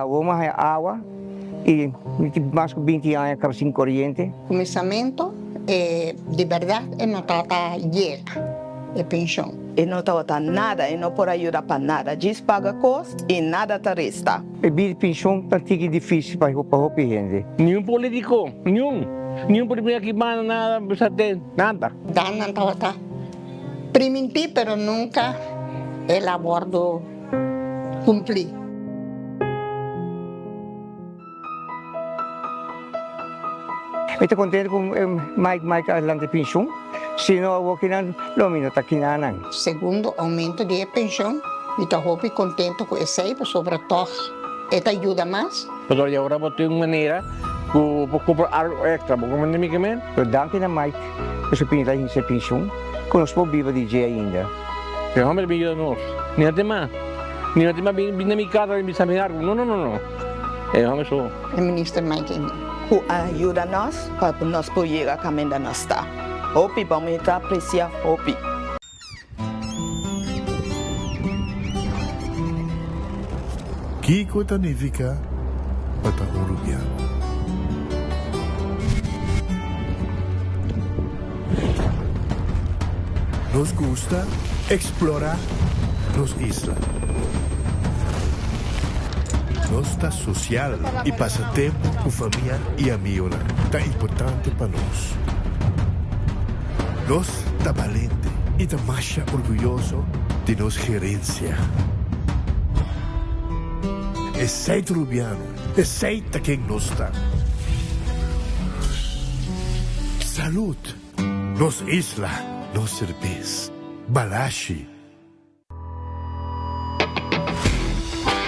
Awor mi a haña awa i mi tin mas ku binti aña kaba sin koriente. Kuminsamentu e di bèrdat e no tabata yega e penshon. E no tabata nada, e no por a yuda pa nada, djis paga kos i nada ta resta. E bida di penshon ta tiki difísil pa hopi hende. Niun polítiko, niun, niun por bini aki banda nada, bisa te nada. Dan nan tabata primintí pero nunka el a wòrdu kumplí. Mi ta contento cu Mike Mike a lanta e pensioen, si no awor kinan lo mi no ta kinanan. Segundo aumento di e pensioen, mi ta hopi contento cu esey pasobra tog e ta yuda mas. Pasobra y ora bo tin un manera cu bo cumpra algo extra, bo comprende mi kimen? Pero danki na Mike cu su pinta hinca e pensioen cu nos por biba di dje ainda. E homber bin yuda nos, ni a tema, ni a tema bin na mi casa bin bisa mi algo, no no no no. E hòmber so. E minister Mike Eman. Ku a yuda nos pa nos por yega kaminda nos ta. Hopi bon, mi ta apresia hopi. Kiko ta nifiká pa ta un rubiano? Nos gusta explora nos isla. Nos ta social y pasa tempo cu famia y amigonan ta importante pa nos. Nos ta balente y ta masha orguyoso di nos gerencia. Esey ta Rubiano, esey ta ken nos ta. Salud! Nos isla, nos serbes. Balashi.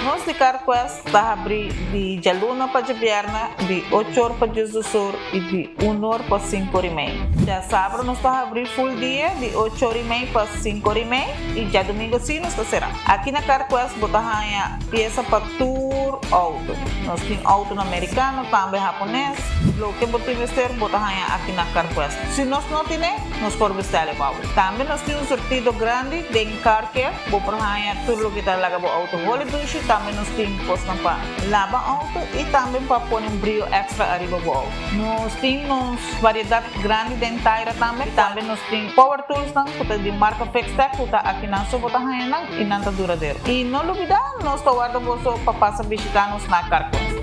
Nos di CarQuest ta habri di djaluna pa djabièrnè di ocho or pa diesdos or i di un or pa sinku or i mei. Djasabra nos ta habri full dia di ocho or i mei pa sinku or i mei i djadumingu si nos ta será. Aki na CarQuest bo ta haña piesa pa tur outo. Nos tin outonan merikano, tambe hapones. Loke bo tin mester bo ta haña aki na CarQuest. Si nos no tine, nos por bestèl e pa bo. Tambe nos tin un surtido grandi den Car Care. Bo por haña tur loke ta laga bo outo holi dushi. Tambe nos tin kosnan pa laba outo i tambe pa pone un brio èkstra ariba bo outo. Nos tin nos variedat grandi den taira tambe. Tambe nos tin power toolsnan ku ta di marka Fixtech ku ta akinan so bo ta haña nan i nan ta duradero. I no lubidá, nos ta warda boso pa pasa bishitá nos na Carquest.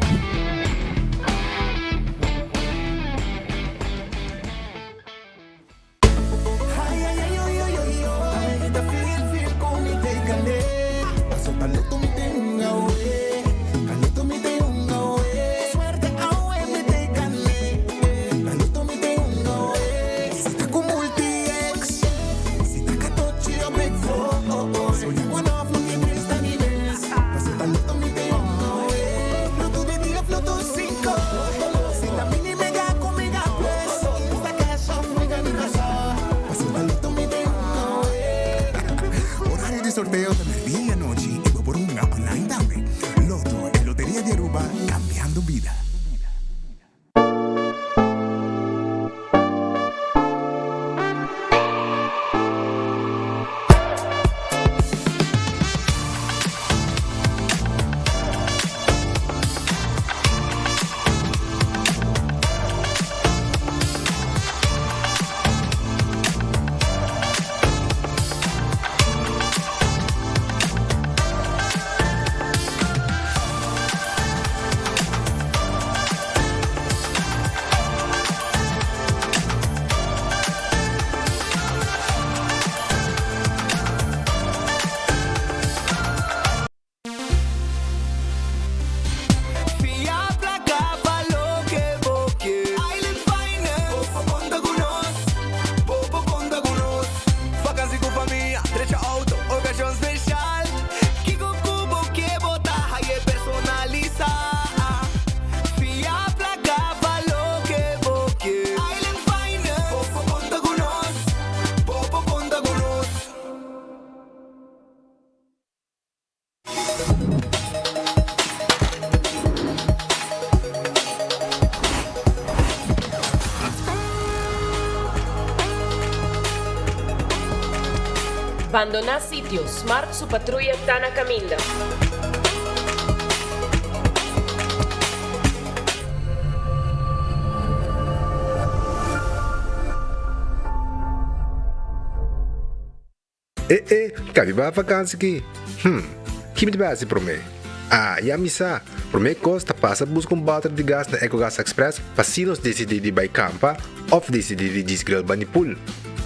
Horario di sorteo ta merdia y anochi y bo por hunga online tambe. Lotto, e loteria di Aruba, cambiando bida. Bandoná sitio, Smart su patruya ta na kaminda. E e, kabi ba vakansi ki? Hm, ki mi ta bai hasi promé? Ah, ya mi sa! Promé kos ta pasa buska un bòter di gas na Ecogas Express pa si nos disidí di bai kampa òf disidí di djis grill bani pool.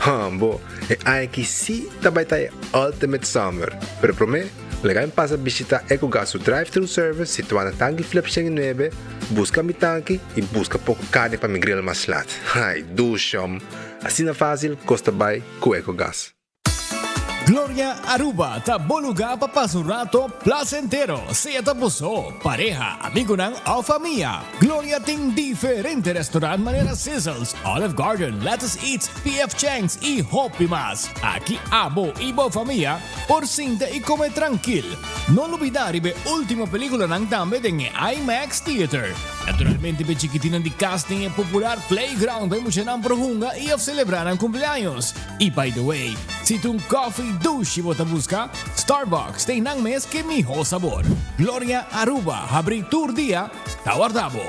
Hòmbo, e aña aki sí ta bai ta e ultimate summer! Pero promé, laga mi pasa bishitá Ecogas su drive-thru service situá na Tanki Flip 109, buska mi tanki i buska poko karni pa mi grill mas lat. Ai, dushòm! Asina fásil kos ta bai ku Ecogas. Gloria Aruba ta bo lugar pa pasa un rato placentero, sea ta bo so, pareha, amigonan of famia. Gloria tin diferente restaurant manera Sizzles, Olive Garden, Lettuce Eats, PF Chang's y hopi mas. Aki abo y bo famia por sinta y come trankil. No lubida riba e ultimo peliculanan tambe den e IMAX Theater. Naturalmente p'e chikitinnan di cas tin e popular playground pa e muchanan por hunga y of celebra nan cumpleaños. Y by the way, si ta un coffee dushi bo ta busca, Starbucks ta einan mes ke miho sabor. Gloria Aruba habri tur dia, ta warda bo.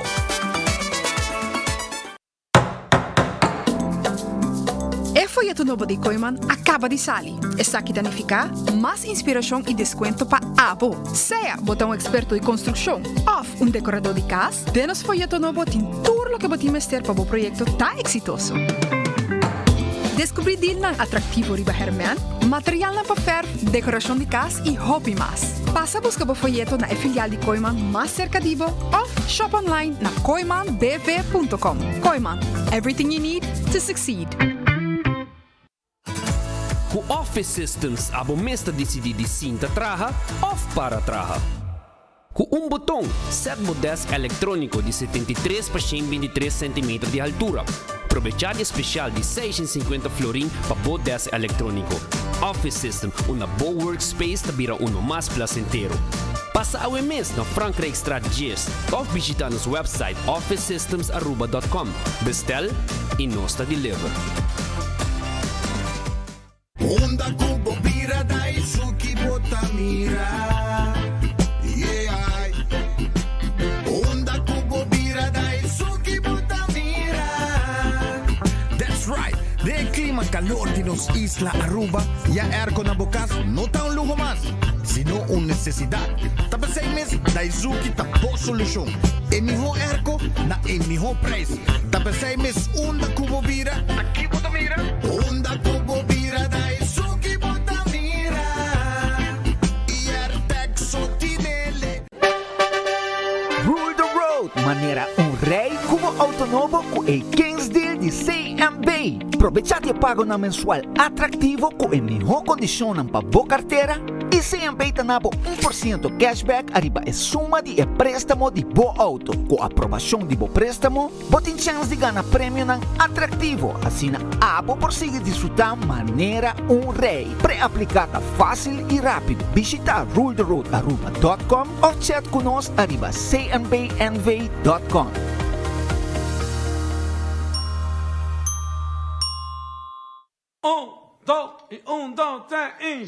E foyeto nobo di Kooiman a kaba di sali. Esaki ta nifiká mas inspirashon i deskuento pa abo. Sea bo ta un eksperto di konstrukshon òf un dekoradó di kas, den nos foyeto nobo tin tur loke bo tin mester pa bo proyekto ta eksitoso. Deskubrí dilnan atraktivo riba hèrmèn, materialnan pa fèrf, dekorashon di kas i hopi mas. Pasa buska bo foyeto na e filial di Kooiman mas serka di bo òf shop online na kooimanbv.com. Kooiman, everything you need to succeed. Ku Office Systems abo mes ta disidí di sinta traha òf para traha. Ku un boton, sèt bo dèsk elektróniko di 73 pa 123 sentimeter di haltura. Probechá di e spesial di 650 florin pa bo dèsk elektróniko. Office System, unda bo workspace ta bira uno mas plasentero. Pasa awe mes na Frankrijkstraat 10 òf bishitá nos wèpsait officesystemsaruba.com. Bestel i nos ta deliver. Unda ku bo bira Daisuki bo ta mira Yeah Unda ku bo bira Daisuki bo ta mira That's right! Den e klima kalor di nos isla Aruba, ya airco na bo kas no ta un luho mas, sino un nesesidat. Ta p'esei mes Daizuki ta bo solushon. E mihó airco na e mihó prijs. Ta p'esei mes unda ku bo bira, Ta ki bo ta mira? Unda ku bo bira Daisuki bo ta mira Airtec so tinele. Rule the road manera un rey cu bo auto nobo cu e Kings Deal di CMB. Probecha di e pagonan mensual atractivo cu e miho condicionnan pa bo cartera y CMB ta na bo 1% cashback ariba e suma di e prestamo di bo auto. Cu aprobacion di bo prestamo, Bo tin chèns di gana premionan atraktivo, asina abo por sigui disfrutá manera un rei. Pre-apliká ta fásil i rápido. Bishitá ruletheroadaruba dòt kòm òf chat ku nos ariba cnbnv dòt kòm. Un, dos i un, dos, tres i.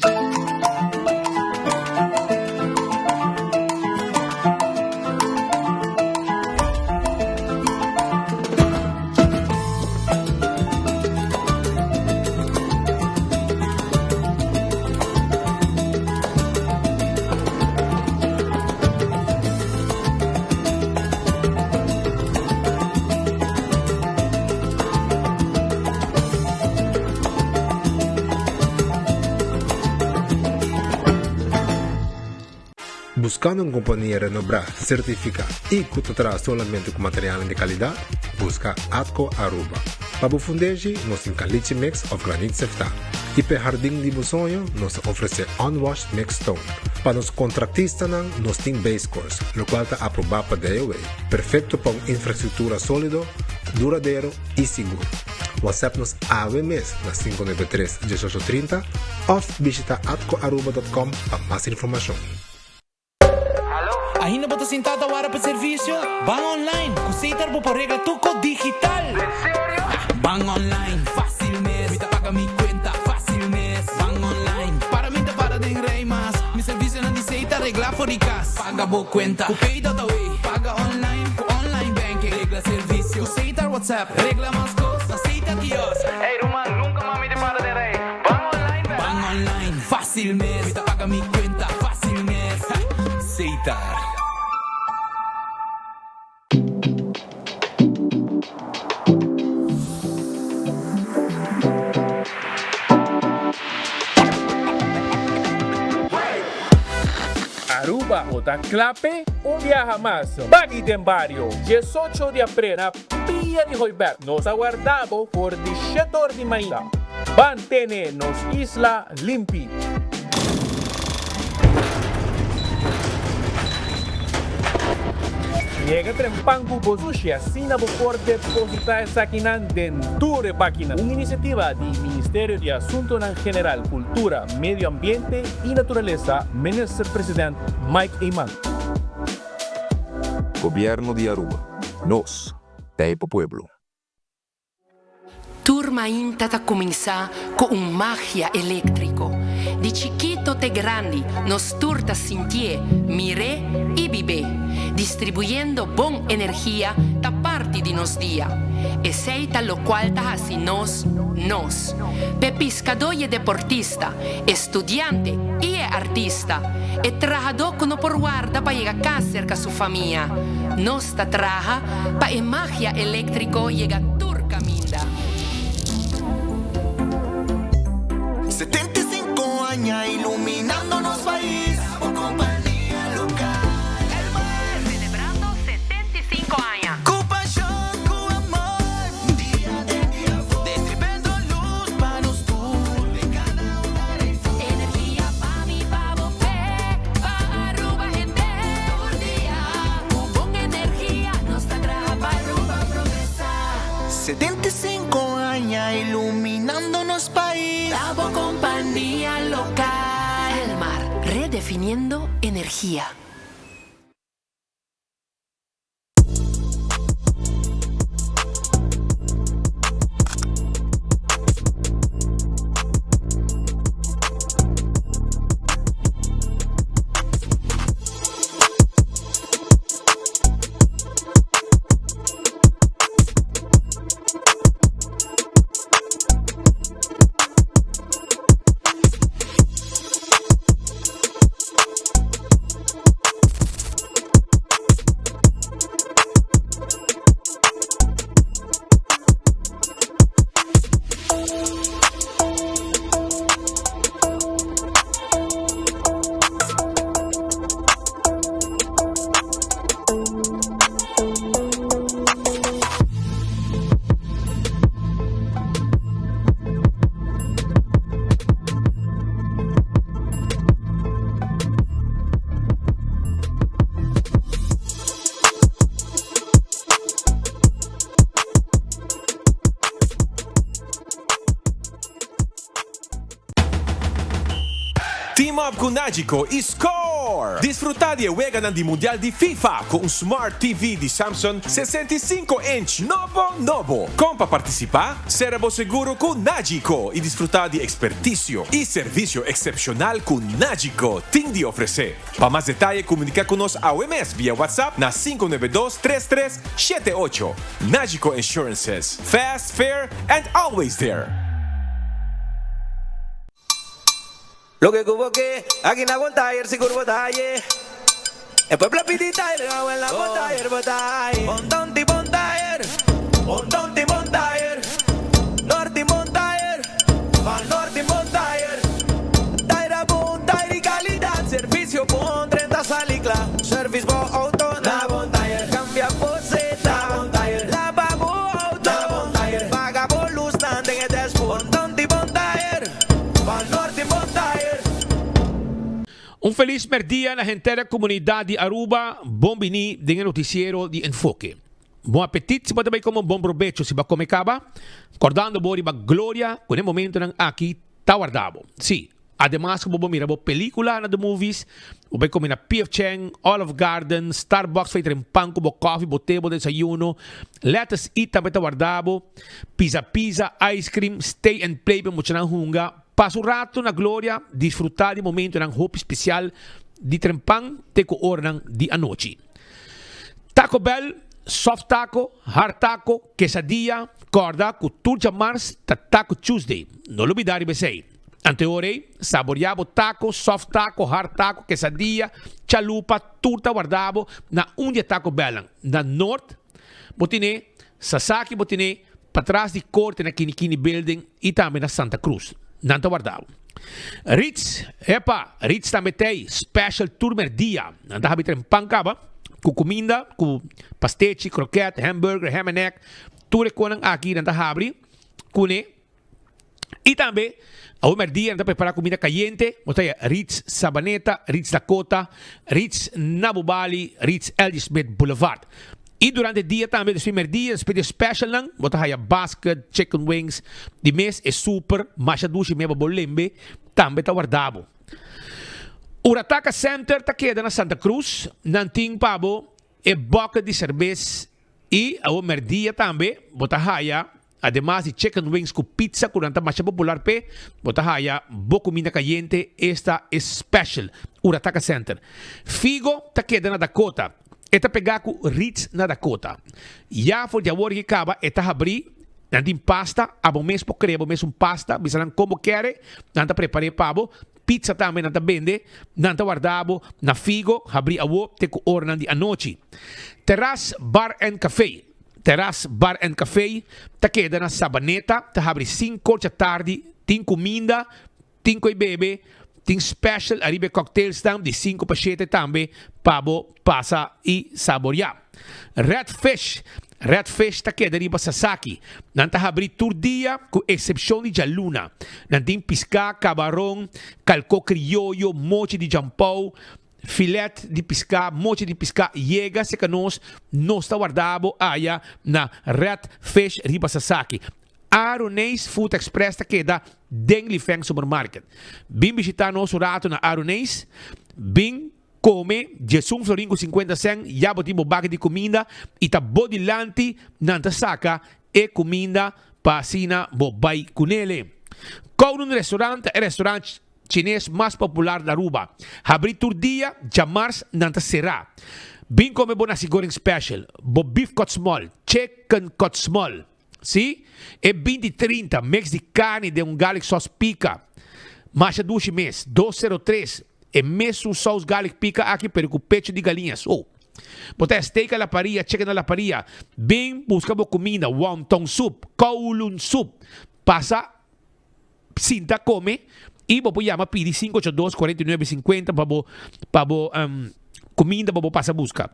Buscando un compania renobrá, certificá y cu ta traha solamente cu materialnan di calidad? Busca Atco Aruba. Pa bo fundeshi, nos tin caliche mix of granit seftá. Y p'e hardin di bo soño, nos ta ofrece unwashed mixed stone. Pa nos contractistanan, nos tin base course, locual ta aprobá pa DOW. Perfecto pa un infrastructura solido, duradero y sigur. WhatsApp nos awe mes na 593 1830 of bishita atcoaruba.com pa mas informacion. Ainda bo ta sinta ta wara pa servicio? Ban online! Cu Setar bo por regla tur cos digital! En serio? Ban online, facil mes! Mi ta paga mi cuenta, facil mes! Ban online, para mi ta para den rij mas! Mi servicionan di Setar regla for di cas! Paga bo cuenta cu Pay.awe! Paga online cu online banking! Regla servicio cu Setar WhatsApp! Regla mas cos na Setar Kiosk! Ey ruman, nunca mas mi ta para den rij! Ban online, bera! Ban online! Fácil mes, mi ta paga mi cuenta fácil mes. Setar. Aruba bo ta kla p'e? Un biaha mas, Baggy den Bario, 18 di aprel na Pia di Hooiberg. Nos a warda bo for di shetor di mainta. Ban tene nos isla limpi. Yega trempan ku bo sushi asina bo por depositá esakinan den tur e bakinan. Un inisiativa di Ministerio di Asuntonan General, Kultura, Medio Ambiente i Naturalesa, Minister President Mike Eman. Gobierno di Aruba. Nos ta e pa pueblo. Tur mainta ta cuminsa cu un magia electrico. Di chikito te grandi nos tur ta sintié, mir'é y bib'é. Distribuyendo bon energia ta parti di nos dia. Esey ta locual ta haci nos, nos. P'e piscadó y e deportista, e studiante y e artista, e trahadó cu no por warda pa yega cas cerca su famia. Nos ta traha pa e magia eléktriko yega tur kaminda. 75 aña iluminando nos pais, bo kompania lokal. Elmar. Selebrando 75 aña. Ku pashon, ku amor, dia den dia for. Destribendo lus pa nos tur, den kada hogar ei for. Energia pa mi, pa bo, p'e, pa Aruba hende tur dia. Ku bon energia nos ta traha pa Aruba progresá. 75 aña iluminando nos pais. Ta bo kompania lokal. Elmar, redefiniendo energia. Team up ku Nagico i score! Disfruta di e weganan di Mundial di FIFA ku un Smart TV di Samsung 65 inch nobo nobo! Kon pa partisipá? Sera bo seguro ku Nagico i disfruta di ekspertisio i servisio eksepshonal ku Nagico tin di ofresé. Pa mas detaye komuniká ku nos awe mes via WhatsApp na 592 33 78. Nagico Insurances, fast, fair and always there! Loke ku bo ke, aki na bon tayer sigur bo ta haye. E pueblo a pidi tayer, awel na bon tayer bo ta haye. Bon ton tin bon tayer, bon ton tin bon tayer, nort tin bon tayer, pa nort tin bon tayer. Tayer a bon tayer di kalidat, servisio bon, drenta sali kla. Service bo auto na bon tayer, kambia bo seta na bon tayer, laba bo auto na bon tayer, paga bo lusnan den e dashboard. Bon ton tin bon tayer. Un felis merdia na henter e comunidad di Aruba, bon bini den e noticiero di Enfoke. Bon apetit si bo ta bay come un bon probecho si bo a come caba, cordando bo riba Gloria cu n'e momentonan aki ta warda bo. Si, ademas cu bo por mira bo pelicula na The Movies, bo bay come na PF Chang, Olive Garden, Starbucks fai tren pan cu bo coffee, bo te, bo desayuno, Let Us Eat tambe ta warda bo. Pizza pizza, ice cream, stay and play pa muchanan hunga. Pasa un rato na Gloria, disfruta di momentonan hopi special di trempan te cu oranan di anochi. Taco Bell, soft taco, hard taco, quesadilla, corda cu tur djamars ta Taco Tuesday. No lubida riba esey. Anto e ora ei, saboreá bo taco, soft taco, hard taco, quesadilla, chalupa, tur ta warda bo na un di e Taco Bellnan. Na Noord bo tine Sasaki, bo tine patras di Corte na Kini Kini Building y tambe na Santa Cruz. Nan ta warda bo. Ritz, epa, Ritz tambe t'ei, special tur merdia. Nan ta habi tren pan caba cu cuminda, cu pastechi, kroket, hamburger, ham and egg, tur e conan aki nan ta habri cune. Y tambe, awe merdia nan ta prepara comida cayente, bo ta haya Ritz Sabaneta, Ritz Dakota, Ritz Nabubali, Ritz LG Smith Boulevard. Y durante dia tambe, despues merdia, despues di e specialnan, bo ta haya basket, chicken wings, di mes e super masha dushi meba bo lembe tambe ta warda bo. Urataka Center ta keda na Santa Cruz, nan tin pa bo e bucket di cerbes y awe merdia tambe bo ta haya Ademas di chicken wings ku pizza ku nan ta masha popular p'e, bo ta haya bo kuminda kayente, esta e special. Urataka Center. Figo ta keda na Dakota. E ta pegá ku Ritz na Dakota. Ya for di awor ke kaba e ta habrí, nan tin pasta, abo mes por krea bo mes un pasta, bisa nan kon bo kere, nan ta prepar'é pa bo. Pizza tambe nan ta bende, nan ta warda bo na Figo, habrí awor te ku oranan di anochi. Terras Bar and Café. Terras Bar and Café ta keda na Sabaneta, ta habri sinku or tardi, tin kuminda, tin koi bebe, tin special ariba e cocktailsnan di sinku pa shete tambe pa bo pasa i saboria. Red Fish, Red Fish ta keda riba Sasaki. Nan ta habri tur dia ku eksepshon di djaluna. Nan tin piská, kabaron, kalko krioyo, mochi di jampou, Filet di piská, mochi di piská, yega serka nos, nos ta warda bo aya na Red Fish riba Sasaki. Aruneis Food Express ta keda den Lifeng Supermarket. Bin bishita nos un rato na Aruneis, bin kome diesun florin ku sinkuenta sèn, ya bo tin bo baki di kuminda i ta bo dilanti nan ta saka e kuminda pa asina bo bai kunele. Kowloon Restaurant ta e restaurant Chines mas popular na Aruba. Habri tur dia, djamars nan ta sera. Bin come bo nasi goreng special, bo beef cut small, chicken cut small. Si, e 20 trinta mix di carni den un garlic sauce pica. Masha dushi mes. 203, e mesun saus garlic pica aki pero cu pecho di galiña so. Bo ta steak a la parilla, chicken a la parilla. Bin busca bo cuminda, wonton soup, kowloon soup. Pasa. Sinta come y bo por yama pidi 582 49 50 pa bo pa bo um, cuminda pa bo pasa busca.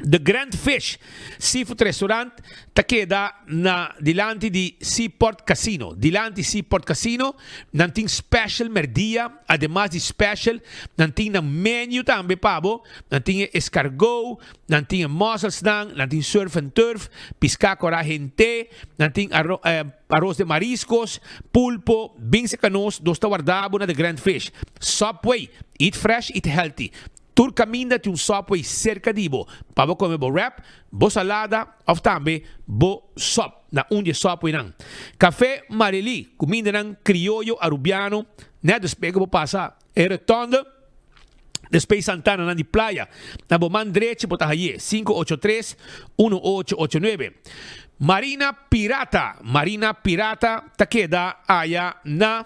The Grand Fish Seafood Restaurant ta keda na dilanti di Seaport Casino. Dilanti Seaport Casino nan tin special merdia, ademas di special nan tin nan menu tambe pa bo. Nan tin e escargot, nan tin e musselsnan, nan tin surf and turf, pisca cora hente, nan tin arro, eh, Aros de mariscos, pulpo, bin seca nos, nos ta warda bo na The Grand Fish. Subway, eat fresh, eat healthy. Tur caminda tin un Subway cerca di bo, pa bo come bo wrap, bo salada of tambe bo sop na un di e Subwaynan. Café Marely, cumindanan crioyo Arubiano, net despues cu bo pasa e rotonde, Despues Santana nan di playa. Na bo man drechi bo ta haye, 583 1889. Marina Pirata Marina Pirata ta keda aya na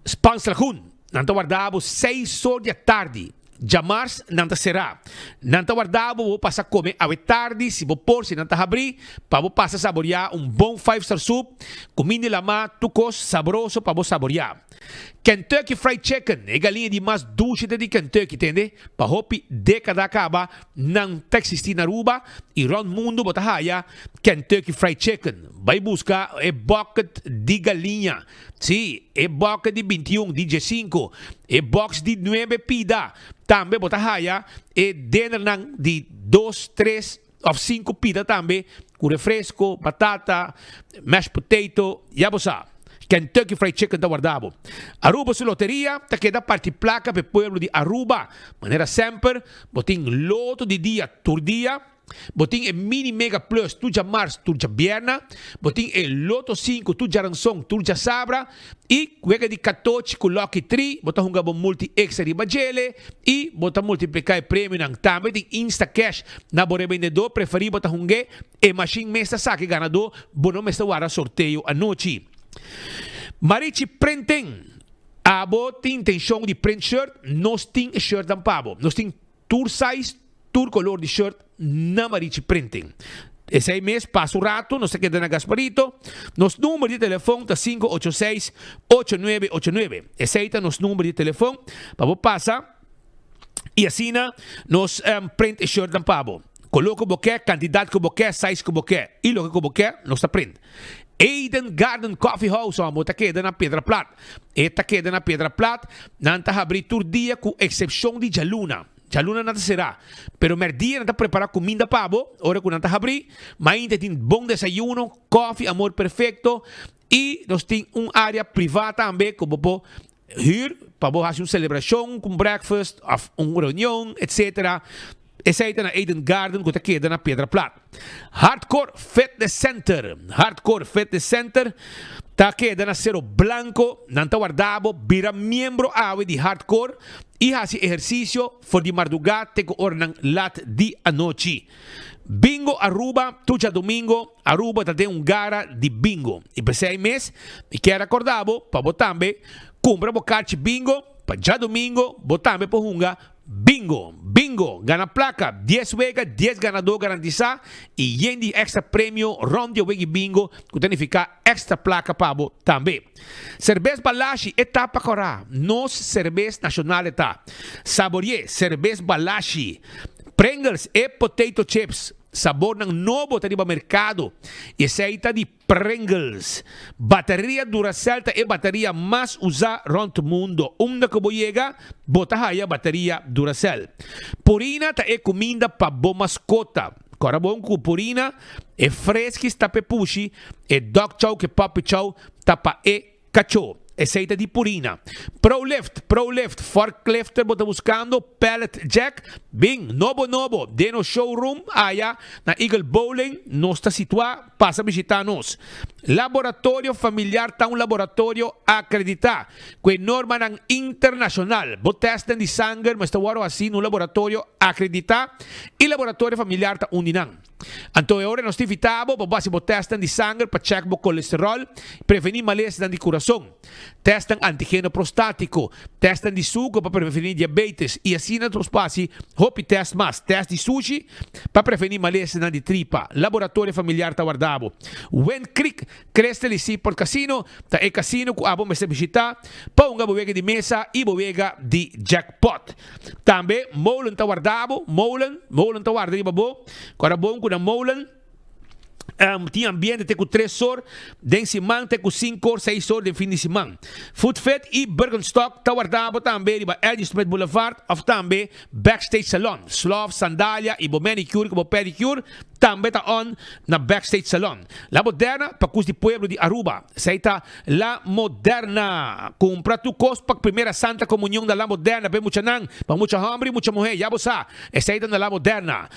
Spaans Lagoen. Nan ta warda bo seis or di atardi. Djamars nan ta sera. Nan ta warda bo bo pasa kome awe tardi si bo por si nan ta habri pa bo pasa saboria un bon five star soup, kuminda di lama, tur kos sabroso pa bo saboria. Kentucky Fried Chicken, e galiña di mas dushi ta di Kentucky, tende? Pa hopi dékada kaba nan ta eksistí na Aruba i rònt mundu bo ta haya Kentucky Fried Chicken. Bai buska e bucket di galiña, sí, e bucket di bintiun, di diesinku, e box di nuebe pida. Tambe bo ta haya e dinnernan di dos, tres òf sinku pida tambe ku refresko, batata, mashed potato, ya bo sa. Kentucky Fried Chicken ta warda bo. Aruba su loteria ta keda parti plaka pa e pueblo di Aruba. Manera semper, bo tin loto di dia tur dia, bo tin e Mini Mega Plus tur djamars tur djabierna, bo tin e Loto sinku tur djaranson tur djasabra i wega di katochi ku Lucky Tree, bo ta hunga bo multi extra riba djele i bo ta multipliká e premionan. Tambe tin Instacash na bo rebendedó preferí bo ta hung'é, e mashin mes ta saka e ganadó, bo no mester warda sorteo anochi. Marichi Prenten. Abo tin intencion di print shirt, nos tin e shirtnan pa bo. Nos tin tur size, tur color di shirt na Marichi Printing. Esey mes pasa un rato, nos ta keda na Gasparito. Nos number di telefon ta 586 8989. Esey ta nos number di telefon pa bo pasa y asina nos print e shirtnan pa bo. Color cu bo ke, cantidad cu bo ke, size cu bo ke y loke cu bo ke, nos ta print. Eden Garden Coffee House amo ta keda na Piedra Plat. E ta keda na Piedra Plat. Nan ta habri tur dia cu excepcion di djaluna. Djaluna nan ta sera. Pero merdia nan ta prepara cuminda pa bo ora cu nan ta habri. Mainta tin bon desayuno, koffie, amor perfecto y nos tin un area priva tambe cu bo por huur pa bo haci un celebracion cu un breakfast of un reunion etc. Esey ta na Eden Garden cu ta keda na Piedra Plat. Hardcore Fitness Center Hardcore Fitness Center ta keda na Cero Blanco. Nan ta warda bo bira miembro awe di Hardcore y haci ehercicio for di marduga te cu oranan lat di anochi. Bingo Aruba Tur djadomingo Aruba ta den un gara di bingo y p'esey mes mi kier a corda bo pa bo tambe cumpra bo carchi bingo pa djadomingo bo tambe por hunga Bingo! Bingo! Gana plaka, dies wega, dies ganadó garantisá i yen di èkstra premio rònt di e wega bingo ku ta nifiká èkstra plaka pa bo tambe. Serbes Balashi e ta pa kòrá, nos serbes nashonal e ta. Saborié Serbes Balashi, Pringles e potato chips, sabornan nobo ta riba merkado i esei ta di Pringles. Bateria Duracell ta e bateria mas usá rònt mundo. Unda ku bo yega, bo ta haya bateria Duracell. Purina ta e kuminda pa bo maskota. Kòrda bon ku Purina, e freskis ta p'e pushi, e dog chow ku e puppy chow ta pa e Kachó, esei ta di Purina. Prolift, Prolift, forklifter bo ta buskando, pallet jack, bin, nobo nobo, den nos showroom aya na Eagle Bowling nos ta situá, pasa bishitá nos. Laboratorio Familiar ta un laboratorio akreditá ku e normanan internashonal. Bo tèstnan di sanger mester wòrdu hasí na un laboratorio akreditá i Laboratorio Familiar ta un di nan. Anto e ora nos ta invitá bo pa bo hasi bo tèstnan di sanger pa chèk bo kolesteròl, prevení malesnan di kurason, tèstnan antigeno prostátiko, tèstnan di suku pa prevení diabetes i asina nos por hasi hopi tèst mas, tèst di sushi pa prevení malesnan di tripa. Laboratorio Familiar ta warda bo. Wind Creek Crystal y Seaport Casino ta e casino cu abo mester bishita pa hunga bo wega di mesa y bo wega di jackpot. Tambe Molen ta warda bo, Molen, Molen ta warda riba bo. Cu ora bon cu na Molen tin ambiente te cu tres or den siman te cu cinco or, seis or den fin di siman. Food Fit y Birkenstock ta warda bo tambe riba L.G. Smith Boulevard of tambe Backstage Salon. Slof, sandalia y bo manicure cu bo pedicure Tambe ta on na Backstage Salon. La Moderna pa cus di pueblo di Aruba. Esey ta La Moderna. Cumpra tur cos pa Primera Santa Comunion na La Moderna p'e muchanan, pa mucha homber y mucha muher, ya bo sa. Esey ta na La Moderna.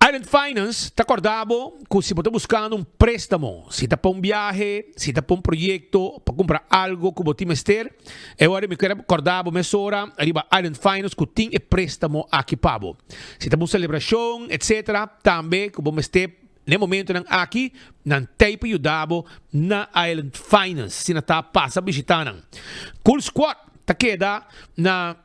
Island Finance ta corda bo cu si bo ta buscando un prestamo, si ta pa un biahe, si ta pa un proyecto, pa cumpra algo cu bo tin mester, E ora mi kier a corda bo mesora riba Island Finance cu tin e prestamo aki pa bo. Si ta pa un celebracion etc. Tambe cu bo mester n'e momentonan aki nan tey pa yuda bo na Island Finance. Asina ta pasa bishita nan. Cool Squad ta keda na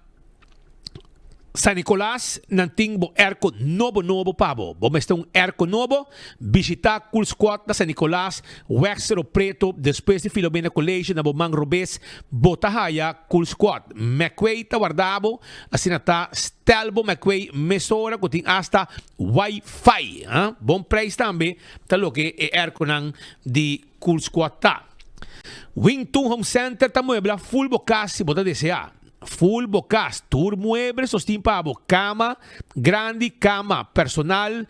San Nicolas, nan tin bo airco nobo nobo pa bo. Bo mester un airco nobo? Bishita Cool Squad na San Nicolas, Weg Cerro Preto, despues di Filomena College na bo man robes bo ta haya Cool Squad. McQuay ta warda bo, asina ta stel bo McQuay mesora cu tin hasta Wi-Fi. Bon prijs tambe ta loke e airconan di Cool Squad ta. Wing Tun Home Center ta muebla full bo cas si bo ta desea. Full bo cas, tur mueble sostin pa bo, cama grandi, cama personal,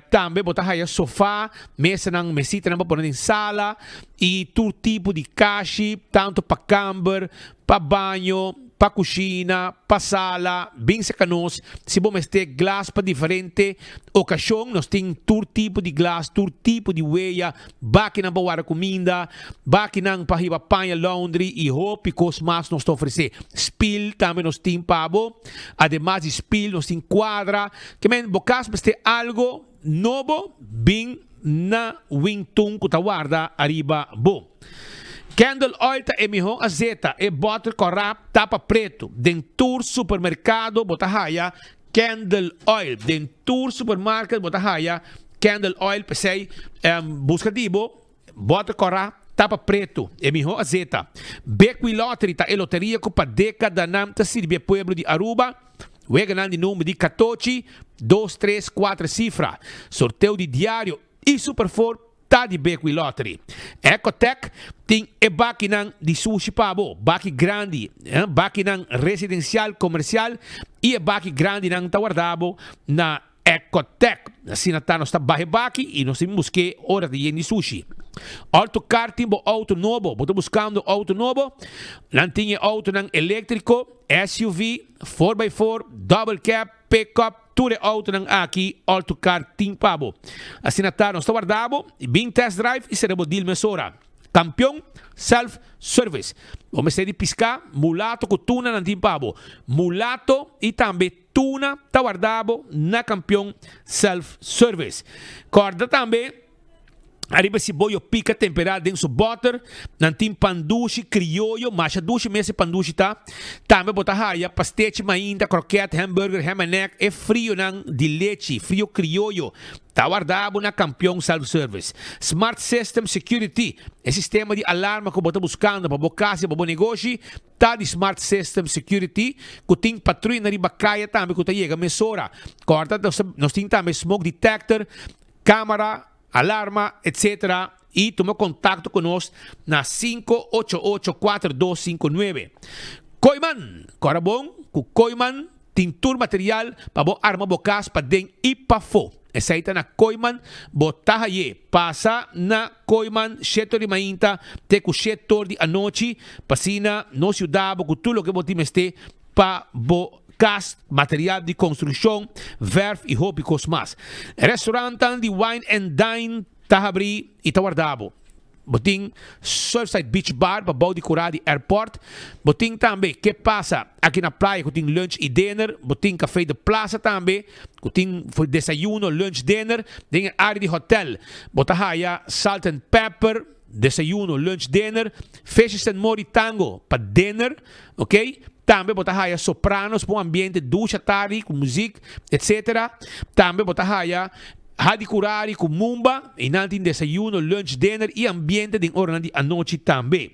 tambe bo ta haya sofa, mesanan, mesitanan pa pone den sala y tur tipo di kashi, tanto pa camber, pa baño, pa cushina, pa sala, bin cerca nos si bo mester glas pa diferente ocasion, nos tin tur tipo di glas, tur tipo di weya, Bakinan pa warda kuminda, bakinan pa hiba paña laundry i hopi kos mas nos ta ofresé. Spil tambe nos tin pa bo. Ademas di spil nos tin kuadra. Ke men bo kas mester algo nobo, bin na Wing Tun ku ta warda ariba bo. Candle oil ta e mihó azeta, e bòter kòrá tapa pretu. Den tur supermerkado bo ta haya candle oil. Den tur supermarket bo ta haya candle oil, p'esei buska di bo bòter kòrá tapa pretu, e mihó azeta. Bequi Lottery ta e loteria ku pa dékadanan ta sirbi e pueblo di Aruba. Weganan di number di katochi, dos, tres, kuater sifra. Sorteo di diario y Super Four ta di Bequi Lottery. Ecotec tin e bakinan di sushi pa bo, baki grandi, bakinan residencial, comercial y e baki grandinan ta warda bo na Ecotec. Asina ta nos ta baha e baki y nos tin buske ora ta yen di sushi. Auto Car tin bo auto nobo, bo ta buscando auto nobo? Nan tin e autonan electrico, SUV, four by four, double cab, pick-up, Tur e autonan aki Alto Car tin pa bo. Asina ta nos ta warda bo y bin test drive y sera bo deal mesora. Campeon Self Service. Bo mester di pisca, mulato cu tuna nan tin pa bo. Mulato y tambe tuna ta warda bo na Campeon Self Service. Corda tambe. Ariba si boyo pica tempera den su boter, nan tin pandushi crioyo, masha dushi mes e pandushi ta. Tambe bo ta haya pastechi mainta, kroket, hamburger, ham and egg, e frionan di lechi, frio crioyo, ta warda bo na Campeon Self Service. Smart System Security, e sistema di alarma cu bo ta buscando pa bo cas y pa bo negoshi, ta di Smart System Security, cu tin patruya riba caya tambe cu ta yega mesora. Corda, nos tin tambe smoke detector, Camara, alarma, etc. Y tuma contacto cu nos na 588 4259. Kooyman! Cora bon cu Kooyman tin tur material pa bo arma bo cas paden y pafo. Esey ta na Kooyman bo ta haye. Pasa na Kooyman shetor di mainta te cu shetor di anochi pa asina nos yuda bo cu tur loke bo tin mester pa bo kas, material di konstrukshon, vèrf i hopi kos mas. Restaurantan di Wine and Dine ta habrí i ta warda bo. Bo tin Surfside Beach Bar pa bou di kurá di airport. Bo tin tambe Ke Pasa aki na playa ku tin lunch i dinner. Bo tin Café de Plaza tambe ku tin desayuno, lunch, dinner. Den e área di hotel bo ta haya Salt and Pepper, desayuno, lunch, dinner. Fishes and More di Tango pa dinner, ok. Tambe bo ta haya Sopranos pa un ambiente dushi atardi ku muzik etc. Tambe bo ta haya Hadi Kurari ku Mumba i nan tin desayuno, lunch, dinner i ambiente den oranan di anochi tambe.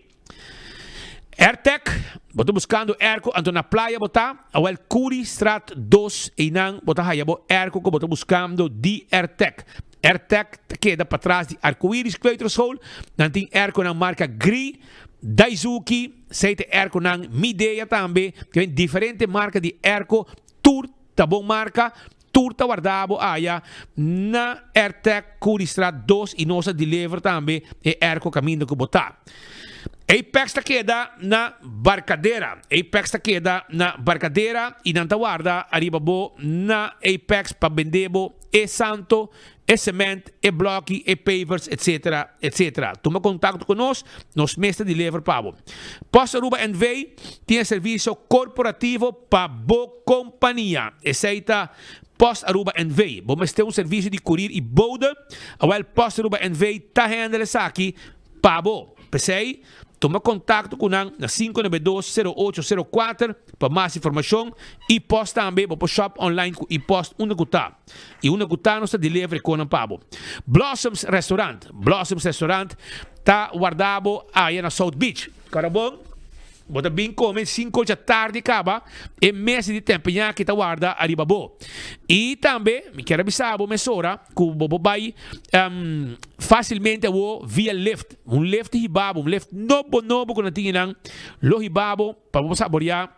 Airtec, bo ta buskando airco anto na playa bo ta? Awel Curi Straat 2 einan bo ta haya bo airco ku bo ta buskando di Airtec. Airtec ta keda patras di Arcoiris Kleuterschool. Nan tin airconan marka Gree, Daizuki, Sei ta airconan Midea tambe, tin diferente marka di airco, tur ta bon marka, tur ta warda bo aya na Airtec Curiestraat 2 y nos a deliver tambe e airco caminda cu bo ta. Apex ta keda na Barcadera, Apex ta keda na Barcadera y nan ta warda ariba bo na Apex pa bende bo e santo e cement, e bloki, e pavers, etc. Etc. Tuma contacto cu nos, nos mes ta deliver pa bo. Post Aruba NV tin e servicio corporativo pa bo compania. Esey ta Post Aruba NV. Bo mester un servicio di courier y bode? Awel Post Aruba NV ta handle esaki pa bo. P'esey, tuma contacto cu nan na 592-0804 pa mas informacion. E-post tambe, bo por shop online cu e-post unda cu ta. Y unda cu ta nos ta deliver e conan pa bo. Blossoms Restaurant, Blossoms Restaurant ta warda bo aya na South Beach. Carabon, bo ta bin come cinco dja tardi caba e mesa di tempeñaki ta warda ariba bo. Y tambe mi kier a bisa bo mesora cu bo por bay facilmente awo via lift. Un lift hiba bo, un lift nobo nobo cu nan tin nan lo hiba bo pa bo saborea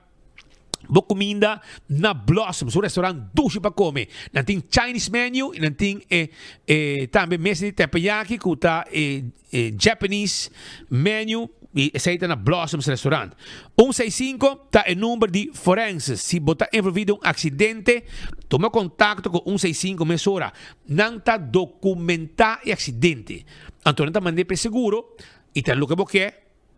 bo cuminda na Blossoms, un restaurant dushi pa come. Nan tin Chinese menu y nan tin e e tambe mesa di teppanyaki cu ta e e Japanese menu y esey ta na Blossoms restaurant. Un seis cinco ta e number di forenses. Si bo ta envolvi den un accidente, tuma contacto cu un seis cinco mesora. Nan ta documenta e accidente. Anto nan ta mand'e pa e seguro y ta loke bo ke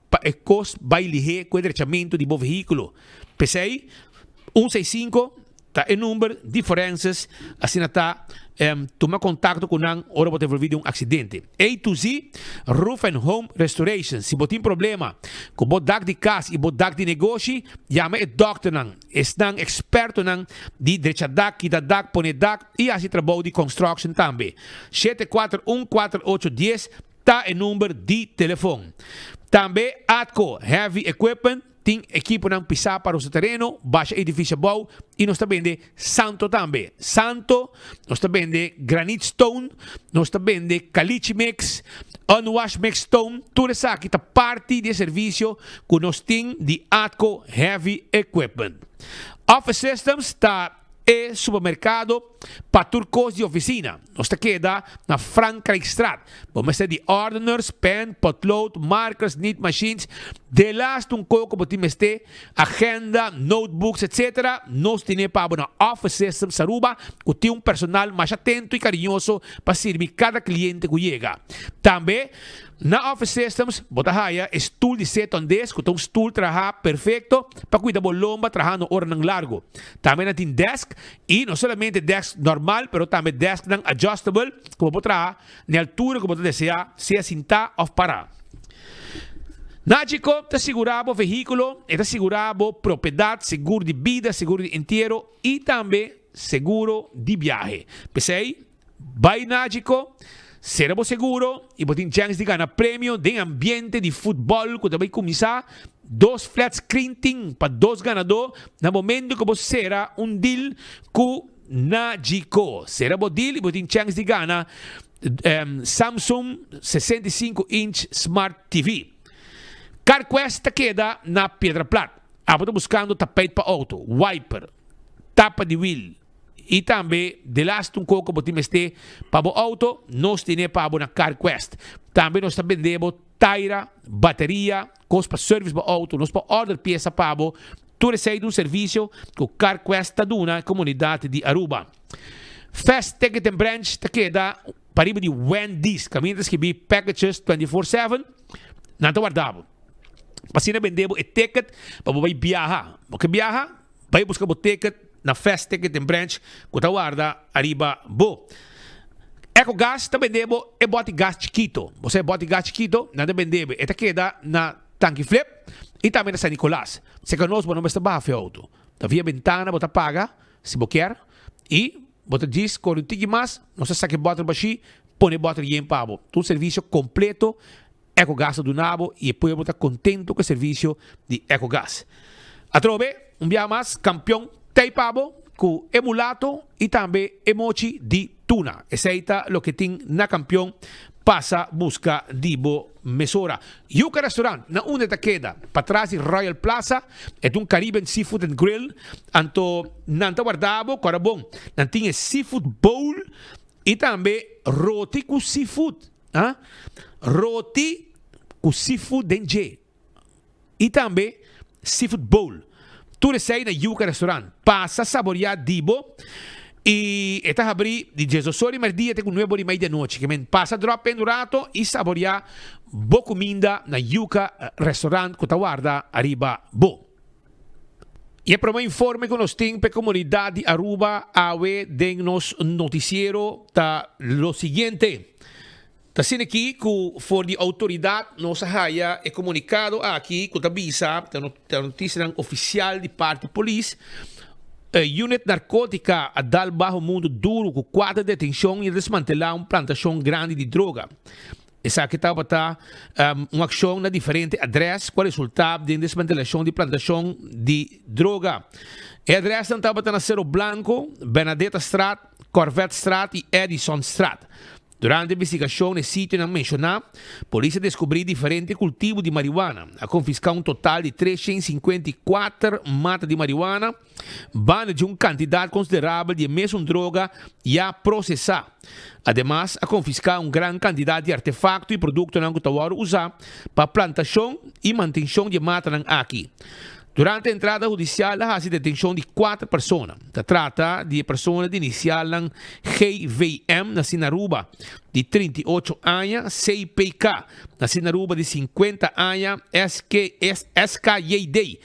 pa e kos bai lihé ku e drechamentu di bo vehíkulo. P'esei, un seis sinku. Ta e number di forenses, asina ta tuma contacto cu nan ora bo ta envolvi den un accidente. A to Z Roof and Home Restoration, si bo tin problema cu bo dak di cas y bo dak di negoshi, yama e dokternan, esnan expertonan di drecha dak, kita dak, pone dak y haci trabou di construction tambe. 741 48 10 ta e number di telefon. Tambe Atco Heavy Equipment tin ekiponan pisá pa rosa tereno, basha edifisio abou i nos ta bende santo tambe. Santo, nos ta bende granite stone, nos ta bende caliche mix, unwash mix stone, tur esaki ta parti di e servisio ku nos tin di Atco Heavy Equipment. Office Systems ta e supermerkado pa tur kos di ofisina. Nos ta keda na Frankrijkstraat. Bo mester di ordeners, pen, potlood, markers, nit machines, delaast un koko bo tin mester, agenda, notebooks etc. Nos tine pa bo na Office Systems Aruba ku tin un personal masha atento i kariñoso pa sirbi kada kliente ku yega. Tambe Na Office Systems bo ta haya e stoel di sit on desk ku ta un stoel traha perfecto pa cuida bo lomba trahando oranan largo. Tambe nan tin desk y no solamente desk normal pero tambe desknan adjustable ku bo por traha na e altura ku bo ta desea sea sinta of para. Nagico ta sigura bo vehiculo, e ta sigura bo propiedad, seguro di bida, seguro di entiero y tambe seguro di biahe. P'esey Bai Nagico, sera bo seguro y bo tin chèns di gana premio den ambiente di futbòl ku ta bai kuminsá. Dos flat screen tin pa dos ganadó na momento ku bo sera un deal ku Nagico. Sera bo deal y bo tin chèns di gana Samsung 65 inch Smart TV. CarQuest ta keda na Piedra Plat. Abo ta buskando tapijt pa auto, wiper, tapa di wiel. I tambe delaste un koko bo tin mester pa bo auto, nos tene pa bo na CarQuest. Tambe nos ta bende bo taira, bateria, kos pa service bo auto, nos por order piesa pa bo. Tur esei ta un servicio ku CarQuest ta duna e komunidat di Aruba. Fast Ticket and Branch ta keda pariba di Wendy's, kaminda ta skibi packages 24/7, nan ta warda bo. Pa asina bende bo e ticket pa bo bai biaha. Bo ke biaha? Bai buska bo ticket na Fast Ticket and Branch ku ta warda ariba bo. Ecogas ta bende bo e bòti gas chikito. Bo sa e bòti gas chikito? Nan ta bende bo. E ta keda na Tanki Flip i tambe na San Nicolas. Serka nos bo no mester baha fe outo. Ta via bentana bo ta paga si bo kier i bo ta djis kore un tiki mas, nos ta saka e bòter bashí, pone e bòter yen pa bo. Ta un servisio kompleto Ecogas ta duna bo y e pueblo ta contento cu e servicio di Ecogas. Atrobe, un biaha mas, campeon t'ey pa bo cu e mulato y tambe e mochi di tuna. Esey ta loke tin na campeon pasa busca di bo mesora. Yuca Restaurant, na unda e ta keda? Patras di Royal Plaza, e ta un Caribbean Seafood and Grill, anto nan ta warda bo, cora bon, nan tin e seafood bowl y tambe roti cu seafood. Ah, roti cu seafood den dje. Y tambe seafood bowl. Tur esey na Yuca Restaurant. Pasa saborea di bo y e ta habri di diesdos ora di merdia te cu nuebe ora y media di anochi. Ke men pasa drop in un rato y saborea bo cuminda na Yuca Restaurant cu ta warda ariba bo. Y e prome informe cu nos tin p'e comunidad di Aruba awe den nos noticiero ta lo siguiente. Ta asina aki cu for di autoridad nos a haya e comunicado aki cu ta bisa, ta noticianan oficial di parti polis, e unit narcotica a dal baho mundo duro cu cuater detencion y a desmantela un plantacion grandi di droga. Esaki tabata un akshon na diferente adrès ku a resultá den desmantelashon di plantashon di droga. E adrèsnan tabata na Cerro Blanco, Bernadetastraat, Corvetstraat i Edisonstraat. Durante investigashon na e sitionan menshoná, polis a deskubrí diferente kultivo di mariwana. A konfiská un total di 354 mata di mariwana, Banda di un kantidat konsiderabel di e mesun droga ya prosesá. Ademas, a konfiská un gran kantidat di artefakto i produktonan ku ta wòrdu usá pa plantashon i mantenshon di e matanan aki. Durante entrada hudisial a hasi detenshon di kuater persona. Ta trata di e persona di inisialnan GVM, nasí na Aruba, di 38 aña, CPK, nasí na Aruba, di 50 aña, SKJD.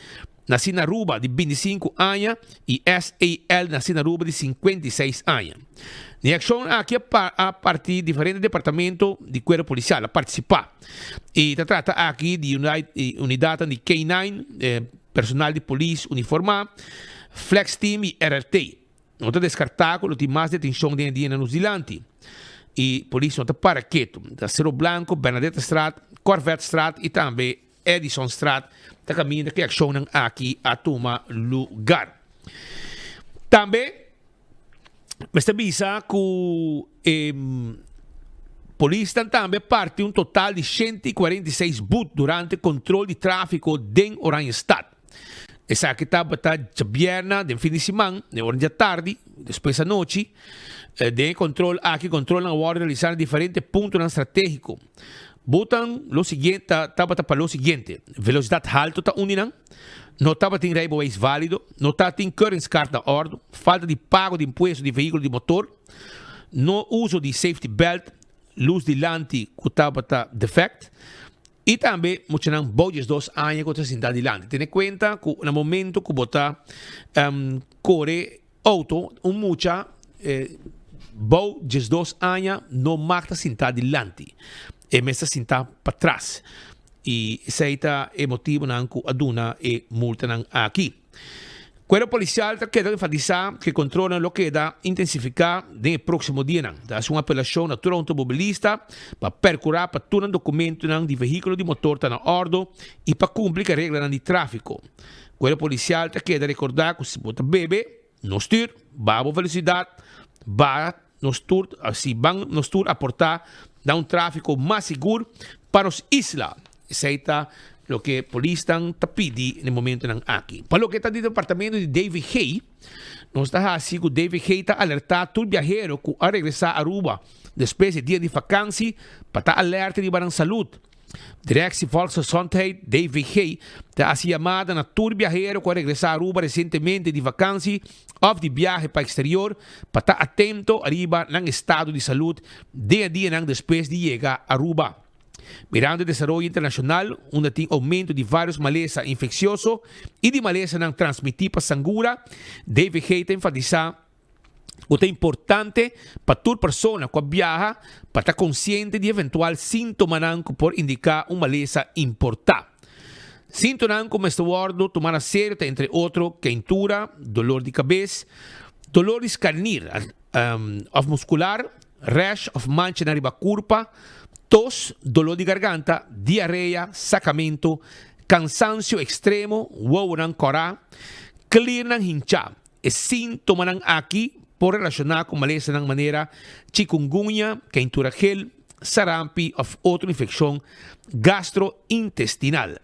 nací na Aruba di 25 aña y SAL nací na Aruba di 56 aña. Na e accion aki a parti diferente departamento di Cuerpo Policial a participa y ta trata aki di unidadnan di K-nine, personal di polis uniforma, Flex Team y RRT. No ta deskartá ku lo tin mas detenshon den e dianan nos dilanti. I polis no ta para ketu. Ta Cerro Blanco, Bernadettastraat, Corvetstraat i tambe Edisonstraat ta kaminda ku e akshonnan aki a tuma lugar. Tambe mester bisa ku e polisnan tambe a parti un total di 146 but durante kontrol di tráfiko den Oranjestad. Esaki tabata djabièrna den fin di siman, den ora djatardi, despues anochi. Den e kontrol aki, kontrolnan a wòrdu realisá na diferente puntonan stratégiko. Butan lo siguiente tabata pa lo siguiente, velosidat haltu ta un di nan, no tabatin rijbewijs válido, no tabatin keuringskaart na òrdu, falta di pago di impuesto di vehíkulo di motor, no uso di safety belt, lus dilanti ku tabata defèkt, I tambe muchanan bou diesdos aña ku ta sinta dilanti. Tene kuenta ku na momento ku bo ta kore outo, un mucha bou 12 aña no mag ta sinta dilanti. E mester sinta patras. I esei ta e motibunan ku a duna e multanan aki. Cuerpo Policial ta keda enfatisa cu e controlnan lo keda intensifica den e proximo dianan. Ta haci un apelacion na tur automobilista pa percura pa tur nan documentonan di vehiculo di motor ta na ordo y pa cumpli cu e reglanan di trafico. Cuerpo Policial ta keda recorda cu si bo ta bebe, no stuur, baha bo velocidad, baha nos tur, si ban nos tur aporta na un trafico mas sigur pa nos isla. Esey ta loke polisnan ta pidi na e momentonan aki. Pa loke ta di departamento di DVG, nos ta haci cu DVG ta alerta tur biahero cu a regresa Aruba despues di dia di vakantie pa ta alerta riba nan salud. Directie Volksgezondheid, DVG, ta haci yamada na tur biahero cu a regresa Aruba recientemente di vakantie of di biahe pa exterior pa ta atento riba nan estado di salud den e dianan despues di yega Aruba. Mirando e desaroyo internacional unda tin aumento di varios malesa infeccioso y di malesanan transmiti pa sangura, DVG ta enfatisa ku ta importante pa tur persona ku a biaha pa ta konsiente di eventual síntomanan ku por indiká un malesa importá. Síntonan ku mester wòrdu tumá na serio ta entre otro keintura, dolor di kabes, dolor di skarnir òf muskular, rash òf manchanan riba kurpa, tos, dolor di garganta, diarea, sakamentu, kansansio ekstremo, wowonan kòrá, klirnan hinchá. E síntomanan aki por relashoná ku malesanan manera chikungunya, keintura gel, sarampi òf otro infekshon gastrointestinal.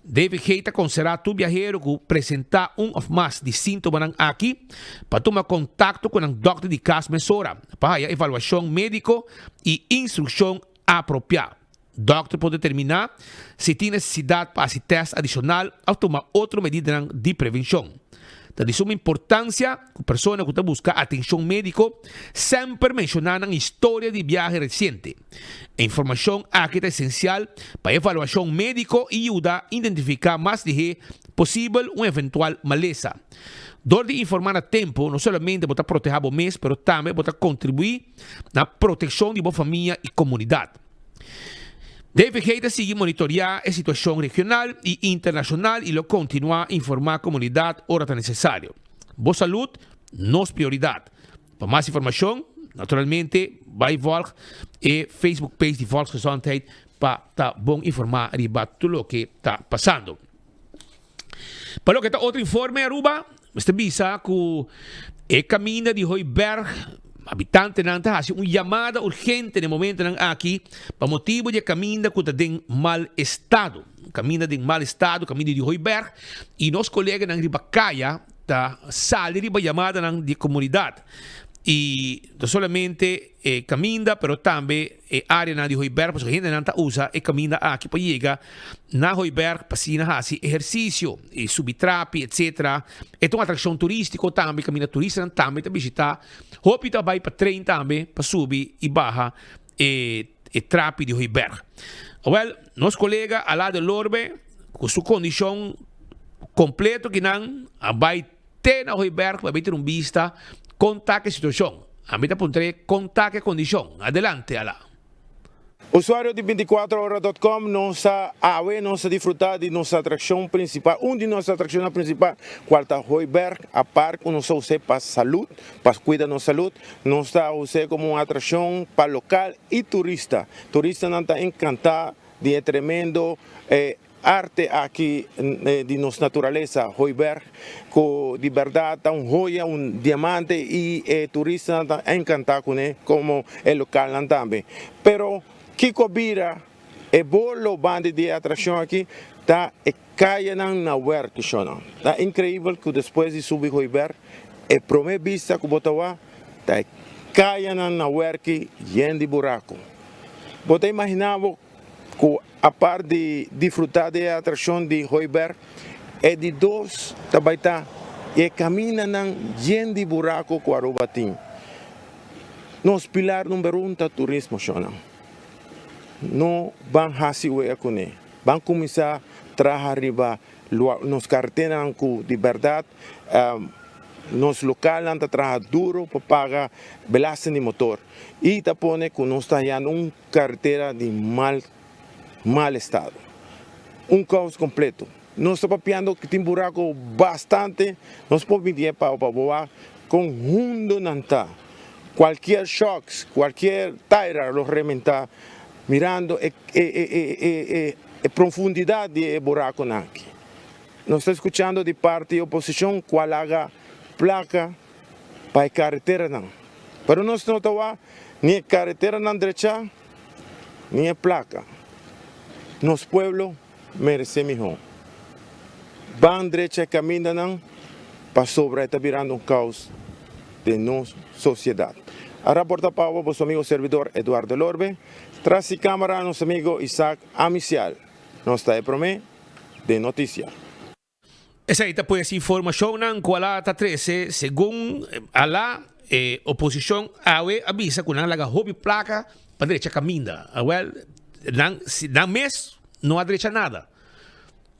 DVG ta konserá tur biahero ku presentá un òf mas di síntomanan aki pa tuma kontakto ku nan dòkter di kas mesora pa haya evaluashon médiko i instrukshon apropiá. Dòkter por determiná si tin nesesidat pa hasi tèst adishonal òf tuma otro medidanan di prevenshon. Ta di suma importansia ku persona ku ta buska atenshon médiko semper menshoná nan historia di biahe resiente. E informashon aki ta esensial pa evaluashon médiko i yuda identifiká mas lihé posibel un eventual malesa. Dor di informá na tempu, no solamente bo ta protehá bo mes pero tambe bo ta kontribuí na protekshon di bo famia i komunidat. DVG ta sigui monitoreá e situashon regional i internashonal i lo kontinuá informá komunidat ora ta nesesario. Bo salud, nos prioridat. Pa mas informashon, naturalmente bai vòlg e Facebook page di Volksgezondheid pa ta bon informá riba tur loke ta pasando. Pa loke ta otro informe Aruba, mester bisa ku e kaminda di Hooiberg, habitantenan ta hasi un yamada urgente na e momentonan aki pa motibu di e kaminda ku ta den mal estado. Kaminda den mal estado, kaminda di Hooiberg, i nos koleganan riba kaya ta sali riba yamadanan di e komunidat. I no solamente e kaminda pero tambe e areanan di Hooiberg pasobra hendenan ta usa e kaminda aki pa yega na Hooiberg pa asina hasi ehersisio i subi trapi etcetera. E ta un atrakshon turistiko tambe kaminda turistanan tambe ta bishita. Hopi ta bai pa tren tambe pa subi i baha e e trapi di Hooiberg. Awel nos kolega Alado Lorbe ku su kondishon. Completo ki nan a bay te na Hooiberg pa bay tira un bista con ta ke situacion. Ami ta puntr'e con ta ke condicion. Adelante Ala. Usuario di binticuatro ora dot com, nos a awe nos a disfruta di nos atraccion principal, un di nos atraccionnan principal, cual ta Hooiberg, a park cu nos a use pa salud, pa cuida nos salud, nos ta use como un atraccion pa local y turista. Turistanan ta encanta di e tremendo arte aki di nos naturalesa, Hooiberg, cu di berdad ta un joya, un diamante y e turistanan ta encanta cune como e localnan tambe. Pero kico a bira e bolo banda di e atraccion aki ta e cayanan na werkishonnan. Ta increibel cu despues di subi Hooiberg e prome bista cu bo ta wak ta e cayanan na werki yen di buraco. Bo ta imagina bo Ku apart di disfrutá di e atrashon di Hooiberg, e di dos ta bai ta e kamindanan yen di buraku ku Aruba tin. Nos pilar number un ta turismo, shonnan. No ban hasi wega kuné. Ban kuminsá traha riba nos karetenanan ku di bèrdat Nos localnan ta traha duro pa paga belasting di motor y ta pone cu nos ta hayando un carretera di mal mal estado. Un caos completo. Nos ta papiando cu tin buraco bastante, nos por midi e pa pa bo wak con hundo nan ta. Cualkier shocks, cualkier taira lo rementa mirando e e e e e profundidad di e buraconan aki. Nos ta skuchando di parti oposishon ku a laga plaka pa e kareteranan. Pero nos no ta wak ni e kareteranan drechá ni e plaka. Nos pueblo meresé mihó. Ban drecha e kamindanan pasobra e ta birando un kaos den nos sosiedat. A raporta pa abo boso amigo servidor Eduardo Lorbe. Tras di kamara nos amigo Isaac Amicial. Nos ta e promé. den noticia. Esei ta pues informacionnan cu Alá ta trece segun Alá e oposicion awe a bisa cu nan laga hopi placa pa drecha caminda. Awel nan nan mes no a drecha nada.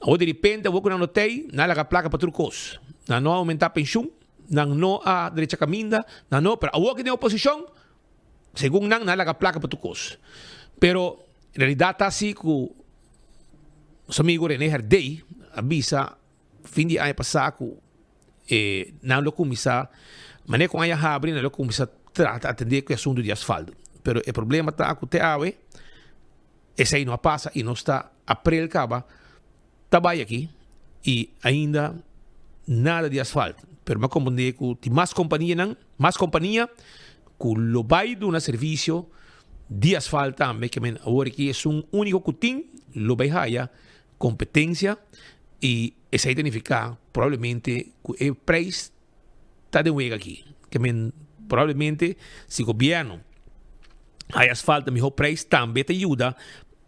Awor di repente awor cu nan no tey nan laga placa pa tur cos. Nan no a aumenta pensioen, nan no a drecha caminda, nan no pero awor cu den oposicion segun nan nan laga placa pa tur cos. Pero realidad ta asi cu Nos amigo Rene Herdey a bisa fin di aña pasá ku e nan lo kuminsá manera ku aña habri nan lo kuminsá trata atendé ku e asuntu di asfalto. Pero e problema ta ku te awe esei no a pasa i nos ta aprel kaba ta bai aki i ainda nada di asfalto. Pero mi a komprendé ku tin mas kompanianan mas kompania ku lo bai duna servisio Di asfalt tambe ke men awor aki esun uniko ku tin lo bai haya kompetensia i esei ta nifiká probablemente ku e preis ta den wega aki. Ke men probablemente si gobièrnu haya asfalt na mihó preis tambe ta yuda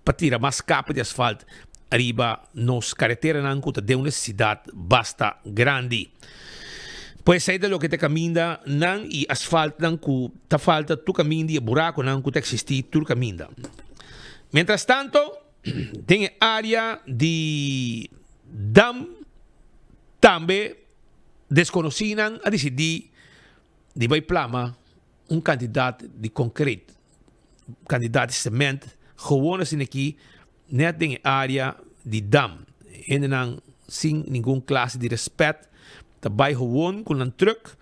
pa tira mas kapa di asfalt riba nos kareteranan ku ta den un nesesidat basta grandi. Pues esei ta loke ta kaminda nan i asfaltnan ku ta falta tur kaminda i e burakonan ku ta eksistí tur kaminda. Mientras tanto, den e área di Dam tambe deskonosínan a disidí di bai plama un kantidat di konkret. Kandidat di sement gewoon asina aki net den e area di dam. Hendenan sin ningun klase di respet ta bai gewoon ku nan truck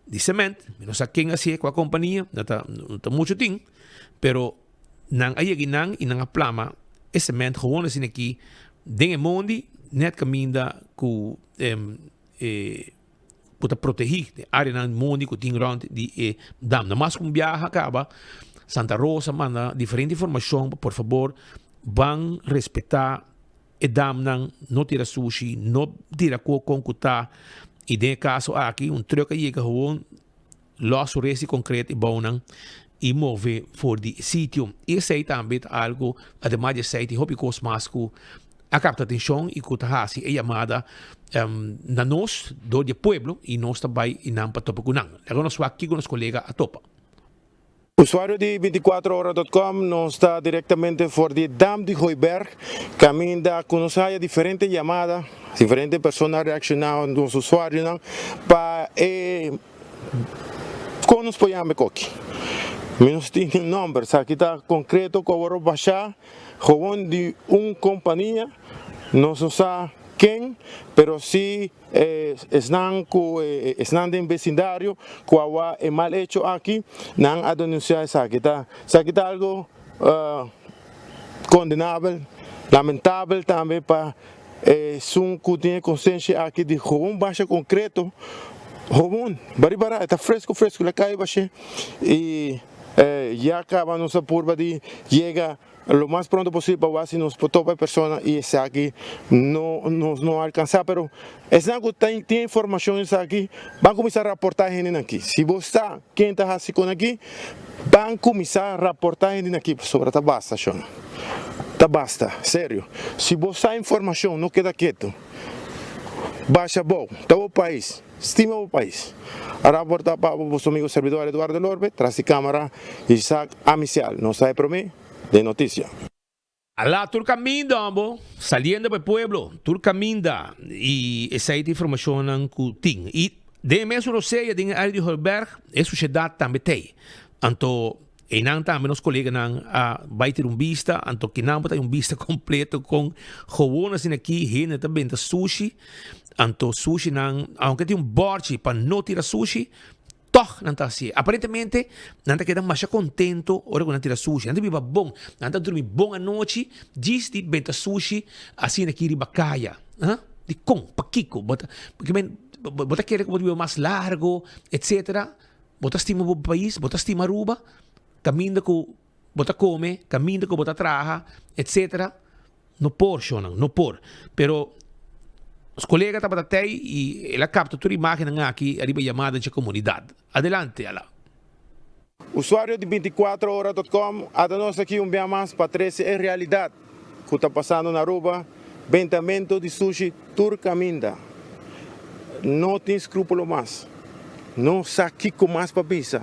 di sement. Mi no sa ken a hasié, kua kompania, no ta no ta muchu tin, pero nan a yega einan i nan a plama e sement gewoon asina aki den e mondi net kaminda ku e ku ta protegí e áreanan mondi ku tin rònt di e dam. Na mas ku un biaha kaba, Santa Rosa manda diferente informashon pa por fabor ban respetá e damnan, no tira sushi, no tira kokon ku ta i den e kaso aki un trùk a yega gewoon Lòs su res di konkret e bounan i move for di e sitio. I esei tambe ta algu, ademas di esei tin hopi kos mas ku a kapta atenshon i ku ta hasi e yamada na nos dor di e pueblo i nos ta bai i nan pa topa ku nan. Laga nos wak kiko nos kolega a topa. Usuario di 24 ora dot com, nos ta directamente for di Dam di Hooiberg, caminda cu nos haya diferente yamada, diferente persona a reacciona, nos usuarionan, pa e con nos por yama e koki. Mi nos tin un nomber, esaki ta concreto cu awor a basha gewoon di un compania, nos no sa ken, pero si Esnan ku esnan den besindario ku a wak e mal echo aki, nan a denunsiá esaki. Ta esaki ta algu kondenabel, lamentabel tambe pa esun ku tin e konsensia aki di gewoon basha konkreto, gewoon baribará, e ta fresku fresku la kai bash'é i ya kaba nos a purba di yega Lo mas pronto posibel pa wak si nos por topa e persona y esaki no nos no alcansa pero esnan cu tin e informacion esaki ban cuminsa raporta e hendenan aki si bo sa ken ta haci con aki ban cuminsa raporta e hendenan aki pasobra ta basta shon ta basta serio si bo sa informacion no keda keto basha abou ta bo pais. Stima bo pais. A raporta pa bo boso amigo servidor Eduardo Lorbe, tras di camara Isaac Amicial. Nos ta e prome den noticia. Ala tur caminda hombo, saliendo pa e pueblo, tur caminda y esey ta informacionnan cu tin. Y den e mesun rosea den e area di Hooiberg e suciedad tambe t'ey. Anto eynan tambe nos coleganan a bay tira un bista, anto kinan bo ta hay un bista completo con gewoon asina aki hende ta benta sushi. Anto sushinan, aunke tin un bòrchi pa no tira sushi, tòg nan ta hasié. Aparentemente, nan ta keda masha kontento ora ku nan tira sushi. Nan ta biba bon, nan ta drumi bon anochi djis di benta sushi asina aki riba kaya. Ha? Dikon? Pakiko? Bo ta, bo ta kere ku bo ta biba mas largo, etsetera? Bo ta stima bo pais? Bo ta stima Aruba? Kaminda ku bo ta kome, kaminda ku bo ta traha, etsetera? No por, shonnan, no por. Pero nos kolega tabata tei i el a kapta tur imágennan aki ariba yamada dje komunidat. Adelante, Ala. Usuario di 24 ora dot com a ta nos aki un bia mas pa trece e realidad cu ta pasando na Aruba, bentamento di sushi tur caminda. No tin scrupulo mas. No sa kico mas pa bisa.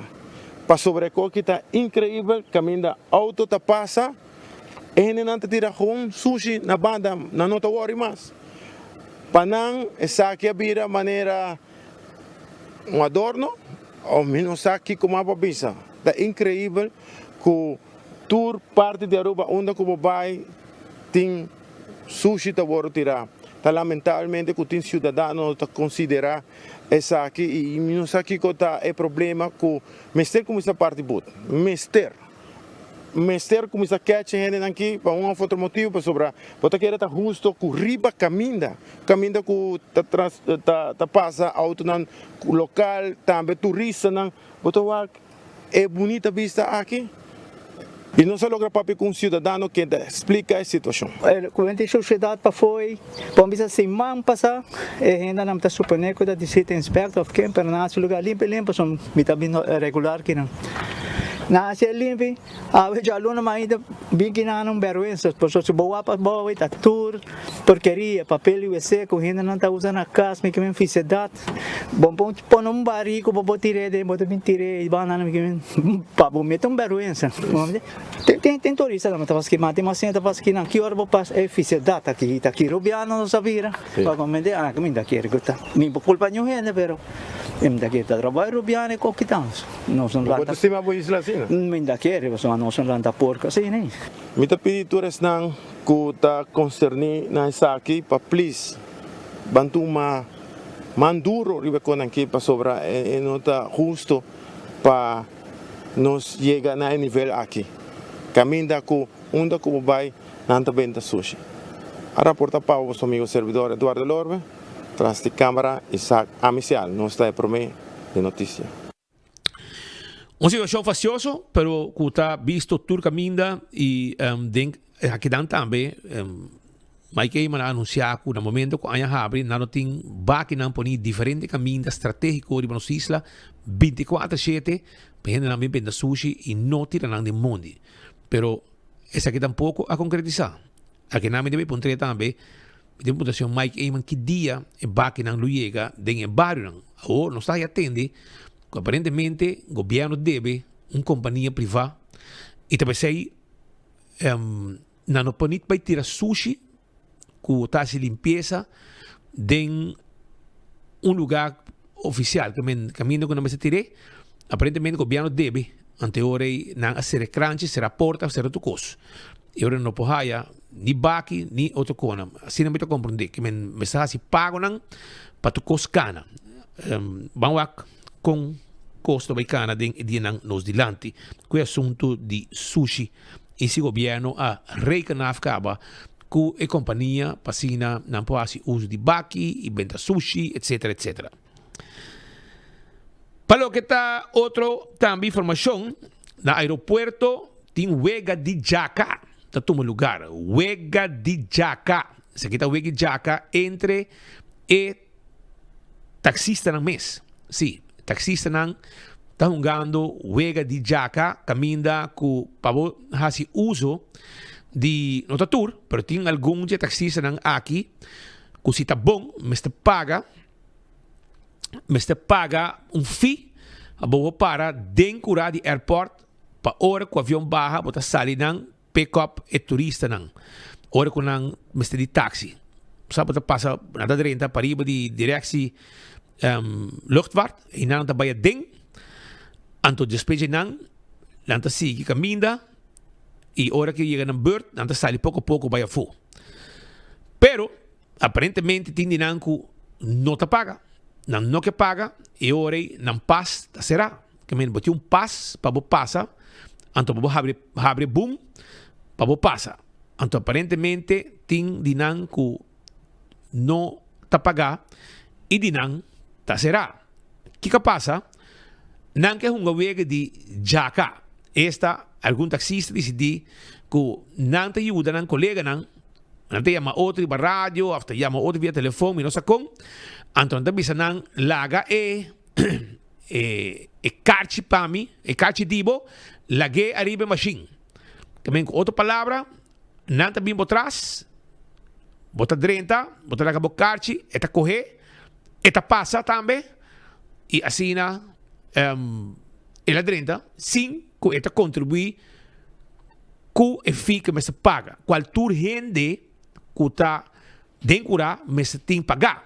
Pasobra e coki ta increibel caminda auto ta pasa. E hendenan ta tira gewoon sushi na banda, nan no ta wòri mas. Pa nan esaki a bira manera un adorno òf mi no sa kiko mas pa bisa. Ta inkreibel ku tur parti di Aruba unda ku bo bai tin sushi ta wòrdu tirá. Ta lamentablemente ku tin siudadano no ta konsiderá esaki i mi no sa kiko ta e problema ku mester kuminsá parti but. Mester. Mester cuminsa catch e hendenan aki pa un of otro motibo pasobra bo ta kere ta husto cu riba caminda, caminda cu ta trans ta ta pasa autonan local tambe turistanan bo ta wak e bunita bista aki y nos a logra papia cu un ciudadano ken ta splica e situacion. Cu hende sociedad pafo ey, bo bisa siman pasa e hendenan ta supone cu ta di city inspector of ken pero nan haci lugar limpi limpi pasobra mi ta bini regular kinan. Nan haci e limpi, awe djaluna mainta bin kinan un berwensa pasobra si bo wak pa abou ta tur porkeria, papel di wc cu hendenan ta usa na cas mi kimen fisedad. Bo por pone un bari cu bo por tir'e den bo ta bin tir'e y banda mi kimen pa bo mete un berwensa. Tin tin turista ta paski ma tin mas hende ta paski nan ki ora bo pasa e fisedad aki ta ki rubiano nos a bira pa comende ah mi ta kere ku ta mi por kulpa niun hende pero mi ta kere ta trabao e rubiano e koki ta nos no Bo lanta ta stima bo isla asina? Mi ta kere pasobra nos no lanta porko asina. Mi ta pidi tur esnan ku ta konserní na esaki pa plis ban tuma man duro riba e konan aki pasobra e no ta husto pa nos yega na e nivel aki. Caminda cu unda cu bo bay nan ta benta sushi. A raporta pa bo amigo servidor Eduardo Lorbe, tras di camara Isaac Amicial. Nos ta e prome di noticia. Un situacion fastioso, pero cu ta bisto tur caminda y den akinan tambe Mike Eman a anuncia cu na momento cu aña habri nan lo tin bakinan poni diferente caminda strategico riba nos isla binticuater shete pa hendenan bin benta sushi y no tira nan den mondi. Pero esaki tampoco a concretisa. Akinan mi debe puntra tambe, mi debe puntra señor Mike Eman ki dia e bakinan lo yega den e barionan. Awor nos ta haya tende cu aparentemente gobierno debe. un kompania privá i ta p'esei nan no por nit bai tira sushi ku ta hasi limpiesa den un lugá ofisial kaminda ku nan mester tir'é aparentemente gobièrnu debe anto e ora ei nan a sera e kranchi sera porta sera tur kos e ora no por haya ni baki ni otro kos asina mi ta komprondé ke men mester hasi pagonan pa tur kos kana ban wak kon kos ta bai kana den e dianan nos dilanti ku e asuntu di sushi i si gobièrnu a reken af kaba ku e kompania pa asina nan por hasi uso di baki i benta sushi etsetera etsetera. Pa loke ta otro tambe informashon, na aeropuerto tin wega di djaka ta tuma lugar. Wega di djaka. Esaki ta wega di djaka entre e taksistanan mes. Sí, taksistanan ta hungando wega di djaka kaminda ku pa bo hasi uso di, no ta tur, pero tin algun di e taksistanan aki ku si ta bon mester paga, mester paga un fee pa bo por para den kura di airport pa ora ku avion baha bo ta sali nan pick up e turistanan ora ku nan mester di taxi. Sa bo ta pasa nan ta drenta pariba di directie luchtvaart y nan ta bai aden anto despues di nan nan ta sigui caminda y ora ku yega nan beurt nan ta sali poko poko bai afo. Pero aparentemente tin di nan ku no ta paga, nan no ke paga y ora ei nan pas ta sera. Ke men bo tin un pas pa bo pasa, anto pa bo habri habri boom pa bo pasa. Anto aparentemente tin di nan ku no ta pagá i di nan ta será. Kiko a pasa? Nan ke hunga wega di djaka. Esta algun taksista disidí ku nan ta yuda nan koleganan, nan ta yama otro riba radio òf ta yama otro via telefon, mi no sa kon. Anto nan ta bisa nan laga e E e karchi pa mi, e karchi di bo, lag'é ariba e mashin. Ta men ku otro palabra, nan ta bin bo tras, bo ta drenta, bo ta laga bo karchi, e ta kohé, e ta pasa tambe, i asina el a drenta sin ku e ta kontribuí ku e fee ku e mester paga, kual tur hende ku ta den kurá mester tin pagá.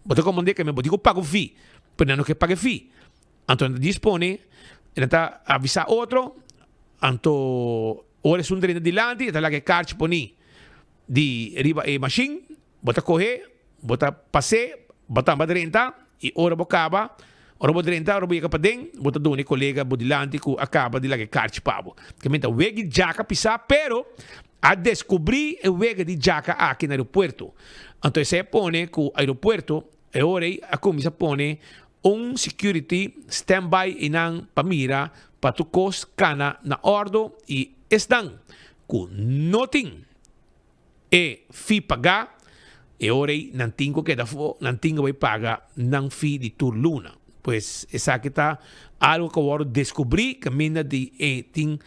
Bo ta komprendé ke bo tin ku paga un fee, pero nan no ke paga e fee. Anto nan ta dispone, nan ta avisá otro, anto ora esun drenta dilanti e ta laga e karchi poni di riba e mashin, bo ta kohe, bo ta pas'é, bo tamba drenta i ora bo kaba, ora bo drenta, ora bo yega paden, bo ta duna e kolega bo dilanti ku a kaba di laga e karchi pa bo. Ke men ta wegi djaka pisá, pero A deskubrí e wega di djaka aki na aeropuerto. Anto esei a pone ku aeropuerto e ora ei a kuminsá pone un security standby einan pa mira pa tur kos kana na òrdu i esnan ku no tin e fee pagá e ora ei nan tin ku keda afó, nan tin ku bai paga nan fee di tur luna. Pues esaki ta algu ku a wòrdu deskubrí kaminda di e tin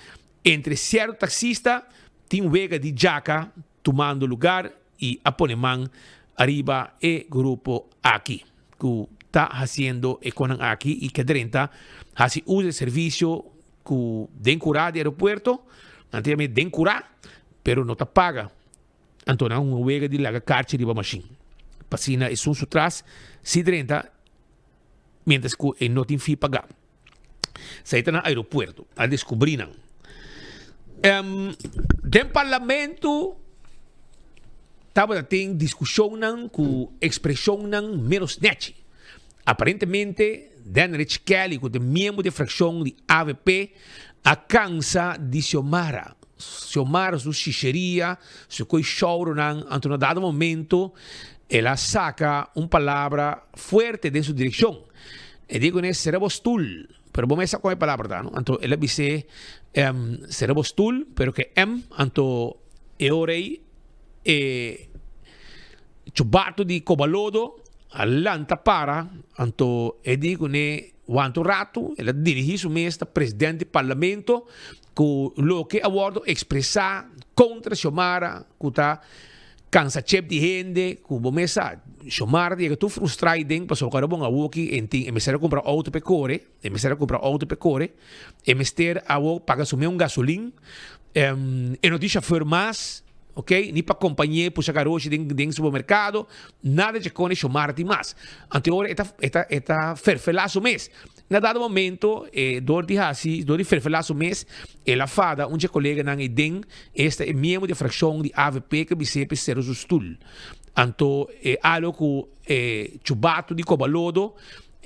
Entre sierto taxista tin wega di djaka tumando lugar y a pone man ariba e grupo aki cu ta haciendo e conan aki y ke drenta haci uso di servicio cu den cura di aeropuerto, nan ta yama e den cura, pero no ta paga. Anto nan un wega di laga karchi riba mashin pa asina esun su tras si drenta mientras cu e no tin fee paga. Esei ta na aeropuerto, a descubrí nan. Um, den parlamento tabata tin discusionnan cu expresionnan menos nechi. Aparentemente, Denrich Kelly, cu ta miembro di fraccion di avp, a cansa di Xiomara. Xiomara su shisheria, su coy showronan, anto na dado momento el a saca un palabra fuerte den su direccion. E di kuné, Sera bo stul. Pero bo mes sa kon e palabra ta, no? Anto el a bis'é, Sera bo stul, pero ke em. Anto e ora ei e chubatu di kobalodo a lanta para. Anto e di kuné, Wanta un ratu. El a dirigí su mes na presidente di parlamento ku loke a wòrdu ekspresá kontra Xiomara ku ta. Cansa chep di hende cu bo mes sa. Shomar ta yega tur frustra ei den pasobra cu ora bon awoki en tin e mester a cumpra auto p'e core, e mester a cumpra auto p'e core, e mester awo paga su mes un gasolin, e no tin chauffeur mas, ok, ni pa compañe pusha garoshi den den supermercado, nada dje cone Shomar tin mas. Anto e ora e ta e ta e ta ferfela su mes. Na dado momento e dor di haci, dor di ferfelá su mes, el a fada un dje coleganan ei den, esta e miembro di e fraccion di avp cu bis'é p'e cera su stoel. Anto e alo cu e chubato di Cobalodo,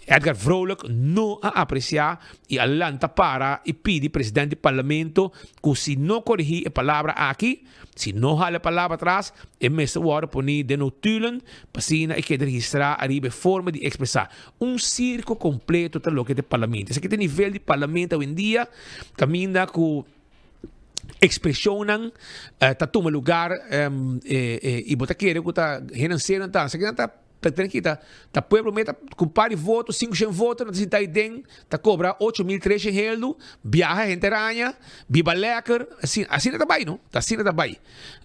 Edgar Vrolijk, no a apreciá y a lanta para y pidi president di parlamento cu si no corigi e palabra aki, Si no hala e palabra atras, e mester wòrdu poní den notulen pa asina e keda registrá ariba e forma di ekspresá. Un sirko kompleto ta loke ta e parlamento. Esaki ta e nivel di parlamento awendia kaminda ku ekspreshonnan ta tuma lugar i bo ta kere ku ta hendenan serio nan ta. Esaki nan ta. Ta tene kita ta pueblo meta cu un par di voto, 500 voto, nan ta sinta ahi den, ta cobra 8300 heldu, biaha henter aña, biba lekker, asina, asina ta bay no, ta asina ta bay.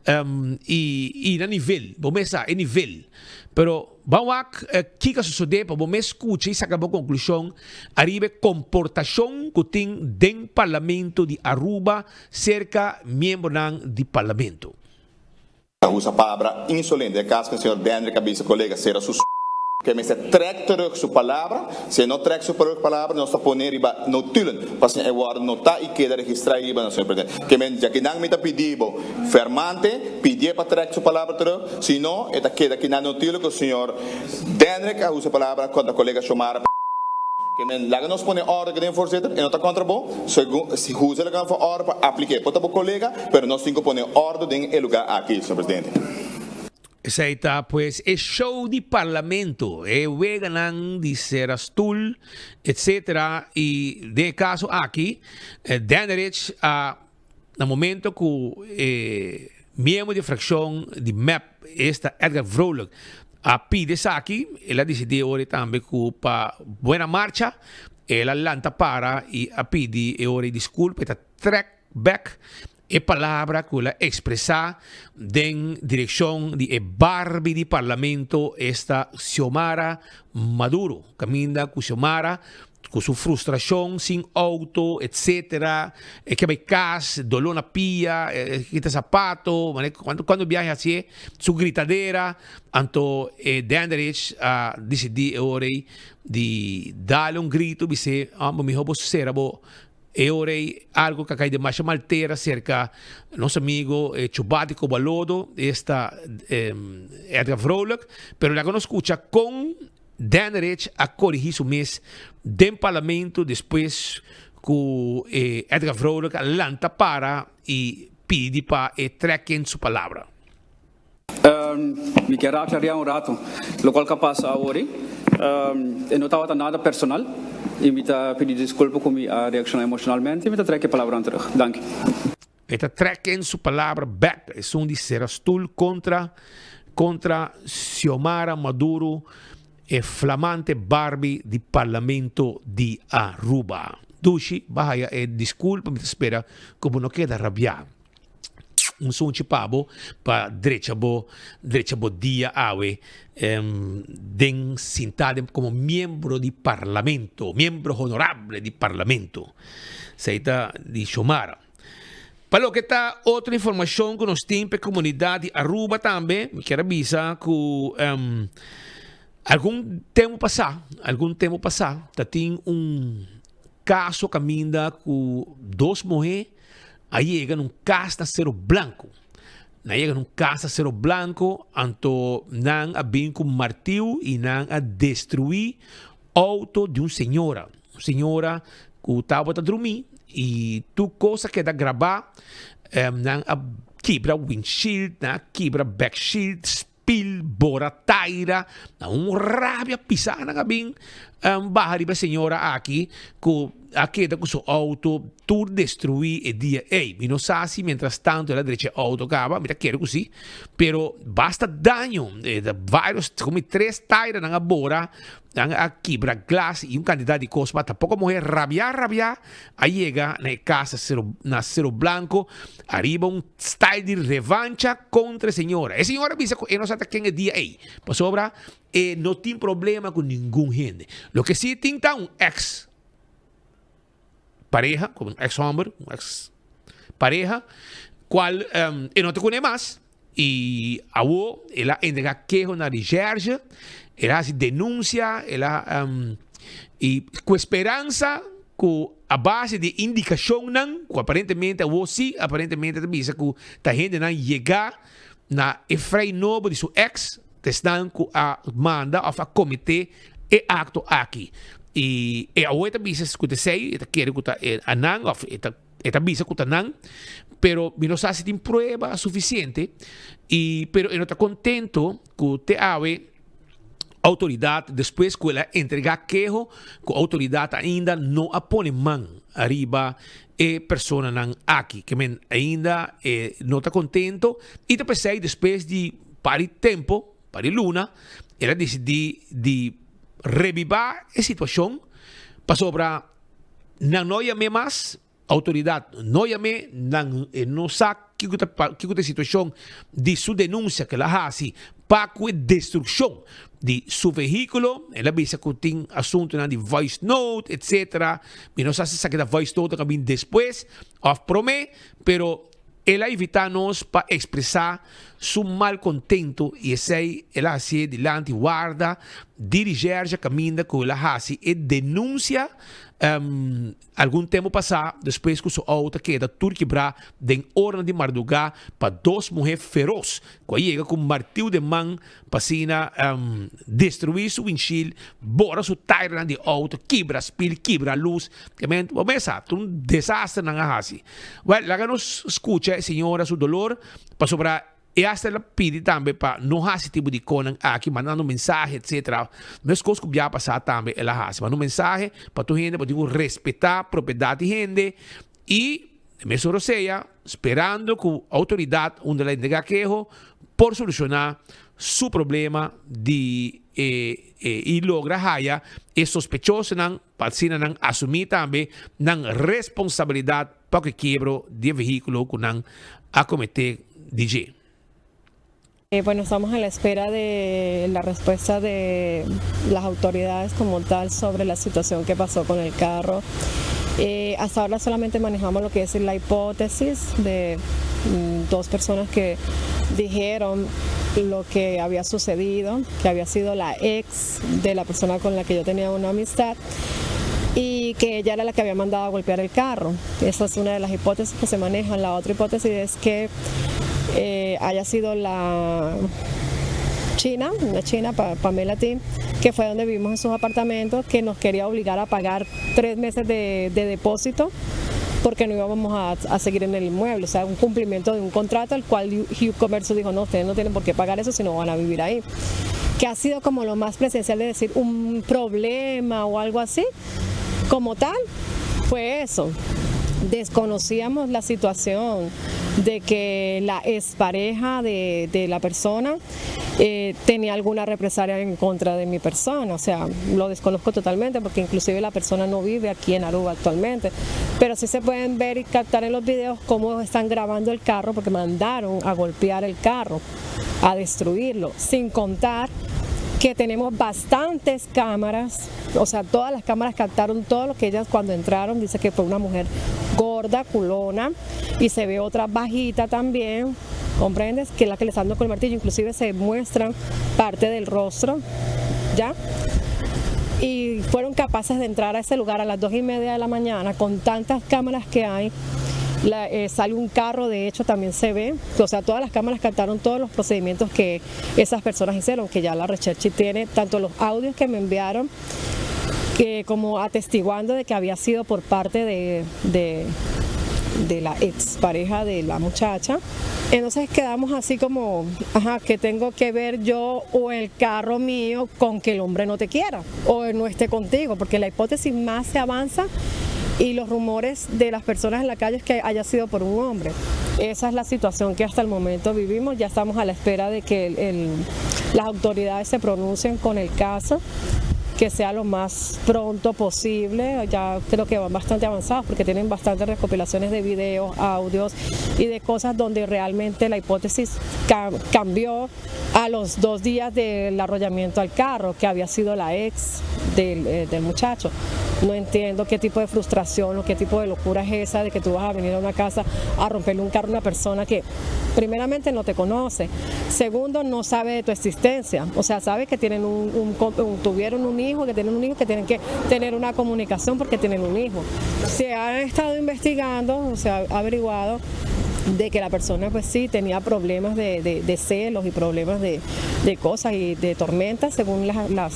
Um, y, y na nivel, bo mes sa, e nivel. Pero ban wak kiko a sosode pa bo mes scucha y saca bo conclusion ariba e comportacion cu tin den Parlamento di Aruba cerca miembronan di Parlamento. Ta usa palabra insolente. E cas cu señor Dendrick a bisa colega cera su ke mester trek terug su palabra. Si e no trek su palabra nos ta pone riba notulen pa asina e worde nota y keda registra riba nos, señor presidente. Ke men djakinan mi ta pidi bo fermante pidié pa trek su palabra terug, si no e ta keda kinan notulen cu señor Dendrick a usa palabra contra colega Xiomara. Ke men laga nos pone orde den voorzitter, e no ta contra bo, segun si huza laga for orde pa apliké. Por ta bo colega, pero nos tin cu pone orde den e lugar aki, señor presidente. Esei ta pues e show di parlamento, e weganan di sera stoel, etc. Y den e caso aki, Danrich a na momento cu e miembro di fraccion di mep, esta Edgar Vrolijk, a pidi esaki, el a dicidi e ora tambe cu pa buena marcha, el a lanta para y a pidi e ora disculpa, e ta trek bek e palabra cu el a expresa den direccion di e Barbie di Parlamento, esta Xiomara Maduro, caminda cu Xiomara Cu su frustracion, sin auto, etc. E ke bay cas, dolor na pia, e kita zapato, mane cuando cuando biahe hacié, su gritadera, anto e Dandridge a dicidi e ora ey di dale un grito, bis'é, homber miho bo cera bo e ora ey algo ca cay demasha mal tera cerca nos amigo e Chubatico Balodo, esta Edgar Vrolijk, pero laga nos scucha con Danrich a korigí su mes den parlamento despues ku Edgar Vrolijk a lanta para i pidi pa e trek in su palabra. Mi kier aclaria un rato locual ca pasa awor. E no tabata nada personal y mi ta pidi disculpa cu mi a reacciona emocionalmente y mi ta trek e palabranan terug. Danki. E ta trek in su palabra bek, esun di sera stul kontra kontra Xiomara Maduro, e flamante Barbie di Parlamento di Aruba. Dushi, bo a haya e disculpa, mi ta spera ku bo no keda rabiá. Un sunchi pa bo pa drecha bo drecha bo dia awe den sinta den komo miembro di Parlamento, miembro honorable di Parlamento. Esei ta di Xiomara. Pa loke ta otro informacion cu nos tin pa e comunidad di Aruba tambe, mi kier a bisa cu algun tempo pasa, algun tempo pasa ta tin un caso caminda cu dos muhe a yega na un cas na Cero Blanco. Nan a yega na un cas na Cero Blanco, anto nan a bin cu martiu y nan a destrui auto di un señora. Un señora cu tabata drumi y tur cos a keda graba. Nan a kibra windshield, nan a kibra backshield, spiel, bora taira. Na un rabia pisa nan a bin. baha riba e señora aki ku a keda ku su outo tur destruí e dia ei. Mi no sa si mientras tanto el a drecha e outo kaba, mi ta kere ku si, pero basta daño, varios, segun mi tres tairanan a bora, nan a kibra glas i un kantidat di kos, ma tampoco muher rabiá rabiá a yega na e kas na Cero Blanco ariba un style di revancha kontra e señora. E señora a bisa ku e no sa ta ken e dia ei, pasobra e no tin problema ku ningun hende. Loke si tin ta un ex pareha, un ex homber, un ex pareha, cual e no ta cune mas y awo el a entrega keho na recherche, el a haci denuncia, el a y cu esperanza cu a base di indicacionnan cu aparentemente awo si aparentemente ta bisa cu ta hendenan yega na e frei nobo di su ex, Ta esnan ku a manda òf a kometé e akto aki. I e awo e ta bisa ku ta esei, e ta kere ku ta e nan òf e ta e ta bisa ku ta nan, pero mi no sa si tin prueba sufisiente i pero e no ta kontento ku te awe outoridat despues ku el a entregá keho ku outoridat ainda no a pone man ariba e personanan aki. Ke men ainda e no ta kontento i ta p'esei despues di Par di tempo, par di luna, el a disidí di rebibá e situashon pasobra nan no yam'é mas, outoridat no yam'é, nan e no sa kiko ta kiko ta e situashon di su denunsia ku el a hasi pa ku e destrukshon di su vehíkulo. El a bisa ku tin asuntunan di voice note etsetera. Mi no sa si esaki ta voice note ku a bin despues òf promé, pero El a invitá nos pa ekspresá su malkontentu i esei el a hasié dilanti warda di Rijerja kaminda ku el a hasi e denunsia algun tempu pasá despues ku su outo a keda tur kibrá den oranan di mardugá pa dos muhé feros ku a yega ku martiu den man pa asina destruí su windshield, bora su tairnan di outo, kibra spil, kibra lus. Kement, bo mesa, ta un desaster nan a hasi. Wèl, laga nos skucha e señora su dolor, pasobra e hasta el a pidi tambe pa no hasi tipo di konan aki, mandando mensahe, etcetera. Meskos ku bia pasá tambe el a hasi, manda un mensahe pa tur hende, bo tin ku respetá propiedat di hende i mesun rosea, sperando ku outoridat unda el a entregá keho por solushoná su problema di e i logra haya e sospechosonan pa asina nan asumí tambe nan responsabilidat pa ku e kiebro di e vehíkulo ku nan a kometé di dje. Bueno, estamos a la espera de la respuesta de las autoridades como tal sobre la situación que pasó con el carro. Eh, hasta ahora solamente manejamos lo que es la hipótesis de mm, dos personas que dijeron lo que había sucedido, que había sido la ex de la persona con la que yo tenía una amistad y que ella era la que había mandado a golpear el carro. Esa es una de las hipótesis que se manejan. La otra hipótesis es que eh, haya sido la china, una china, Pamela Tim, que fue donde vivimos en sus apartamentos, que nos quería obligar a pagar tres meses de, depósito porque no íbamos a, seguir en el inmueble, o sea, un cumplimiento de un contrato al cual Hugh Comercio dijo, no, ustedes no tienen por qué pagar eso si no van a vivir ahí. Que ha sido como lo más presencial de decir un problema o algo así, como tal, fue eso. Desconocíamos la situación de que la expareja de, de la persona eh, tenía alguna represalia en contra de mi persona. O sea, lo desconozco totalmente porque inclusive la persona no vive aquí en Aruba actualmente. Pero sí se pueden ver y captar en los videos cómo están grabando el carro porque mandaron a golpear el carro, a destruirlo, sin contar que tenemos bastantes cámaras, o sea, todas las cámaras captaron todo lo que ellas cuando entraron, dice que fue una mujer gorda, culona, y se ve otra bajita también, ¿comprendes? Que es la que les ando con el martillo, inclusive se muestran parte del rostro, ¿ya? Y fueron capaces de entrar a ese lugar a las dos y media de la mañana con tantas cámaras que hay. Eh, sale un carro, de hecho también se ve, o sea, todas las cámaras captaron todos los procedimientos que esas personas hicieron, que ya la Recherche tiene, tanto los audios que me enviaron, que como atestiguando de que había sido por parte de, de, de la expareja de la muchacha. Entonces quedamos así como, ajá, que tengo que ver yo o el carro mío con que el hombre no te quiera o no esté contigo? Porque la hipótesis más se avanza y los rumores de las personas en la calle es que haya sido por un hombre. Esa es la situación que hasta el momento vivimos. Ya estamos a la espera de que las autoridades se pronuncien con el caso, que sea lo más pronto posible. Ya creo que van bastante avanzados porque tienen bastantes recopilaciones de videos, audios y de cosas donde realmente la hipótesis cambió a los 2 días del arrollamiento al carro, que había sido la ex del muchacho. No entiendo qué tipo de frustración o qué tipo de locura es esa de que tú vas a venir a una casa a romperle un carro a una persona que primeramente no te conoce, segundo no sabe de tu existencia, o sea, sabe que tienen un, un co-, un, tuvieron un hijo, que tienen un hijo, que tienen que tener una comunicación porque tienen un hijo. Se ha estado investigando, se ha averiguado de que la persona pues sí tenía problemas de celos y problemas de cosas y de tormentas, según las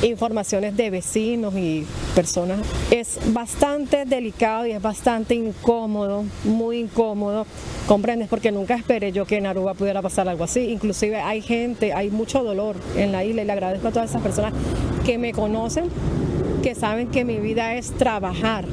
informaciones de vecinos y personas. Es bastante delicado y es bastante incómodo, muy incómodo, ¿comprendes? Porque nunca esperé yo que en Aruba pudiera pasar algo así. Inclusive hay gente, hay mucho dolor en la isla y le agradezco a todas esas personas que me conocen, que saben que mi vida es trabajar.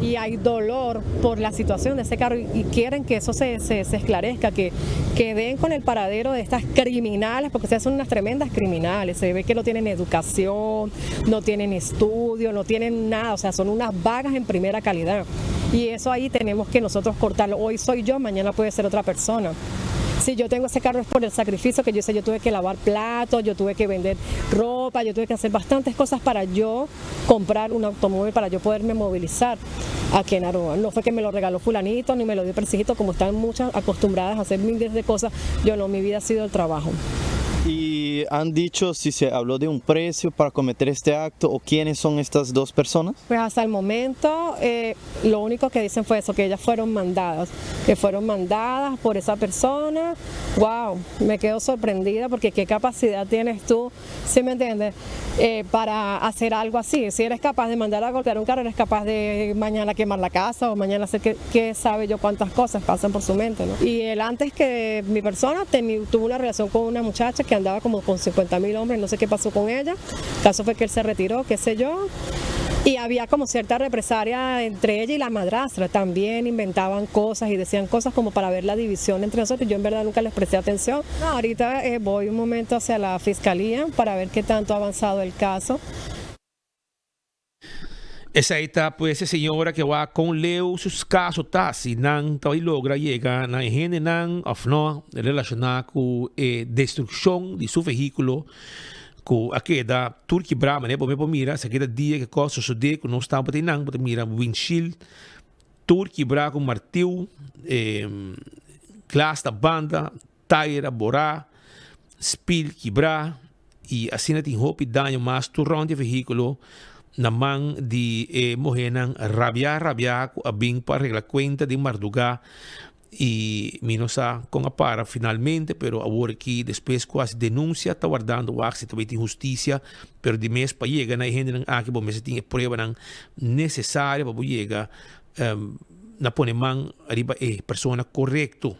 Y hay dolor por la situación de ese carro y quieren que eso se esclarezca, que den con el paradero de estas criminales, porque ustedes son unas tremendas criminales, se ve que no tienen educación, no tienen estudio, no tienen nada, son unas vagas en primera calidad. Y eso ahí tenemos que nosotros cortarlo. Hoy soy yo, mañana puede ser otra persona. Si yo tengo ese carro es por el sacrificio que yo hice. Yo tuve que lavar platos, yo tuve que vender ropa, yo tuve que hacer bastantes cosas para yo comprar un automóvil, para yo poderme movilizar aquí en Aruba. No fue que me lo regaló fulanito, ni me lo dio Persijito, como están muchas acostumbradas a hacer miles de cosas. Yo no, mi vida ha sido el trabajo. ¿Y han dicho si se habló de un precio para cometer este acto o quiénes son estas dos personas? Hasta el momento, lo único que dicen fue eso, que ellas fueron mandadas, que fueron mandadas por esa persona. ¡Wow! Me quedo sorprendida porque qué capacidad tienes tú, ¿sí me entiendes? Para hacer algo así. Si eres capaz de mandar a golpear un carro, eres capaz de mañana quemar la casa o mañana hacer que sabe yo cuántas cosas pasan por su mente, ¿no? Y él antes que mi persona tuvo una relación con una muchacha que andaba como con 50.000 hombres, no sé qué pasó con ella. El caso fue que él se retiró, qué sé yo. Y había como cierta represalia entre ella y la madrastra. También inventaban cosas y decían cosas como para ver la división entre nosotros. Yo en verdad nunca les presté atención. No, ahorita voy un momento hacia la fiscalía para ver qué tanto ha avanzado el caso. Esey ta pues e señora cu a con leu su caso ta si nan ta logra yega na hendenan of no relaciona cu destruccion di su vehiculo cu a keda tur kibra ne bo por mira esaki ta dia cu cos sucede cu nos tabata nan bo mira windshield tur kibra cu martiu, glas ta banda, tire bora, spiel kibra y asina tin hopi daño mas tur rond di vehiculo na man di muhernan rabia rabia a bin pa regla cuenta di marduga y mi no sa con a para finalmente, pero awor aki despues cu a denuncia ta wardando wak si tambe tin husticia, pero di mes pa yega na hendenan aki bo mester tin pruebanan necesario pa yega na pone man ariba e persona corecto.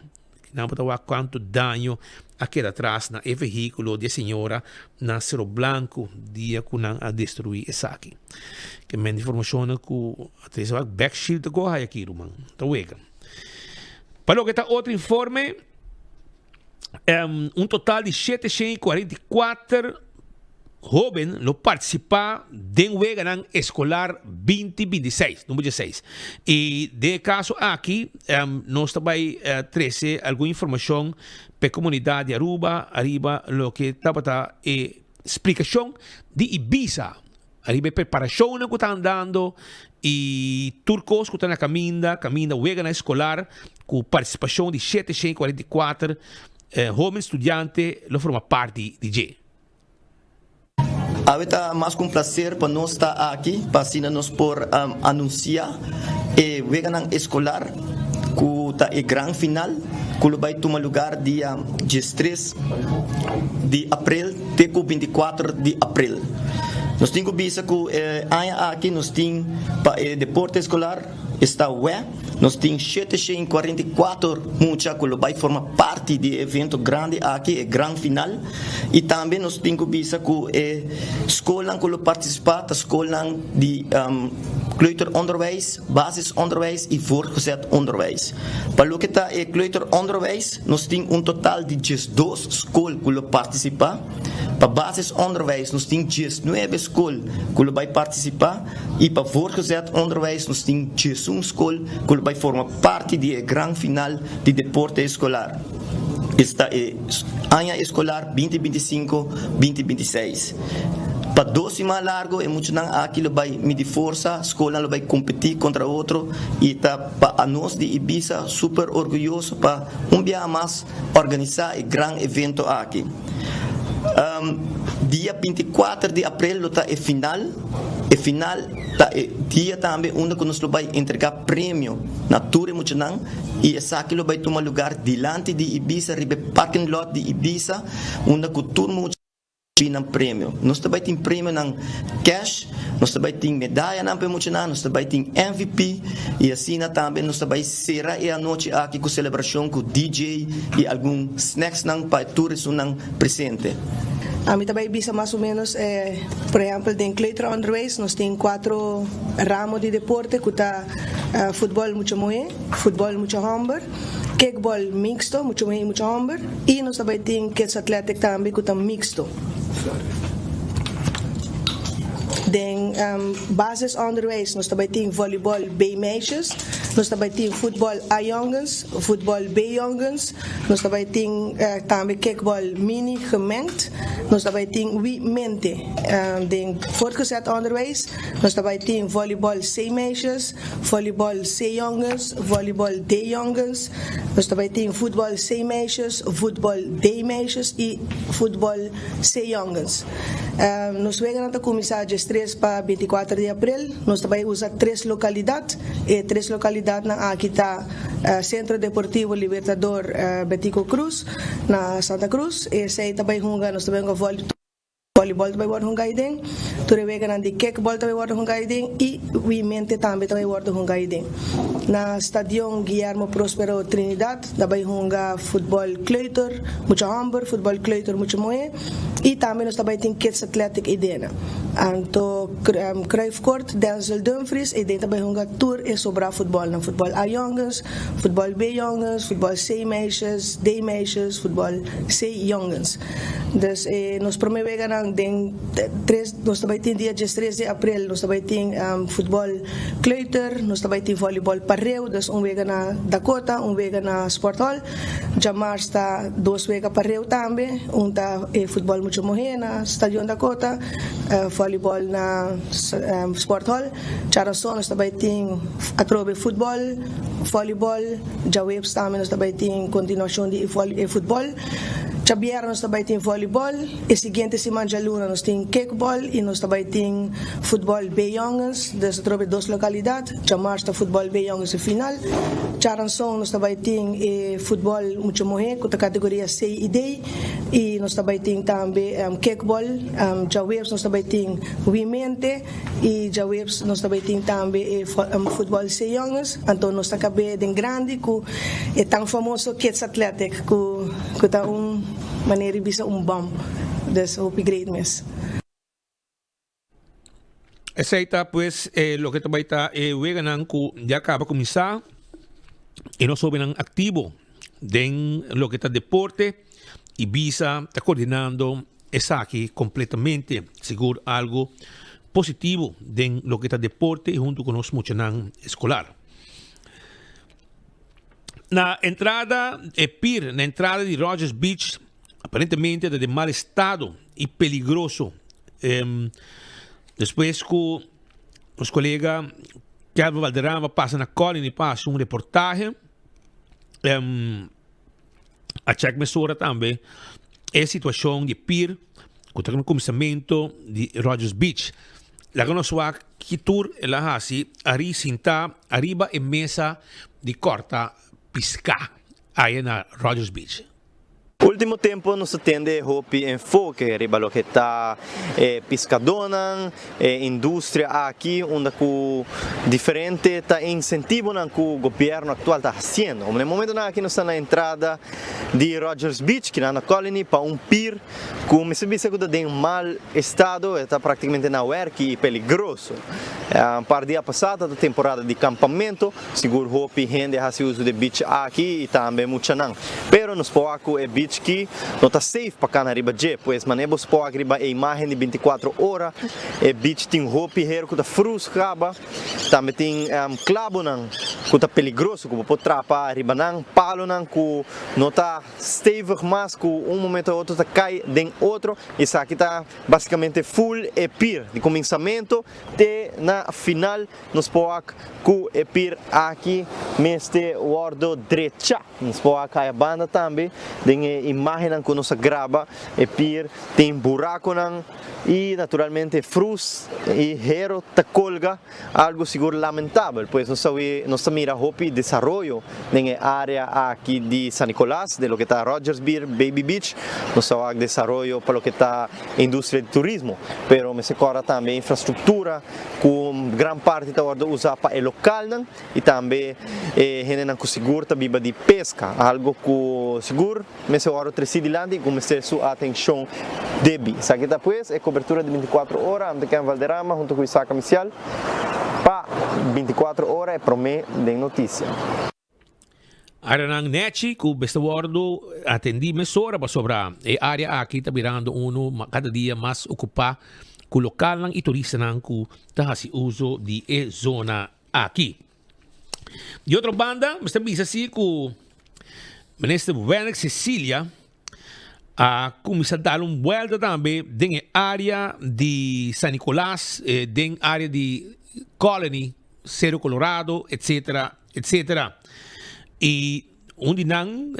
Nan por wak cuanto daño a keda atras na e vehiculo di señora na Cero Blanco dia cu nan a destrui esaki. Kiermen informacion cu atres back shield go hay aki ruman. Ta wega. Pa loke ta otro informe, un total di 744 hoben lo participa den weganan escolar 2026, number 16. Y den caso aki, nos tambe trece algun informacion pa e comunidad di Aruba, ariba loke tabata e explicacion di Ibisa, ariba preparacion cu ta andando y tur cos cu ta na caminda, caminda weganan escolar, cu participacion di 744 hoben studiante lo forma parti di dje. Awe ta mas cu un placer pa nos ta aki, pa asina nos por anuncia e weganan escolar cu ta e gran final, cu lo bay tuma lugar dia 13 di april te cu 24 di april. Nos tin cu bisa cu e aña aki nos tin pa e deporte escolar. Esta we, nos tin 744 mucha ku lo bai forma parti di e evento grandi aki, e gran final. I tambe nos tin ku bisa ku e skolnan ku lo partisipá ta skolnan di kleuteronderwijs, basisonderwijs i voortgezet onderwijs. Pa loke ta e kleuteronderwijs, nos tin un total di 12 skol ku lo partisipá. Pa basisonderwijs nos tin 19 skol ku lo bai partisipá i pa voortgezet onderwijs nos tin 11 skol ku lo bai forma parti di e gran final di deporte eskolar. Esta e aña eskolar binti 25, 2026. Pa dos siman largo e muchanan aki lo bai midi forsa, skolnan lo bai kompetí kontra otro i ta pa anos di Ibisa super orguyoso pa un biaha mas organisá e gran evento aki. Dia 24 di aprel lo ta e final. E final ta e dia tambe unda ku nos lo bai entregá premio na tur e muchanan i esaki lo bai tuma lugar dilanti di Ibisa riba e parking lot di Ibisa unda ku tur mucha bin nan premio. Nos ta bai tin premionan cash, nos ta bai tin medayanan pa e muchanan, nos ta bai tin MVP i asina tambe nos ta bai sera e anochi aki ku selebrashon ku DJ i algun snacksnan pa tur esunnan presente. Ami ta bai bisa mas o menos, por ehempel den kleuteronderwijs nos tin cuatro ramo di deporte cu ta futbol mucha muhe, futbol mucha homber, kickball mixto, mucha muhe y mucha homber, y nos ta bai tin kids athletic tambe cu ta mixto. Den basisonderwijs nos ta bai tin volleyball B meisjes, nos ta bai tin futbol A jongens, futbol B jongens, Nos ta bai tin tambe kickball mini gemengd. Nos ta bai tin Wi Mente den voortgezet onderwijs. Nos ta bai tin volleyball C meisjes, volleyball C jongens, volleyball D jongens. Nos ta bai tin voetbal C meisjes, voetbal D meisjes y voetbal C jongens. Nos weganan ta kuminsá djes tres pa 24 di aprel. Nos ta bai usa tres lokalidat. E tres lokalidatnan aki ta. Centro Deportivo Libertador Betico Croes na Santa Cruz. Esey ta bay hunga, nos ta bay hunga volleyball ta bay wordo hunga aiden, tur e weganan di kickball ta bay wordo hunga aiden y Wimente tambe ta bay wordo hunga aiden. Na Stadion Guillermo Prospero Trinidad ta bay hunga futbol kleuter mucha homber, futbol kleuter mucha muhe y tambe nos ta bay tin Kids Athletic aidena. Anto Cruyff Court, Denzel Dumfries eiden ta bay hunga tur e sobra futbolnan, futbol A jongens, futbol B jongens, futbol C meisjes, D meisjes, futbol C jongens. Dus e nos prome weganan den tres nos ta bay tin dia 13 di april nos ta bay tin futbol kleuter, nos ta bay tin volleyball pareu, dus un wega na Dakota, un wega na Sport Hall. Djamars ta dos wega pareu tambe, un ta e futbol mucha muhe na Stadion Dakota, volleyball na Sport Hall. Djarason nos ta bai tin atrobe futbol, volleyball, djaweps tambe nos ta bai tin kontinuashon di e futbol. Djabièrnè nos ta bai tin volleyball, e siguiente siman djaluna nos tin kickball i nos ta bai tin futbol B-jongens, dus atrobe dos lokalidat. Djamars ta futbol B jongens e final. Djaranson nos ta bai tin e futbol mucha muhe ku ta kategoria C i D i nos ta bai tin tambe kickball. Djaweps nos ta bai tin Wimente i djaweps nos ta bai tin tambe e futbol C jongens. Anto nos ta kab'é den grandi ku e tan famoso Kids Athletic ku ku ta un manera di bisa un bòm. Dus hopi great mes. Esei ta pues e loke ta bai ta e weganan ku ya kaba kuminsá i nos hobennan aktivo den loke ta deporte i bisa ta koordinando esaki kompletamente. Sigur algu positivo den loke ta deporte i huntu ku nos muchanan eskolar. Na entrada e pir na entrada di Rogers Beach aparentemente ta den mal estado y peligroso. Despues cu nos colega Kelvin Valderrama pasa na Colin y pa haci un reportahe, a check mesora tambe e situacion di pier cu ta na cuminsamento di Rogers Beach. Laga nos wak ki tur el a haci ari sinta ariba e mesa di corta pisca aya na Rogers Beach. Ultimo tempo nos ta tende hopi enfoke riba loke ta e piskadónan, e industria aki unda ku diferente ta e insentivonan ku gobièrnu aktual ta hasiendo. Na e momentonan aki nos ta na entrada di Rogers Beach, kinan na Colony, pa un pir ku mester bisa ku ta den mal estado, e ta praktikamente na wèrki i peligroso. Un par dia pasá ta temporada di kampamentu. Sigur hopi hende a hasi uso di e beach aki i tambe muchanan. Pero nos por wak ku e beach ki no ta safe pa kana riba dje. Pues manera bo por wak riba e imagen di bintikuatro ora, e beach tin hopi her ku ta frus kaba. Tambe tin klabonan ku ta peligroso ku bo por trapa riba nan, palonan ku no ta stevig mas ku un momento a otro ta kai den otro. Esaki ta basikamente full e pir di kuminsamentu te na final. Nos por wak ku e pir aki mester wordo drecha. Nos por wak aya banda tambe den e imagennan ku nos a graba e pir tin burakonan i naturalmente frus i hero ta kolga, algo sigur lamentabel. Pues nos ta nos ta mira hopi desaroyo den e area aki di San Nicolas, den loke ta Rogers Beer, Baby Beach, nos ta wak desaroyo pa loke ta industria di turismo, pero mester kòrda tambe infrastruktura. ku gran parti ta wòrdu usá pa e lokalnan i tambe e hendenan ku sigur ta biba di peska, algu ku sigur mester wòrdu tresí dilanti i ku mester su atenshon debí. Esaki ta pues e kobertura di bintikuatro ora, Ami ta Ken Valderrama huntu ku Isaka Misial pa bintikuatro ora e promé den notisia. Areanan nechi ku mester wòrdu atendí mesora pasobra e área aki ta birando unu kada dia mas okupá ku lokalnan i turistanan ku ta hasi uso di e zona aki. Di otro banda mester bisa si ku Minister Wendrick Cecilia a kuminsá dal un buelta tambe den e área di San Nicolas, den área di Colony, Cerro Colorado, etcetera, etc. Y un di nan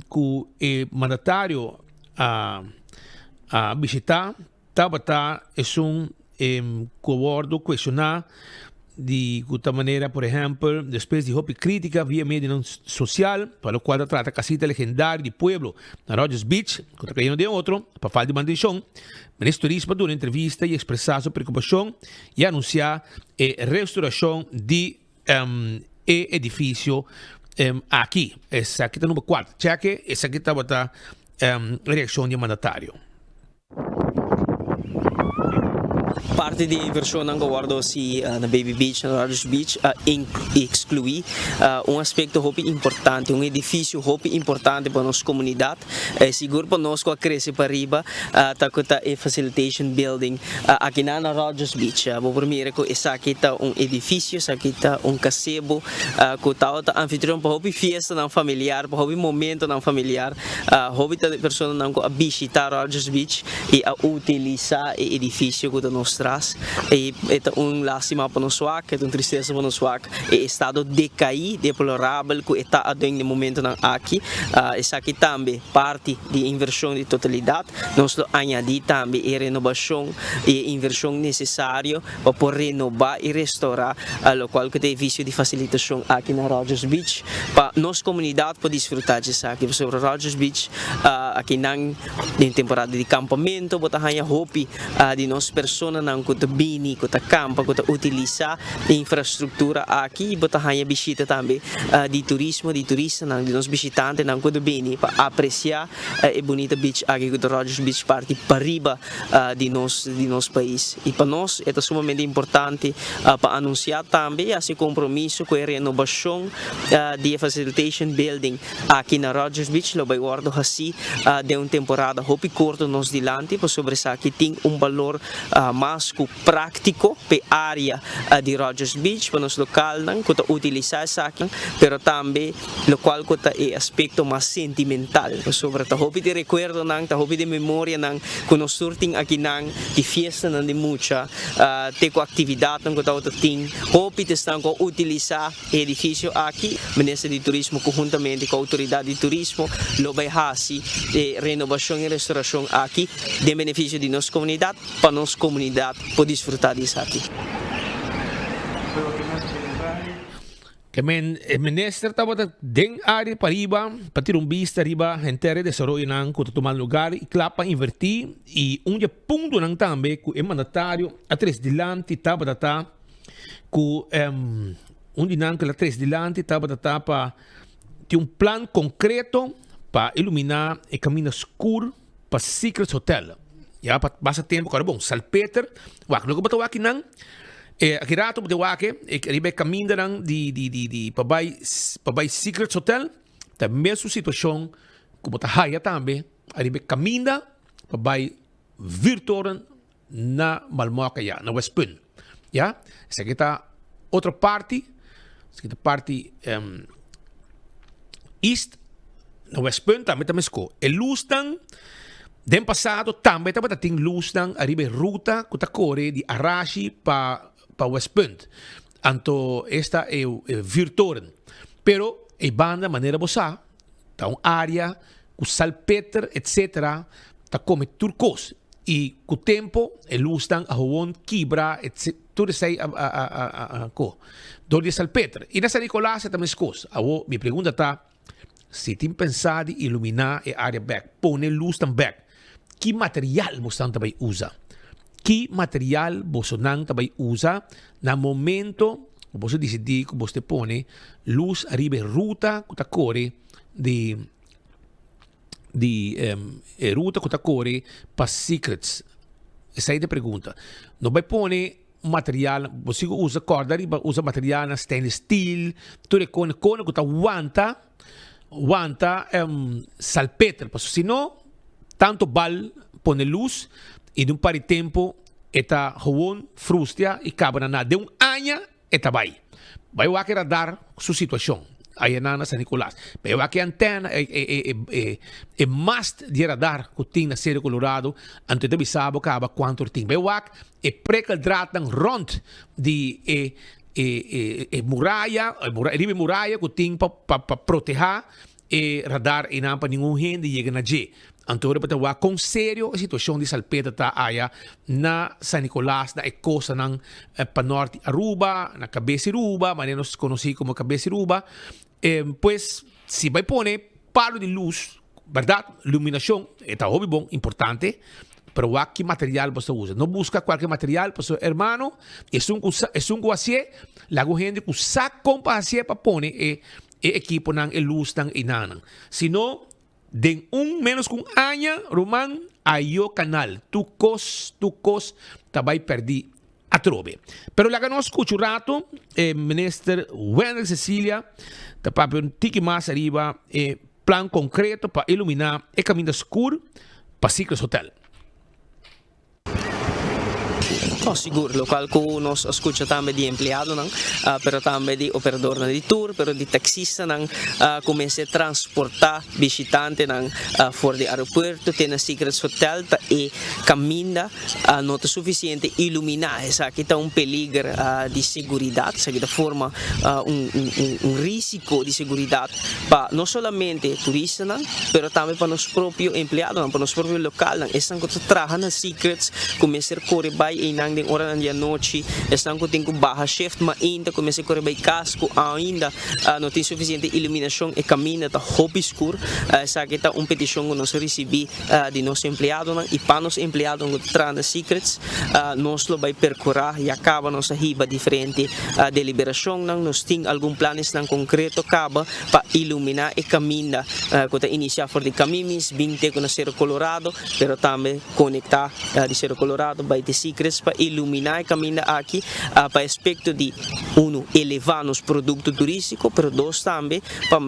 cu e mandatario a a bishita tabata esun cu a wordo cuestiona di cu ta manera por ehempel despues di hopi critica via medionan social pa locual ta trata casita legendario di pueblo na Rogers Beach cu ta cayendo den otro pa falta di mantencion. Minister Turismo a duna entrevista y expresa su preocupacion y a anuncia e restauracion di e edificio aki. Esaki ta number 4. Cheque, esaki tabata reaccion di e mandatario. Parti di e inversionnan cu a wordo haci na Baby Beach, na Rogers Beach a exclui un aspecto hopi importante, un edificio hopi importante pa nos comunidad. Sigur pa nos cu a crece pariba ta cu ta e Facilitation Building akinan na Rogers Beach. Bo por mira cu esaki ta un edificio, esaki ta un casebo cu tabata anfitrion pa hopi fiestanan familiar, pa hopi momentonan familiar. Hopi ta di personanan cu a bishita Rogers Beach y a utilisa e edificio cu ta nos tras. Y e ta un lastima pa nos wak, e ta un tristesa pa nos wak. E estado decaí, deplorabel cu e ta aden den momentonan aki. Esaki tambe parti di e inversion di totalidad. Nos lo añadi tambe e renobacion y e inversion necesario pa por renoba y restaura locual cu ta e edificio di facilitacion aki na Rogers Beach pa nos comunidad por disfruta dje esaki. Pasobra Rogers Beach akinan den temporada di campamento bo ta haya hopi di nos personanan cu ta bini, cu ta campa, cu ta utilisa E infrastruktura aki bo ta haña bishita tambe di turismo, di turistanan, di nos bishitantenan ku ta bini pa apresiá e bunita beach aki ku ta Rogers Beach parti pariba di nos di nos pais. I pa nos e ta sumamente importante pa anunsiá tambe i hasi kompromiso ku e renobashon di e Facilitation Building aki na Rogers Beach lo bai wòrdu hasí den un temporada hopi korto nos dilanti pasobra esaki tin un balor mas ku práktiko p'e área di Rogers Beach pa nos lokalnan ku ta utilisá esaki, pero tambe lokual ku ta e aspekto mas sentimental, pasobra ta hopi di rekuerdonan, ta hopi di memorianan ku nos tur tin akinan, di fiestanan di mucha, te ku aktividatnan ku tabata tin, hopi ta esnan ku a utilisá e edifisio aki. Minister di Turismo konhuntamente ku outoridat di turismo lo bai hasi e renobashon i restorashon aki den benefisio di nos komunidat. pa nos comunidad por disfruta di esaki. Ke men e minister tabata den área pariba pa tira un bista riba henter e desaroyonan ku ta tuma lugar i kla pa invertí i un di e puntonan tambe ku e mandatario a trese dilanti tabata ta ku un di nan ku el a trese dilanti tabata ta pa tin un plan konkreto pa iluminá e kaminda skur pa Secrets Hotel. Ya pa basta tempo kòrda bon salpeter wak loke bo ta wak kinan e aki rato bo ta wak e riba e kamindanan di di di di pa bai pa bai Secrets Hotel ta mesun situashon ku bo ta haya tambe ariba e kaminda pa bai Vuurtoren na Malmok aya na Westpunt ya esaki ta otro parti esaki ta parti east na Westpunt tambe ta mesco e lusnan den pasado tambe tabata tin lusnan ariba e ruta cu ta core di Arashi pa pa Westpunt anto esta e vuurtoren pero e banda manera bo sa Ta un area cu salpeter etc. Ta come tur cos y cu tempo e lusnan a howon kibra etc. Tur esey a a co door di e salpeter. Y na San Nicolas e ta mescos. Awo mi pregunta ta si tin pensa di ilumina e area bek, pone lusnan bek, ki material bosnan ta bay usa? Ki material bosonan ta bay usa na momento ku boso disidí ku boso ta pone lus ariba e ruta ku ta kore di di e ruta ku ta kore pa Secrets? Esei ta e pregunta. No bay pone material, bo sigue usa kòrda riba usa materialnan stainless steel, tur e kone kone ku ta wanta wanta salpeter, pasobra si no tanto bal pone lus y den un par di tempo e ta gewoon frustra y caba na nada. Den un aña e ta bay. Bay wak e radar su situacion aya na San Nicolas. Bay wak e antena, e mast di e radar cu tin na Cerro Colorado, anto e ta bisa bo caba cuanto tin. Bay wak e prikkeldraadnan rond di e e muraya, riba e muraya cu tin pa pa proteha e radar einan pa ningun hende yega na dje. Anto ora bo ta wak con serio e situacion di salpeter ta aya na San Nicolas, na e costanan pa nort di Aruba, na Cabes di Ruba, manera nos conoci como Cabes di Ruba. Pues si bai pone palo di luz, berdad, luminacion e ta hopi bon, importante, pero wak ki material bo ta usa. No busca cualkier material, pasobra hermano, esun cu sa, esun cu hacié, laga un hende cu sa con pa hacié pa pone e e ekiponan, e luznan einanan. Si no, den un menos cu un aña, ruman, ayo canal, tur cos, tur cos ta bay perdi atrobe. Pero laga nos scucha un rato e Minister Wendrick Cecilia ta papia un tiki mas ariba e plan concreto pa ilumina e caminda scur pa Secrets Hotel. No, sigur, locual cu nos a scucha tambe di empleadonan, pero tambe di operadornan di tour, pero di taxistanan cu mester transporta bishitantenan for di aeropuerto te na Secrets Hotel ta e caminda no ta suficiente ilumina. Esaki ta un peliger di seguridad, esaki ta forma un un risico di seguridad pa no solamente turistanan, pero tambe pa nos propio empleadonan, pa nos propio localnan, esnan cu ta traha na Secrets cu mester core bay eynan den oranan di anochi, esnan cu tin cu baha shift mainta cu mester core bay cas cu ainda no tin suficiente iluminacion, e caminda ta hopi scur. Esaki ta un peticion cu nos a ricibi di nos empleadonan y pa nos empleadonan cu ta traha na Secrets nos lo bay percura, ya caba nos a hiba diferente deliberacionnan, nos tin algun planesnan concreto caba pa ilumina e caminda cu ta inicia for di Camimis bin te cu na Cerro Colorado, pero tambe conecta di Cerro Colorado bay te Secrets pa ilumina e caminda aki pa aspecto di uno eleva nos producto turistico, pero dos tambe pa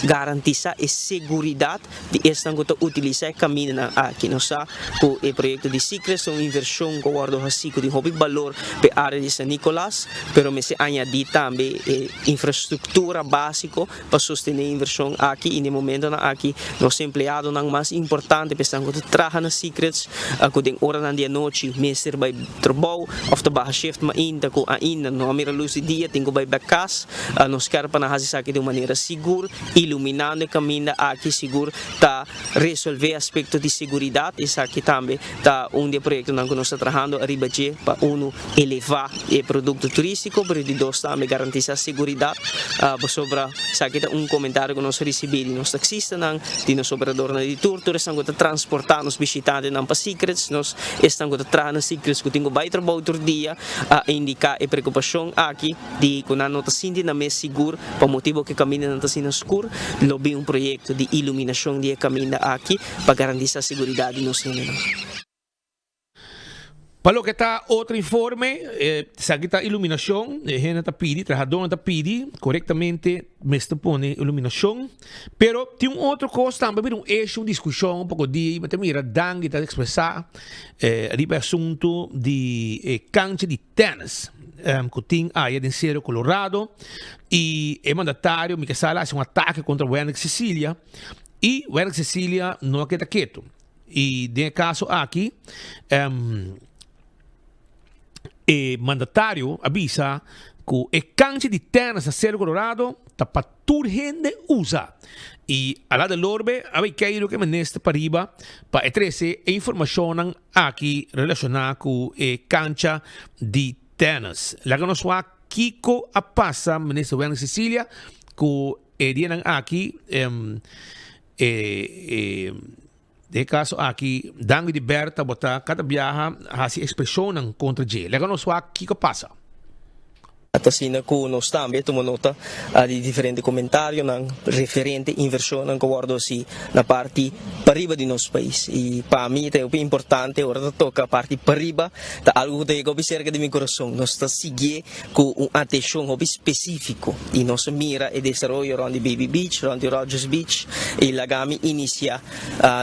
garantisa e seguridad di esnan ku ta utilisá e kamindanan aki. Nos sa ku e proyekto di Secrets ta un invershon ku a wòrdu hasí ku tin hopi balor pa e área di San Nicolas, pero mester añadí tambe e infrastruktura básiko pa sostené e invershon aki i na e momentonan aki nos empleadonan mas importante pa esnan ku ta traha na Secrets ku den oranan di anochi mester bai trabou. trabou òf ta baha shift mainta ku ainda no a mira lus di dia tin ku bai bèk kas. Nos kier pa nan hasi esaki di un manera sigur, iluminando e kaminda aki sigur ta resolvé aspekto di seguridat. Esaki tambe ta un di e proyektonan ku nos ta trahando ariba dje pa unu elevá e produkto turístiko, pero di dos tambe garantisá seguridat pasobra esaki ta un komentario ku nos a risibí di nos taksistanan, di nos operadornan di tur, tur esnan ku ta transportá nos bishitantenan pa Secrets, nos esnan ku ta traha na Secrets ku tin ku bai trabou tur dia a indiká e preokupashon aki di ku nan no ta sinti nan mes sigur pa motibu ku e kamindanan ta asina skur. Lo bin un proyekto di iluminashon di e kaminda aki pa garantisá seguridat di nos hendenan. Pa loke ta otro informe, esaki ta iluminacion, e hende ta pidi, trahadornan ta pidi, corectamente mester pone iluminacion. Pero tin un otro cos tambe, bira un issue, un discusion un poco di, bo ta mira Dangui ta expresa riba e asunto di e cancha di tennis cu tin aya den Cerro Colorado y e mandatario mi ke sa a haci un atake contra Wendrick Cecilia y Wendrick Cecilia no a keda keto. I den e kaso aki e mandatario a bisa ku e kancha di tènis na Cerro Colorado ta pa tur hende usa. I a la de lorbe a bai keiru ku e minister pariba pa e trese e informashonnan aki relashoná ku e kancha di tènis. Laga nos wak kiko a pasa minister Wendy Cecilia ku e dianan aki. E e den e kaso aki Dangui di Ber tabata kada biaha hasi ekspreshonnan kontra dje. Laga nos wak kiko pasa. Ta asina ku nos tambe a tuma nota di diferente komentarionan referente invershonnan ku a wòrdu hasi na parti pariba di nos pais. I pa mi ta hopi importante ora ta toka parti pariba ta algu ku ta yega hopi serka di mi kurason. Nos ta siguié ku un atenshon hopi spesífiko i nos a mira e desaroyo rònt di Baby Beach, rònt di Rogers Beach i laga mi inisiá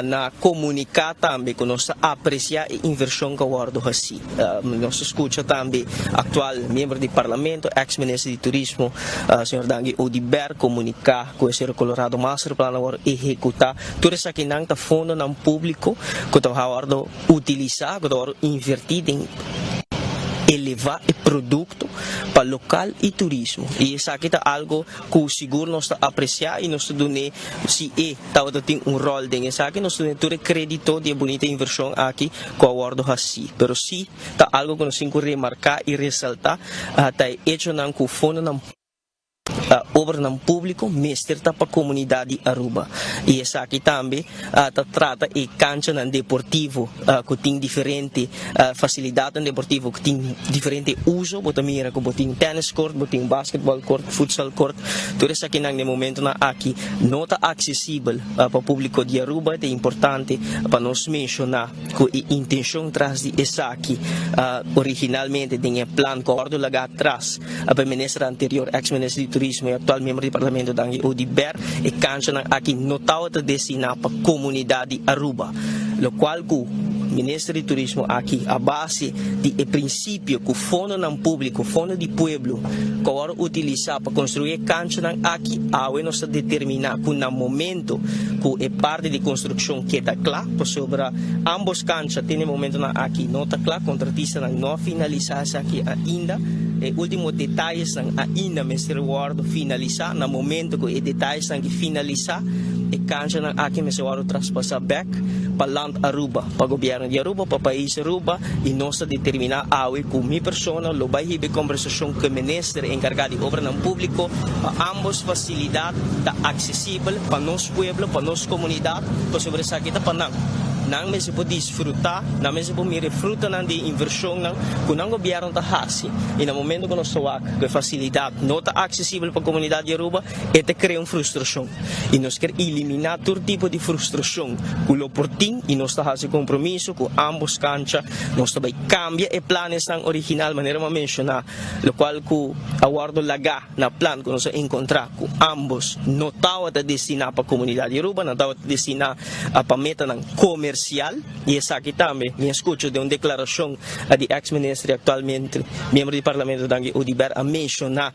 na komuniká tambe ku nos ta apresiá e invershon ku a wòrdu hasí. Nos a skucha tambe aktual miembro di parlamento, eks minister di turismo, señor Dangui Oduber komuniká ku e Cerro Colorado Masterplan a wòrdu ehekutá. Tur esakinan ta fondonan públiko ku ta wòrdu Utilisá ku ta wòrdu invertí den elevá e produkto pa lokal i turismo. I esaki ta algu ku sigur nos ta apresiá i nos ta dun'é, si e tabata tin un ròl den esaki, nos ta dun'é tur e krédito di e bunita invershon aki ku a wòrdu hasí. Pero si ta algu ku nos tin ku remarká i resaltá ta e echonan ku fondonan. Obranan públiko mester ta pa komunidat di Aruba i esaki tambe ta trata e kanchanan deportivo ku tin diferente fasilidatnan deportivo ku tin diferente uso. Bo ta mira ku bo tin tennis court, bo tin basketball court, futsal court. Tur esakinan den momentonan aki no ta aksesibel pa públiko di Aruba. Ta importante pa nos menshoná ku e intenshon tras di esaki originalmente den e plan ku a wòrdu lagá atras pa e minister anterior, ex minister di turismo y actual miembro di parlamento Dangui Oduber, e canchanan aki no tabata destina pa comunidad di Aruba, locual cu minister di turismo aki a base di e principio cu fondonan publico, fondo di pueblo, cu a worde utilisa pa construi e canchanan aki, awe nos ta determina cu na momento cu e parti di construccion keda cla, pasobra ambos cancha te na e momentonan aki no ta cla, contratistanan no a finalisa esaki ainda. E ultimo detayesnan ainda mester wòrdu finalisá. Na momento ku e detayesnan ki finalisá, e kanchanan aki mester wòrdu traspasá bèk pa Land Aruba, pa gobièrnu di Aruba, pa pais Aruba i nos ta determiná awe ku mi persona lo bai hiba e kombersashon ku e minister enkargá di obranan públiko pa ámbos fasilidat ta aksesibel pa nos pueblo, pa nos komunidat, pasobra esaki ta pa nan. Nan mester por disfrutá, nan mester por mira e frutanan di e invershonnan ku nan gobièrnu ta hasi i na momento ku nos ta wak ku e fasilidat no ta aksesibel pa komunidat di Aruba e ta krea un frustrashon i nos kier eliminá tur tipo di frustrashon ku lo por tin i nos ta hasi kompromiso ku ambos kancha nos ta bai kambia e planesnan original manera mi a menshoná lokual ku a wòrdu lagá na plan ku nos a enkontrá ku ambos no tabata destiná pa komunidat di Aruba nan tabata destiná pa metanan komersial. comercial y esaki tambe mi a scucha den un declaracion di ex minister y actualmente miembro di parlamento Dangui Oduber a menciona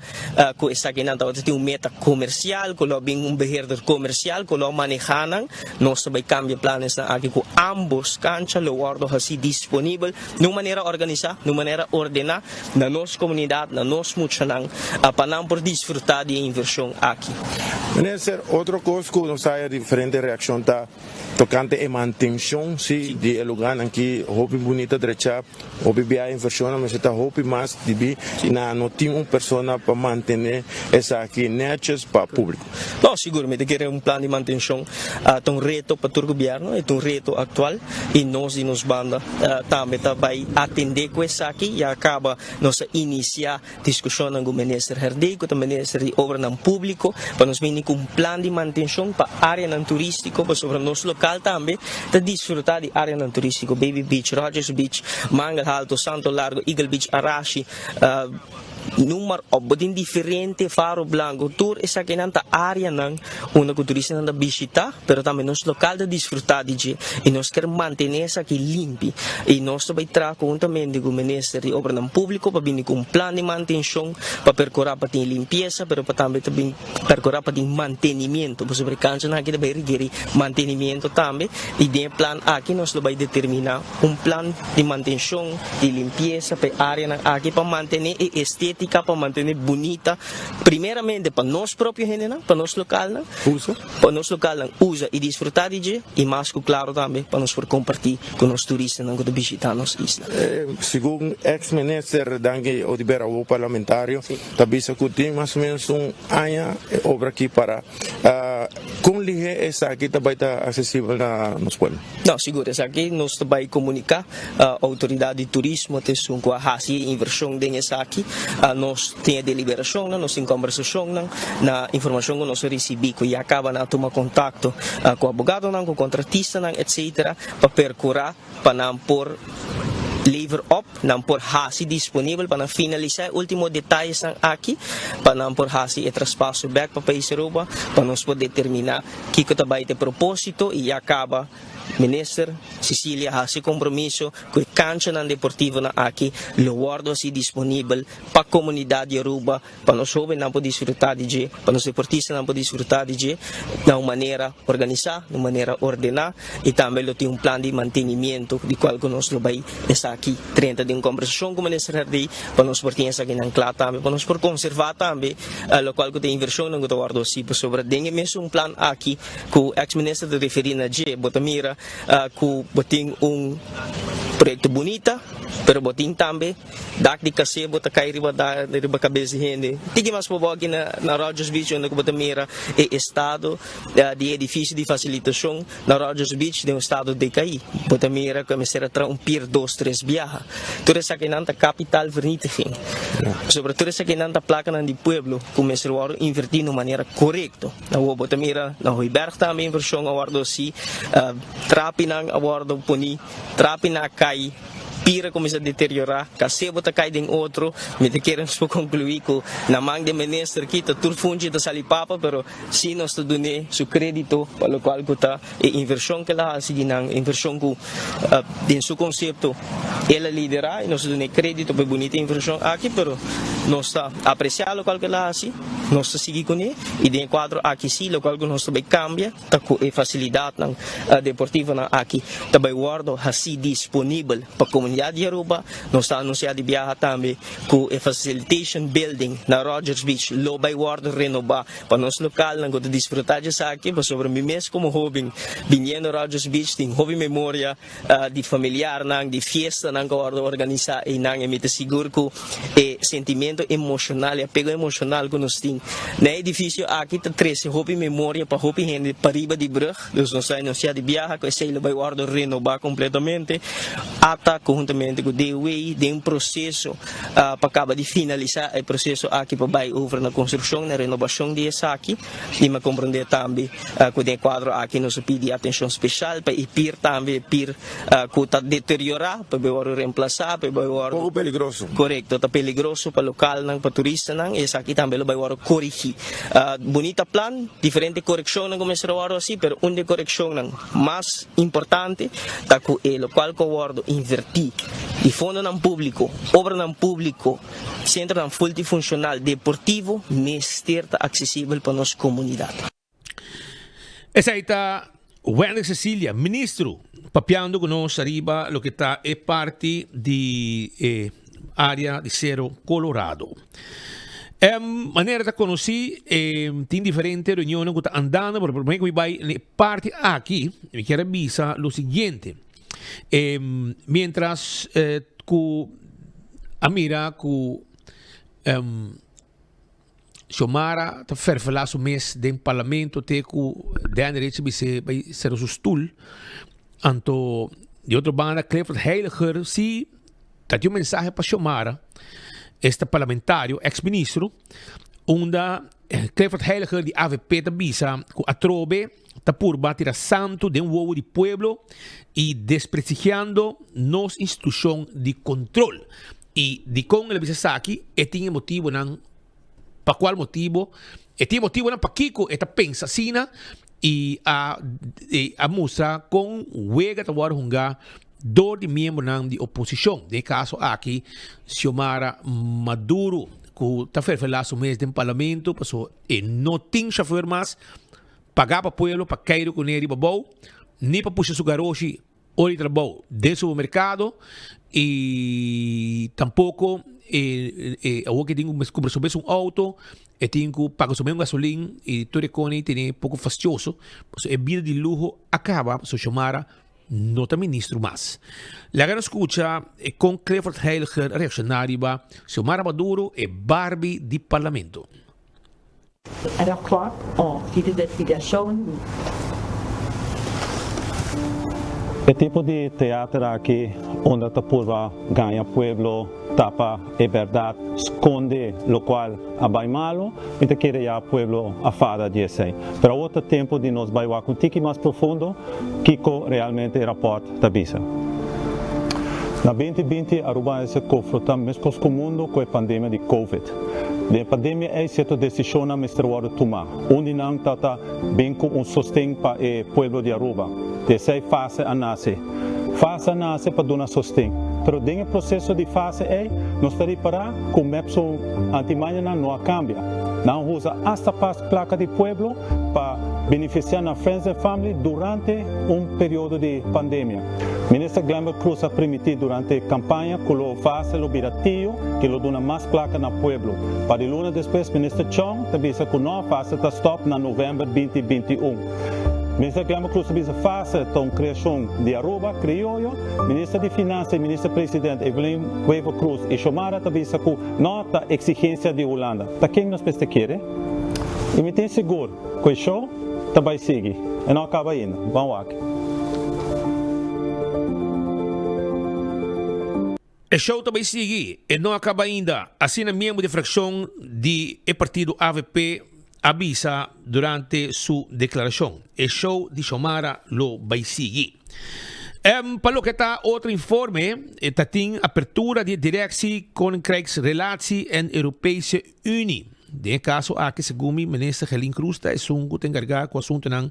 cu esakinan tabata tin un meta comercial cu lo bin un beheerder comercial cu lo maneha nan. Nos ta bay cambia planesnan aki cu ambos cancha lo wordo haci disponibel den un manera organisa, den un manera ordena na nos comunidad, na nos muchanan pa nan por disfruta di e inversion aki. Minister, otro cos cu nos haya diferente reaccion ta tocante e mantencion si di e lugarnan ki hopi bunita drecha, hopi bia inversionnan mester ta hopi mas dibi na no tin un persona pa mantene esaki netjes pa publico. No, sigur mi ta kere un plan di mantencion ta un reto pa tur gobierno, e ta un reto actual y nos di nos banda tambe ta bay atende cu esaki. Ya caba nos a inicia discusionnan cu Minister Herdé cu ta Minister di Obranan Publico pa nos bini cu un plan di mantencion pa areanan turistico pasobra nos local tambe ta disfruta di areanan turistico, Baby Beach, Rogers Beach, Mangel Halto, Santo Largo, Eagle Beach, Arashi, Nummer op, bo tin diferente faro blanco, tur esakinan ta areanan unda cu turistanan ta bishita, pero tambe nos local ta disfruta di dje y nos kier mantene esaki limpi y nos ta bay traha conhuntamente cu Minister di Obranan Publico pa bini cu un plan di mantencion pa percura pa tin limpieza pero pa tambe ta bin percura pa tin mantenimiento pasobra e canchanan aki ta bay requeri mantenimiento tambe y den e plan aki nos lo bay determina Un plan di mantenshon di limpiesa pa e áreanan aki pa mantené e estétika, pa mantené bunita, primeramente pa nos propio hendenan, pa nos lokalnan, Usa. pa nos lokalnan usa i disfrutá di dje, i mas ku klaro tambe pa nos por kompartí ku nos turistanan ku ta bishitá nos isla. Segun eks minister Dangui Oduber awo parlamentario ta bisa ku tin mas o ménos un aña e obra aki para. Kon lihé esaki ta bai ta aksesibel na nos pueblo? No, sigur esaki nos ta bai komuniká. Outoridat di turismo ta esun ku a hasi e invershon den esaki. Nos tin e deliberashonnan, nos tin kòmbersashonnan na informashon ku nos a risibí ku ya kaba nan a tuma kontakto ku abogadonan, ku kontratistanan etsetera pa perkurá pa nan por lever op, nan por hasi disponibel pa nan finalisá e último detayesnan aki pa nan por hasi e traspaso bèk pa pais Aruba pa nos por determiná Kiko ta bai ta e propósito i ya kaba Minister Cecilia hasi kompromiso ku e kanchanan deportivonan aki lo wòrdu hasi disponibel pa komunidat di Aruba, pa nos hóbennan por disfrutá di dje, pa nos deportistanan por disfrutá di dje na un manera organisá, na un manera ordená i tambe lo tin un plan di mantenimiento di kual ku nos lo bai esaki drenta den un kombersashon ku Minister Herdé pa nos por tin esakinan kla tambe, pa nos por konservá tambe lokual ku ta invershonnan ku ta wòrdu hasi pasobra den e mesun plan aki ku eks minister ta referí na dje bo ta mira ku bo tin un proyekto bunita pero bo tin tambe dak di kasé bo ta kai riba riba kabes di hende tiki mas pabou aki na na Rogers Beach unda ku bo ta mira e estado di e edifisio di fasilitashon Na Rogers Beach den un stado decaí, bo ta mira cu e mester a traha un pier dos tres biaha. Tur esakinan ta kapitaalvernietiging. Pasobra tur esakinan ta placanan di pueblo cu mester wordo inverti na un manera corecto. Awor bo ta mira na Hooiberg tambe inversion a wordo haci, trapinan a wordo poni, trapinan a cay, pira cuminsa deteriora, casebo ta cay den otro. Mi ta kere nos por conclui cu na man di minister aki ta tur funchi ta sali papa, pero Sí nos ta dun'é su crédito pa locual cu ta e inversion cu el a haci di nan, inversion cu den su concepto el a lidera y nos ta dun'é crédito pa e bunita inversion aki, pero nos ta aprecia locual cu el a haci, nos ta sigui cun'é y den e cuadro aki sí locual cu nos ta bay cambia ta cu e facilidadnan deportivonan aki ta bay wordo haci disponibel pa comunidad di Aruba. Nos ta anuncia di biaha tambe cu e facilitation building na Rogers Beach lo bay wordo renoba. Pa nos lokalnan ku ta disfrutá dje esaki, pasobra mi mes komo hóben biniendo Rogers Beach tin hopi memoria di familiarnan, di fiestanan ku a wòrdu organisá einan i mi ta sigur ku e sentimentu emoshonal, e apego emoshonal ku nos tin na e edifisio aki ta trese hopi memoria pa hopi hende pariba di brùg. Dus nos ta anunsiá di biaha ku esei lo bai wòrdu renobá kompletamente. Ata konhuntamente ku DOW den proseso pa kaba di finalisá e proseso aki pa bai over na konstrukshon, na renobashon di esaki. I mi a komprondé tambe ku den e kuadro aki nos a pidi atenshon speshal pa e pir tambe, e pir ku ta deteriorá pa e bai wòrdu remplasá, pa e bai wòrdu. Poko peligroso. Korekto, ta peligroso pa lokal. lokalnan pa turistanan, esaki tambe lo bai wòrdu korigí. Bunita plan, diferente korekshonnan ku mester a wòrdu hasi, pero un di e korekshonnan mas importante ta ku e lokual ku a wòrdu invertí di fondonan públiko, obranan públiko, sentronan fultifunshonal deportivo mester ta aksesibel pa nos komunidat. Esei ta Wendrick Cecilia, ministro, papiando ku nos ariba loke ta e parti di e área di Sero Colorado. Manera ta konosí, tin diferente reunionnan ku ta andando, pero promé ku mi bai na e parti aki, mi kier a bisa lo siguiente. Mientras ku a mira ku Xiomara ta ferfelá su mes den parlamento te ku Danny Rich a bis'é bai sera su stul. Anto di otro banda Clifford Heiliger si ta tin un mensahe pa Xiomara, esta parlamentario, ex ministro, unda Clifford Heiliger di avp ta bisa ku atrobe ta purba tira santu den wowo di pueblo i desprestigiando nos institushon di kontrol. I dikon el a bisa esaki? E tin e motibonan pa kual motibo, e tin e motibonan pakiko e ta pensa asina i a a mustra kon wega ta wòrdu hungá dor di miembronan di oposishon, den e kaso aki Xiomara Maduro ku ta ferfelá su mes den parlamento pasobra e no tin shofèr mas pagá pa pueblo pa keiru kuné riba bou ni pa pusha su garoshi Ora di trabou den supermercado y tampoco e awor ke tin cu cumpra su mes un auto e tin cu paga su mes un gasolin y tur e coni tene poco fastioso pasobra e bida di luho a caba pasobra Xiomara no ta ministro mas. Laga nos scucha con Clifford Heiliger a reacciona riba Xiomara Maduro e Barbie di parlamento. Dat klopt, o die investigacion. E tipo di teater aki unda ta purba gaña pueblo, tapa e berdad, sconde locual a bay malo, mi ta kere ya pueblo a fada di esey. Pero awor ta tempo di nos bay wak un tiki mas profundo kico realmente e rapport ta bisa. Na 2020 Aruba a ser confronta mescos cu mundo cu e pandemia di Covid. Den e pandemia ei cierto decisionnan mester wordo tuma. Un di nan ta ta bin cu un sosten pa e pueblo di Aruba. Di esei fase a nace. Fase a nace pa duna sosten. Pero den e proceso di fase ei nos ta ripara cu mep su antimañanan no a cambia. Nan a usa hasta pas placa di pueblo pa beneficia nan friends and family durante un periodo di pandemia. Minister Glenbert Croes a primiti durante campaña cu lo fase lo bira tio y lo duna mas placa na pueblo. Par di luna despues Minister Chong ta bisa cu no fase ta stop na november 2021. Minister Glenbert Croes ta bisa fase ta un creacion di Aruba, crioyo. Minister di Finansa y Minister President Evelyn Wever Croes y Xiomara ta bisa cu no ta exigencia di Hulanda. Ta ken nos mester kere? Y mi tin sigur cu e show ta bay sigui. E no a caba ainda. Ban wak. E show ta bay sigui. E no a caba ainda. Asina miembro di fraccion di e partido avp a bisa durante su declaracion. E show di Xiomara lo bay sigui. Pa loke ta otro informe, ta tin apertura di e Directie Koninkrijksrelatie en Europese Unie. Den e kaso aki segun mi Minister Gelin Cruz ta esun ku ta enkargá ku asuntunan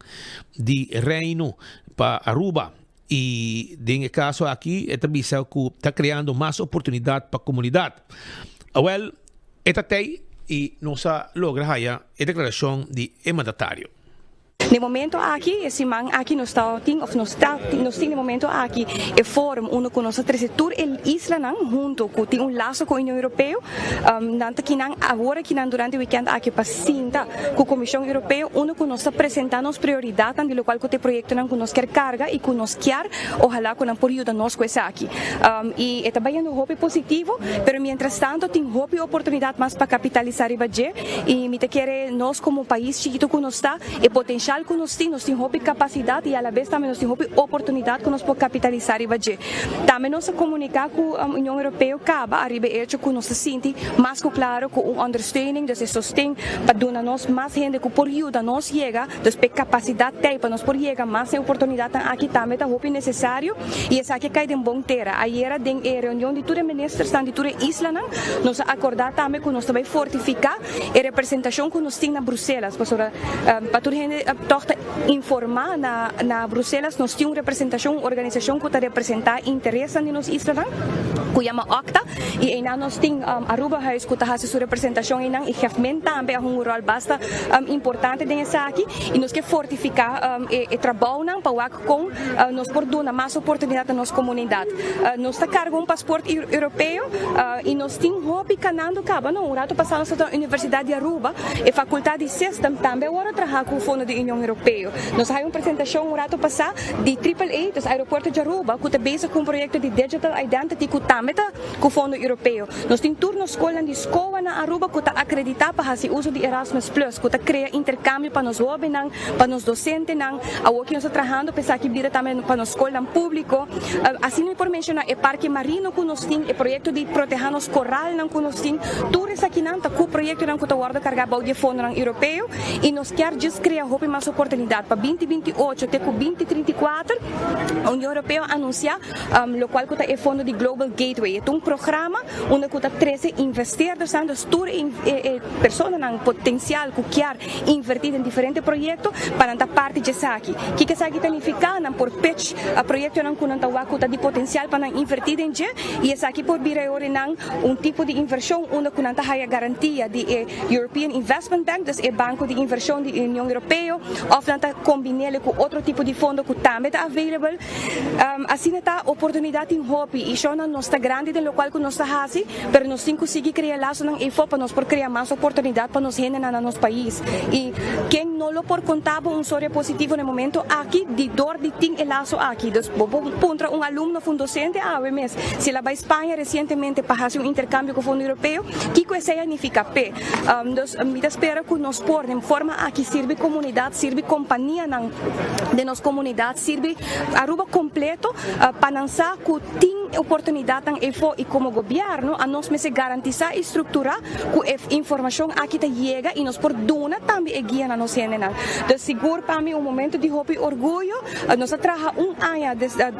di Reino pa Aruba i den e kaso aki e ta bisa ku ta kreando mas oportunidat pa komunidat. Awèl e ta tei i nos a logra haya e deklarashon di e mandatario. Na e momento aki, e siman aki nos ta tin of nos ta nos tin na e momento aki e forum unda ku nos ta trese tur e islanan hunto ku tin un laso ku Union Europeo. Nan ta kinan awor akinan durante e weekend aki pa sinta ku Komishon Europeo unda ku nos ta presenta nos prioridatnan di lokual ku ta e proyektonan ku nos kier karga i ku nos kier ohala ku nan por yuda nos ku esaki. I e ta bayendo hopi positivo, pero mientrastanto tin hopi oportunidat mas pa kapitalisa riba dje. I mi ta kere nos komo pais chikitu ku nos ta, e potenshal. lokual ku nos tin, nos tin hopi kapasidat i alabes tambe nos tin hopi oportunidat ku nos por kapitalisá riba dje. Tambe nos a komuniká ku Union Europeo kaba ariba e echo ku nos ta sinti mas ku klaro ku un ondersteuning, dus e sosten pa duna nos mas hende ku por yuda nos yega, dus p'e kapasidat t'ei pa nos por yega mas e oportunidatnan aki tambe ta hopi nesesario i esaki a kai den bon tera. Ayera den e reunion di tur e ministersnan di tur e islanan nos a akordá tambe ku nos ta bai fortifiká e representashon ku nos tin na Bruselas pasobra pa tur hende tòg ta informá na na Bruselas nos tin un representashon un organisashon ku ta representá interesnan di nos islanan ku yama OCTA i einan nos tin Arubahuis ku ta hasi su representashon einan i Gefmin tambe a hunga un ròl basta importante den esaki i nos ke fortifiká e trabounan pa wak Kon nos por duna mas oportunidat na nos komunidat? Nos ta karga un pasport europeo i nos tin hopi kanando kaba. No, un ratu pasá nos ta na Universidat di Aruba, e fakultat di System tambe awor a traha ku fondo di Union Europeo. Nos a haña un presentashon un ratu pasá di Triple A, dus Aeropuerto di Aruba, ku ta bezig ku un proyekto di Digital Identity ku tambe ta ku fondo europeo. Nos tin tur nos skolnan di SCOA na Aruba ku ta akreditá pa hasi uso di Erasmus Plus, ku ta krea interkambio pa nos hóbennan, pa nos dosentenan. Awor ki nos ta trahando pa esaki bira tambe pa nos skolnan públiko. Asina mi por menshoná e parke marino ku nos tin, e proyekto di protehá nos koralnan ku nos tin. Tur esakinan ta ku proyektonan ku ta wòrdu kargá bou di e fondonan europeo i nos kier djis krea hopi mas oportunidat pa binti 28 te ku 2034. Union Europeo a anunsiá Locual cu ta e fondo di Global Gateway. E ta un programa unda cu ta trece investeerdersnan, dus tur e personanan potencial cu kier inverti den diferente proyecto pa nan ta parti dje esaki. Kico esaki ta nifica? Nan por pitch proyectonan cu nan ta wak cu ta di potencial pa nan inverti den dje y esaki por bira e ora nan un tipo di inversion unda cu nan ta haya garantia di e European Investment Bank, dus e banco di inversion di Union Europeo, of nan ta combinele cu otro tipo di fondo cu tambe ta available. Asina ta, oportunidat tin hopi i shownan nos ta grandi den lokual ku nos ta hasi, pero nos tin ku sigui krea lasonan efo pa nos por krea mas oportunidat pa nos hendenan na nos pais. I ken no lo por konta bo un storia positivo na e momento aki di dor di tin e laso aki? Dus bo por puntra un alumno of un dosente awe mes si el a bai Spaña resientemente pa hasi un interkambio ku Fondo Europeo, kiko esei a nifiká p'e? Dus mi ta spera ku nos por den forma aki sirbi komunidat, sirbi kompanianan den nos komunidat, sirbi Aruba kompleto pa nan sa ku tin oportunidatnan efo i komo gobièrnu anos mester garantisá i strukturá ku e informashon aki ta yega i nos por duna tambe e guia na nos hendenan. Dus sigur pa mi un momento di hopi orguyo. Nos a traha un aña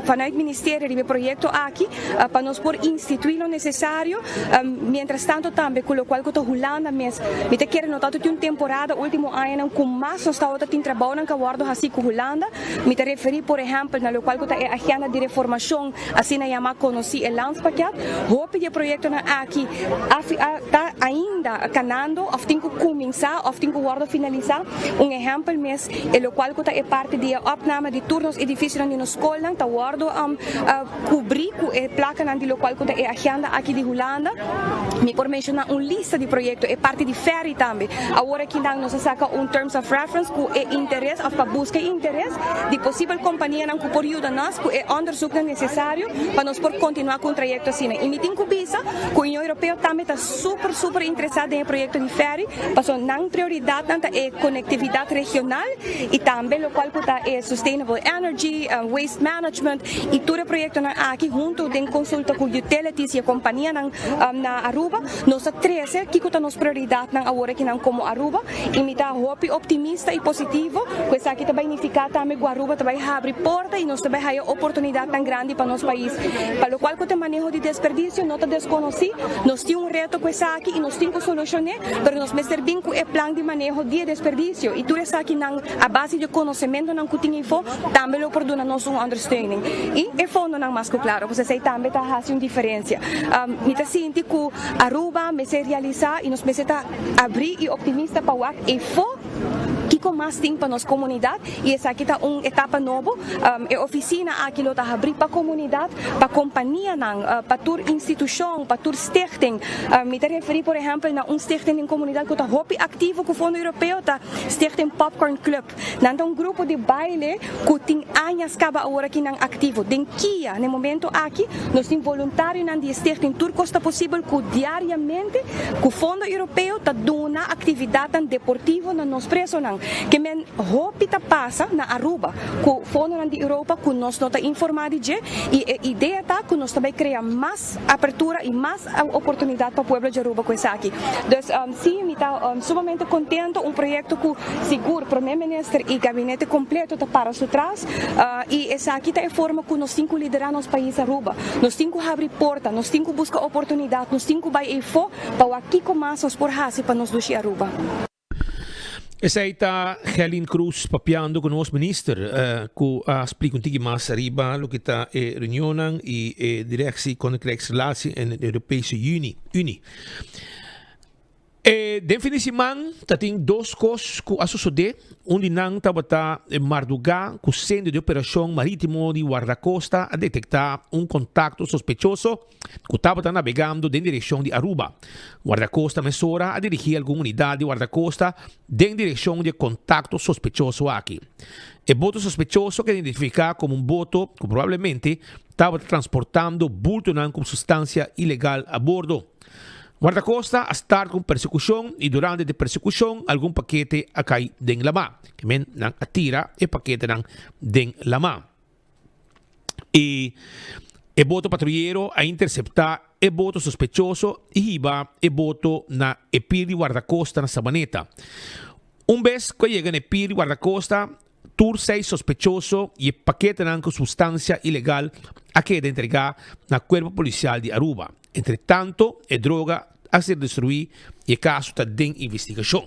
vanuit ministerio riba e proyekto aki pa nos por instituí lo nesesario. Mientras tanto tambe ku lokual ku ta Hulanda mes, mi ta kere no tantu tin un temporada ultimo añanan ku mas nos tabata tin trabounan ku a wòrdu hasí ku Hulanda. Mi ta referí por ehèmpel na lokual ku ta e agenda di reformashon asina yamá konosí e Landspakket. Hopi di e proyektonan aki a ta ainda kanando òf tin ku kuminsá òf tin ku wòrdu finalisá. Un ehèmpel mes e lokual ku ta e parti di e opname di tur nos edifisionan di nos skolnan ta wòrdu Kubrí ku e plakanan di lokual ku ta e agenda aki di Hulanda. Mi por menshoná un lista di proyekto, e parti di ferry tambe. Awor aki nan nos a saka un terms of reference ku e interes òf pa buska e interes di posibel kompanianan ku por yuda nos ku e onderzoeknan nesesario pa nos por kontinuá ku un trayekto asina. I mi tin ku bisa ku Union Europeo tambe ta super super interesá den e proyekto di ferry pasobra nan prioridatnan ta e konektividat regional i tambe lokual ku ta e sustainable energy, waste management. I tur e proyektonan aki huntu den konsulta ku utilities i e kompanianan na Aruba nos ta trese kiko ta nos prioridatnan awor akinan komo Aruba i mi ta hopi optimista i positivo ku esaki ta bai nifiká tambe ku Aruba ta bai habri porta i nos ta bai haya oportunidatnan grandi pa nos pais. Pa lokual ku ta maneho di desperdisio no ta deskonosí, nos tin un reto ku esaki i nos tin ku solushon'é pero nos mester bin ku e plan di maneho di e desperdisio i tur esakinan a base di e konosementonan ku tin efo. Tambe lo por duna nos un ondersteuning y e fondonan mas cu claro, pues esey tambe ta haci un diferencia. Mi ta sinti cu Aruba mester realisa y nos mester ta abri y optimista pa wak efo kico mas tin pa nos comunidad y esaki ta un etapa nobo. E oficina aki lo ta habri pa comunidad, pa companianan, pa tur institucion, pa tur stichting. Mi ta referi por ehempel na un stichting den comunidad cu ta hopi activo cu fondo Europeo ta Stichting Popcorn Club. Nan ta un grupo di baile ku tin añas kaba awor aki nan aktivo. Den kia, na e momento aki, nos tin voluntarionan di e stichting Tur Kos Ta Posibel ku diariamente ku fondo europeo ta duna aktividatnan deportivo na nos presonan. Ke men hopi ta pasa na Aruba ku fondonan di Europa ku nos no ta informá di dje i e idea ta ku nos ta bai krea mas apertura i mas oportunidat pa pueblo di Aruba ku esaki. Dus si mi ta sumamente kontento, un proyekto ku sigur Prome Minister i gabinete kompleto ta para su tras i esaki ta e forma ku nos tin ku liderá nos pais Aruba. Nos tin ku habri porta, nos tin ku buska oportunidat, nos tin ku bai eifó pa wak kiko mas nos por hasi pa nos dushi Aruba. Esei ta Gelin Cruz papiando ku nos minister ku a splika un tiki mas ariba loke ta e reunionnan i e Directie Koninkrijksrelatie en Europese Unie. E den fin di siman ta tin dos kos ku a sosodé. Un di nan tabata e mardugá ku Sentro di Operashon Marítimo di Wardakosta a detektá un kontakto sospechoso ku tabata nabegando den direkshon di Aruba. Wardakosta mesora a dirigí algun unidat di wardakosta den direkshon di e kontakto sospechoso aki. E boto sospechoso a keda identifiká komo un boto ku probablemente tabata transportando bultonan ku sustansia ilegal a bordo. Guardacosta a start cu un persecucion y durante di persecucion algun pakete a cay den lama. Ke men nan a tira e paketenan den lama. Y e boto patruyero a intercepta e boto sospechoso y hiba e boto na e pir di guardacosta na Sabaneta. Un bes cu a yega na e pir di guardacosta, Tur seis sospechoso y e paketenan cu sustancia ilegal a keda entrega na Cuerpo Policial di Aruba. Entre tanto e droga a ser destrui y e caso ta den investigacion.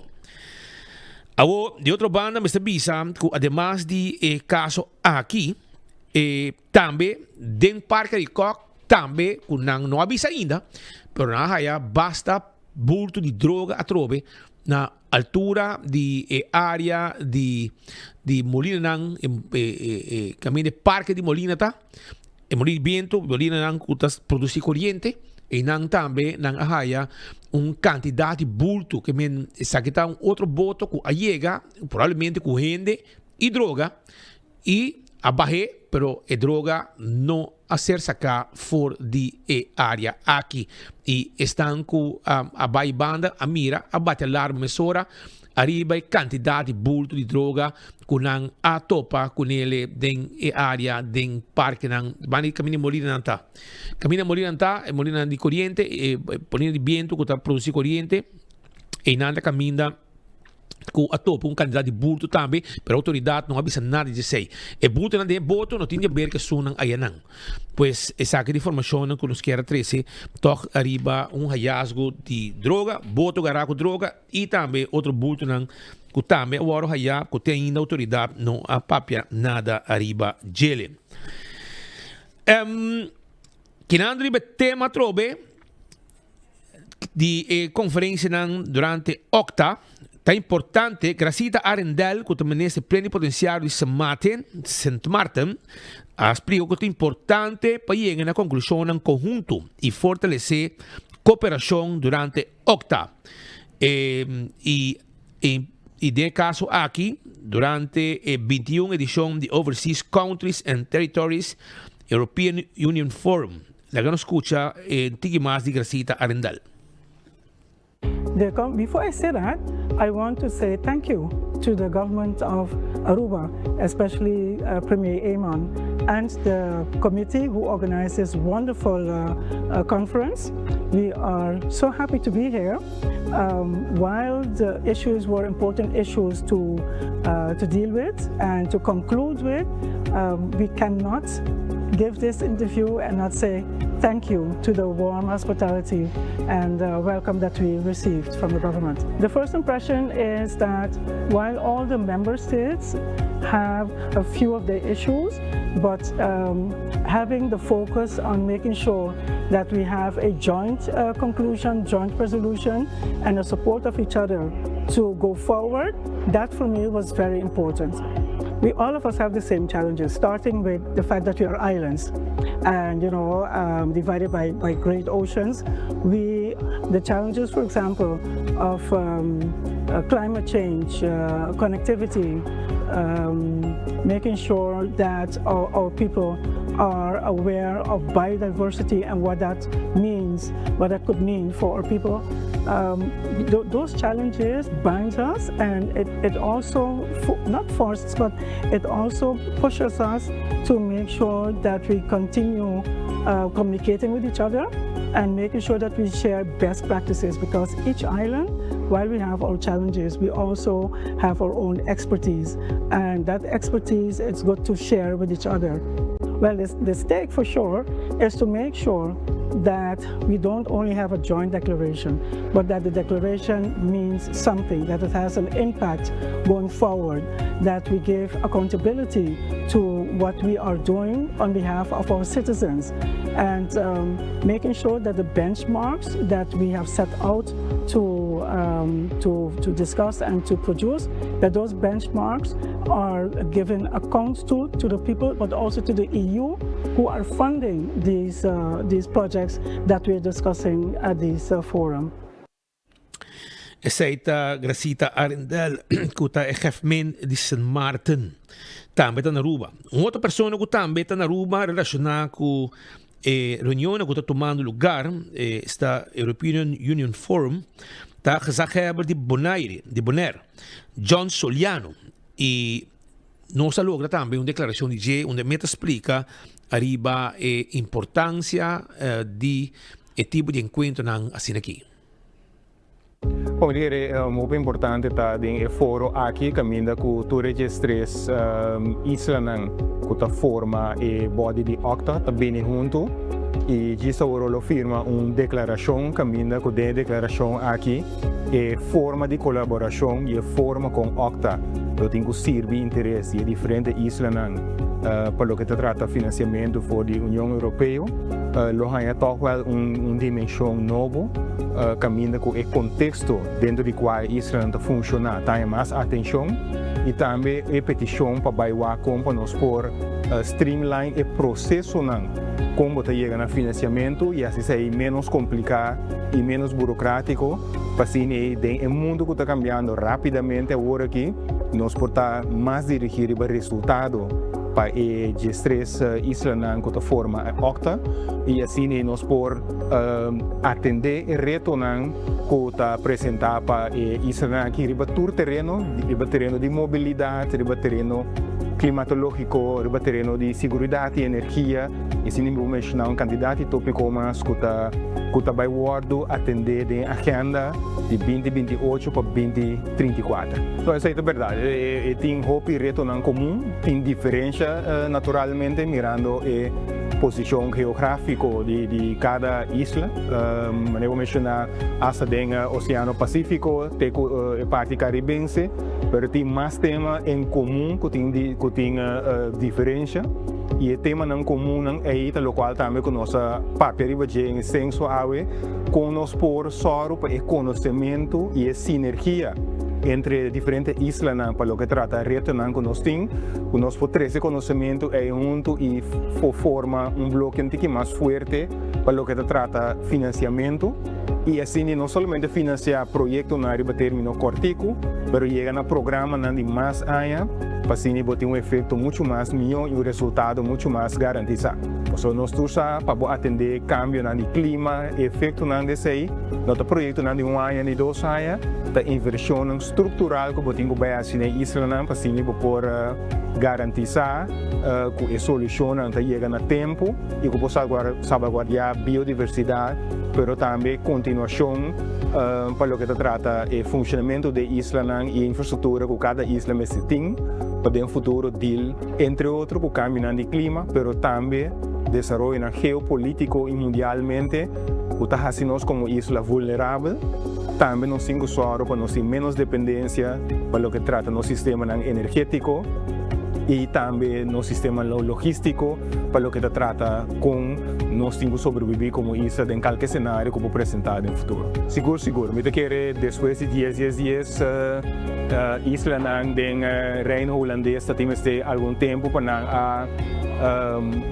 Awo, di otro banda mester bisa cu ademas di e caso aki, e tambe den Parke di Kok tambe cu nan no a bisa ainda, pero nan a haya basta bulto di droga atrobe na altura di e area di di molinanan e e kaminda e parke di molina ta e molina di bientu molinanan ku ta produsi koriente einan tambe nan a haya un kantidat di bulto ke men esaki ta un otro boto ku a yega probablemente ku hende i droga I a bah'é, pero e droga no a ser saká for di e área aki. I esnan ku a bai banda a mira, a bati alarma mesora ariba e kantidat di bulto di droga ku nan a topa kunele den e área den parkenan banda di kaminda molinanan ta. Kaminda molinanan ta, e molinanan di koriente, e molina di bientu ku ta produsí koriente, einan ta kaminda. ku a topa un kandidat di bulto tambe, pero outoridat no a bisa nada di esei. E bultonan den e boto no tin di aber ku esunnan ayanan. Pues esaki ta informashonnan ku nos kier a trese tòg ariba un hayasgo di droga, boto gará ku droga i tambe otro bultonan ku tambe a wòrdu hayá ku te ainda outoridat no a papia nada ariba djele. Kinando riba e tema atrobe. Di e konferensianan durante Okta ta importante, Gracita Arrindell ku ta minister plenipotensiario di Sint Maarten, Sint Maarten, a splika ku ta importante pa yega na konklushonnan konhunto i fortalesé koperashon durante Okta. I i den e kaso aki durante e 21 edishon di Overseas Countries and Territories European Union Forum. Laga nos skucha e tiki mas di Gracita Arrindell. The before I say that, I want to say thank you to the government of Aruba, especially uh, Premier Eman and the committee who organized this wonderful uh, uh, conference. We are so happy to be here. Um, while the issues were important issues to, uh, to deal with and to conclude with, um, we cannot give this interview and not say thank you to the warm hospitality and uh, welcome that we received from the government. The first impression is that while all the member states have a few of their issues, but um, having the focus on making sure that we have a joint uh, conclusion, joint resolution, and the support of each other to go forward, that for me was very important. We all of us have the same challenges, starting with the fact that we are islands and you know um, divided by, by great oceans. We the challenges, for example, of um, uh, climate change, uh, connectivity, um, making sure that our, our people are aware of biodiversity and what that means, what that could mean for our people. Those challenges bind us and it also, not forces, but it also pushes us to make sure that we continue communicating with each other and making sure that we share best practices because each island, while we have our challenges, we also have our own expertise. And that expertise, it's good to share with each other. Well, the stake for sure is to make sure that we don't only have a joint declaration, but that the declaration means something, that it has an impact going forward, that we give accountability to what we are doing on behalf of our citizens, and making sure that the benchmarks that we have set out to discuss and to produce, that those benchmarks are given accounts to the people, but also to the EU who are funding these projects that we're discussing at this forum. Esey ta Gracita Arrindell, cu ta e chefmin di Sint Maarten. Tambe ta na Aruba. Un otro persona cu tambe ta na Aruba relaciona cu e reunion cu ta tumando lugar, esta European Union Forum, ta gezaghebber di Bonaire, di Bonaire, John Soliano. Y nos a logra tambe un declaracion di dje unda e ta splica ariba e importancia di e tipo di encuentronan asina aki. Bon, e hopi importante ta den e foro aki caminda cu tur e 13 islanan cu ta forma e body di OCTA ta bini hunto y djis awor lo firma un declaracion caminda cu e declaracion aki e forma di colaboracion y e forma cu OCTA lo tin cu sirbi interes di diferente islanan pa loke ta trata financiamento for di Union Europeo lo haya toch wel un dimension nobo caminda cu e contexto dentro di cual islanan ta funciona tin mas atencion y tambe e peticion pa bay pa nos por streamline e procesonan con ta yega na financiamento y asina ta menos complica y menos burocratico pa asina den un mundo cu ta cambiando rapidamente awor aki nos por ta mas dirigi e resultado pa e 13 islanan cu ta forma OCTA y asina nos por atende e retonan cu ta presenta pa e islanan aki riba tur tereno, riba tereno di mobilidad, riba tereno climatologico, riba tereno di seguridad y energia y asina mi menciona un cantidad di topico mas cu ta bay wordo atendi den agenda di 2028 pa 2034. Anto, esey ta berdad. E tin hopi retonan comun, tin diferencia naturalmente mirando e posicion geografico di cada isla. Mi a menciona hasta den Oceano Pacifico, te e parti Caribense, pero tin mas tema en comun cu tin diferencia. Y e temanan comun ey ta locual tambe cu nos a papia riba dje en senso awe cu nos por soro pa e conocemento y e sinergia entre diferente islanan pa loke trata retonan cu nos tin, cu nos por trece conocemento ey hunto y forma un bloke un tiki mas fuerte pa loke ta trata financiamento y asina no solamente financia proyectonan riba termino cortico, pero yega na programanan di mas aña pa asina tin un efecto mucho mas miho y un resultado mucho mas garantisa. So, nos tur sa pa atende cambionan di clima, efectonan di esey, no ta proyectonan di un aña ni 2 aña, ta inversion structural cu tin cu bay haci na islanan pa asina por garantisa cu e solucion ta yega na tempo y cu por salvaguardia biodiversidad, pero tambe continuacion pa loke ta trata e funcionamento di islanan y infrastructura cu cada isla mester tin pa den futuro deal entre otro cu cambio di clima, pero tambe desaroyo geopolitico y mundialmente cu ta haci nos como isla vulnerabel. Tambe nos tin cu pa nos tin menos dependencia pa loke trata nos sistema energetico y tambe nos sistema logistico pa loke ta trata cu nos tin cu sobrevivi como isla den cualkier scenario cu presenta den futuro. Sigur, sigur. Mi ta kere despues di 10, 10, 10 islanan den Reino Hulandes tin algun tempo pa nan a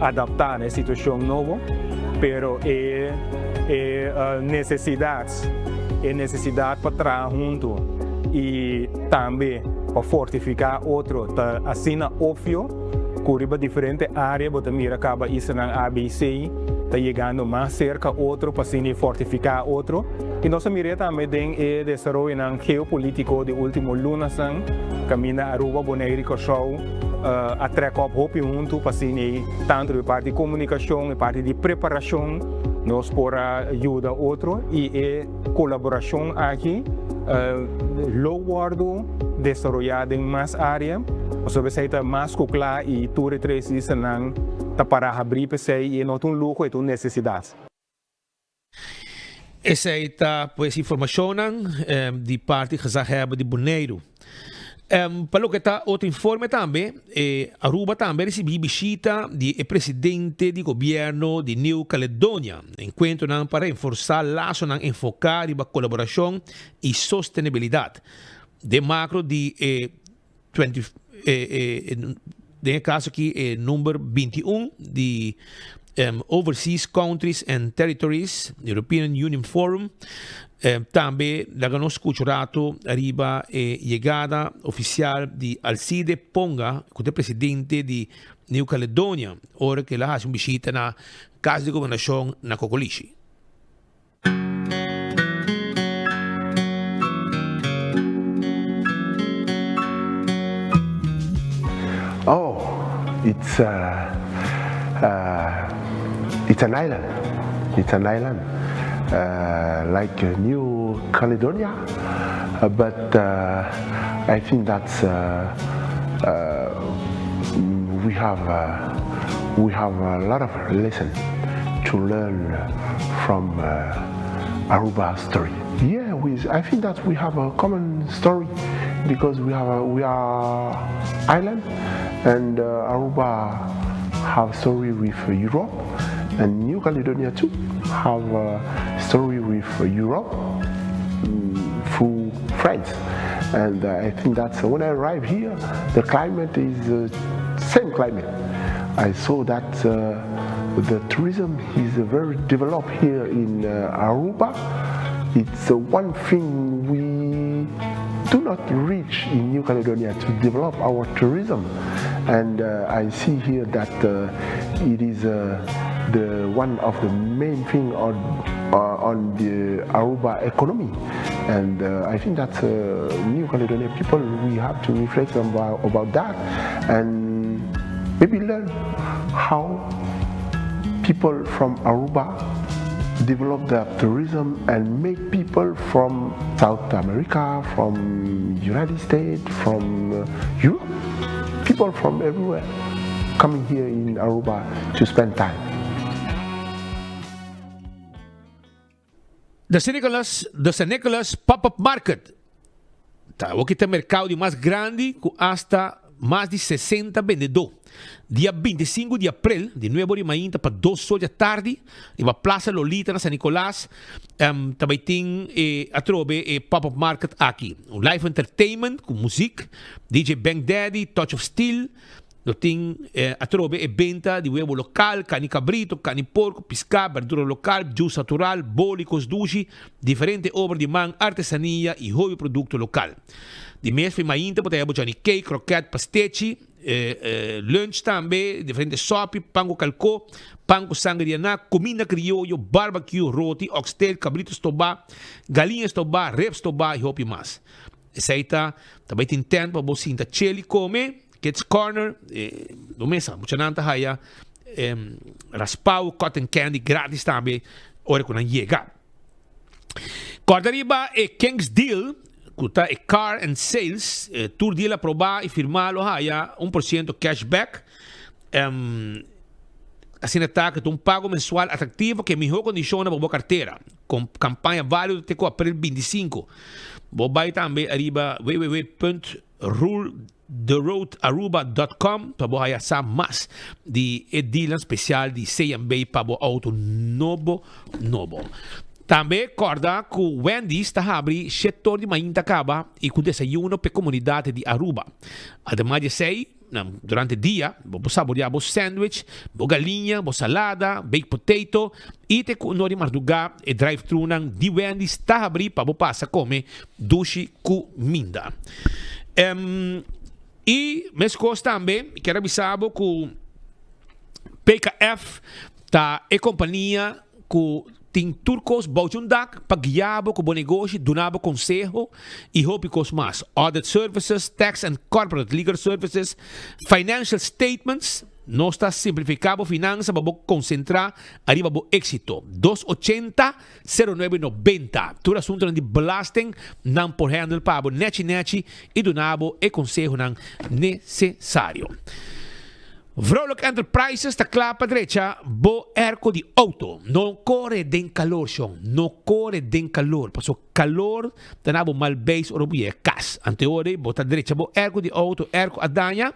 adapta na e situacion nobo, pero e necesidad pa traha hunto y tambe pa fortifica otro ta asina obvio. ku riba diferente área bo ta mira kaba islanan ABC ta yegando mas serka otro pa asina e fortifiká otro. I nos a mir'é tambe den e desaroyonan geopolítiko di último lunasnan kaminda Aruba, Boneiru i Kòrsou a trèk òp hopi huntu pa asina e tantu di parti di komunikashon, e parti di preparashon nos por a yuda otro i e kolaborashon aki lo wòrdu desaroyá den mas área pasobra esei ta mas ku kla i tur e tres islanan ta para habrí p'esei i e no ta un luho e ta un nesesidat. Esei ta pues informashonnan di parti gezaghebber di Boneiru. Pa loke ta otro informe tambe, Aruba tambe a risibi bishita di e presidente di gobierno di New Caledonia. Encuentronan pa reforsa lasonan enfoca riba colaboracion y sostenibilidad. Den macro di e 20, den e caso aki e number 21 di Overseas Countries and Territories European Union Forum. Tambe laga nos scucha un rato riba e yegada oficial di Alcide Ponga cu ta e presidente di New Caledonia ora cu el a haci un bishita na Cas di Gobernacion na Cocolishi. Oh, it's uh, uh, it's an island. It's an island, uh, like New Caledonia, uh, but uh, I think that's uh, uh, we have uh, we have a lot of lesson to learn from uh, Aruba story. Yeah, we, I think that we have a common story because we have a, we are island and uh, Aruba have story with Europe and New Caledonia too have a story with Europe mm, through France. And uh, I think that when I arrive here, the climate is uh, same climate. I saw that uh, the tourism is very developed here in uh, Aruba. It's uh, one thing we do not reach in New Caledonia to develop our tourism. And uh, I see here that uh, it is uh, the one of the main thing on, uh, on the Aruba economy. And uh, I think that uh, New Caledonia people, we have to reflect about, about that and maybe learn how people from Aruba develop their tourism and make people from South America, from United States, from uh, Europe, people from everywhere coming here in Aruba to spend time. The San Nicolas, The San Nicolas Pop-Up Market ta awor ta merkado di mas grandi ku asta mas di 60 bendedó. Dia 25 di aprel, di 9 or di mainta pa 2 or di atardi, riba Plaza Lolita na San Nicolas, um, tambe tin e, atrobe e Pop-Up Market aki. Un live entertainment ku muzik, DJ Bang Daddy, Touch of Steel, Lo tin atrobe e benta di webo lokal, kani kabrito, kani porko, piská, berdura lokal, juice natural, boli, kos dushi, diferente obra di man, artesania i hopi produkto lokal. Di mes for mainta bo ta haya bo johnny cake, kroket, pastechi, lunch tambe, diferente sopi, pan ku kalkó, pan ku sanger di aná, kuminda krioyo, barbecue, roti, oxtail, kabrito stobá, galiña stobá, ribs stobá i hopi mas. Esei ta ta bai tin tent pa bo sinta chel i kome, kids corner, e bo mesa muchanan ta haya raspao, cotton candy gratis tambe ora ku nan yega. Kòrda riba e Kings Deal ku ta e car and sales, tur deal aprobá i firmá lo haya un por siento cash back. Asina ta ku ta un pago mensual atraktivo ku e mihó kondishonnan pa bo kartera. Kon kampaña válido te ku aprel 25. Bo bai tambe ariba www.rultheroadaruba.com pa bo haya sa mas di e dealnan spesial di CMB pa bo outo nobo nobo. Tambe kòrda ku Wendy's ta habri shetor di mainta kaba i ku desayuno p'e komunidat di Aruba. Ademas di esei, Durante dia, bo por saboreá bo sandwich, bo galiña, bo salada, baked potato i te ku no di mardugá e drive-thru-nan di Wendy's ta habrí pa bo pasa kome dushi kuminda. I meskos tambe mi kier a bisa bo ku PKF ta e kompania ku tin tur kos bou dje un dak pa guia bo ku bo negoshi, duna bo konseho i hopi kos mas. Audit services, tax and corporate legal services, financial statements, nos ta simplifiká bo finansa pa bo konsentrá ariba bo éksito. Dos ochenta, sero nuebe nobenta. Tur asuntunan di belasting nan por handle pa bo nechi nechi i duna bo e konsehonan nesesario. Vrolijk Enterprises ta kla pa drecha bo airco di auto. No kore den kalor shon, no kore den kalor, paso kalor ta na bo mal beis ora bo yega kas. Anteore bo ta drecha bo airco di auto, airco a daña,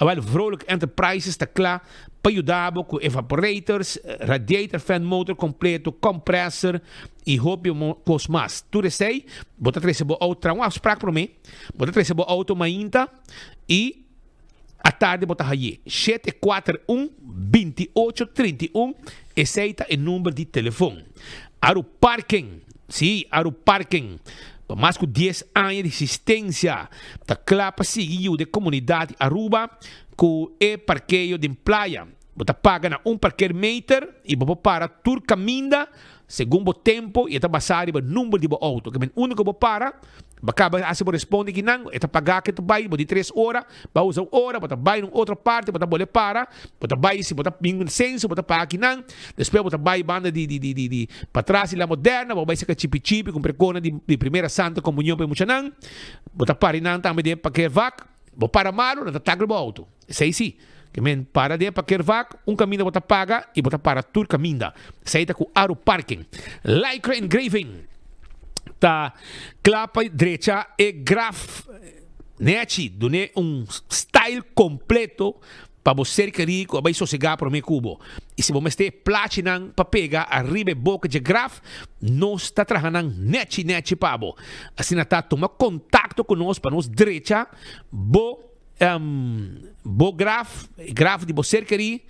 awel Vrolijk Enterprises ta kla pa yuda bo ku evaporators, radiator fan motor kompleto, compressor i hopi kos mas. Tur esei bo ta trese bo auto, traha un afsprak prome, bo ta trese bo auto mainta i Atardi bo ta haye 741 28 31, esey ta e number di telefon. Aru Parking, si, Aru Parking, pa mas cu dies aña di existencia ta cla pa sigui yuda e comunidad di Aruba cu e parkeo den playa. Bo ta paga na un parkeermeter y bo por para tur caminda segun bo tempo y e ta basa riba number di bo auto. Ke men unda cu bo para, bo caba haci bo responde kinan, e ta paga ke ta bay, bo di tres ora, bo a usa un ora, bo ta bay na un otro parti, bo ta bole para, bo ta bay si bo ta bin censo bo ta paga kinan, despues bo ta bay banda di di di di di patras di La Moderna, bo bay saca chipi chipi, cumpra cona di di primera santa comunion pa e muchanan, bo ta para nan tambe den parkeervak, bo para malo nan ta tackle bo auto. Esey si. Ke men para den parkeervak, un kaminda bo ta paga i bo ta para tur kaminda. Esey ta ku Aru Parking. Lycra Engraving ta kla pa drecha e graf nechi, dun'é un style kompleto pa bo ser kerí ku a bai sosegá promé ku bo. I si bo mester e plachinan pa pega ariba e boka dje graf, nos ta traha nan nechi nechi pa bo. Asina ta tuma kontakto ku nos pa nos drecha bo. Bo graf, e graf di bo ser kerí,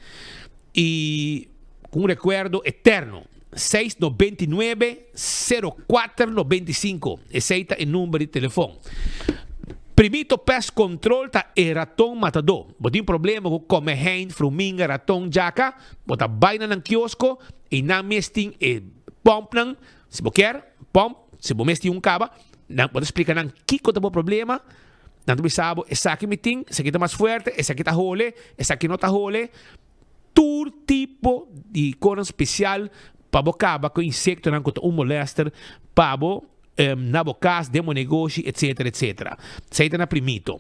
i ku un rekuerdo eterno. Seis 99 04 95, esei ta e number di telefon. Primito Pest Control ta e raton matadó. Bo tin problema ku komehein, fruminga, raton, djaka? Bo ta bai na nan kiosko i nan mes tin e pòmpnan. Si bo kier pòmp, si bo mes tin un kaba, nan bo ta splika nan kiko ta bo problema. Nan ta bisa bo, esaki mi tin, esaki ta mas fuerte, esaki ta hole, esaki no ta hole. Tur tipo di konan spesial pa bo kaba ku insektonan ku ta un molester pa bo na bo kas, den bo negoshi, etsetera, etsetera. Esei ta na primito.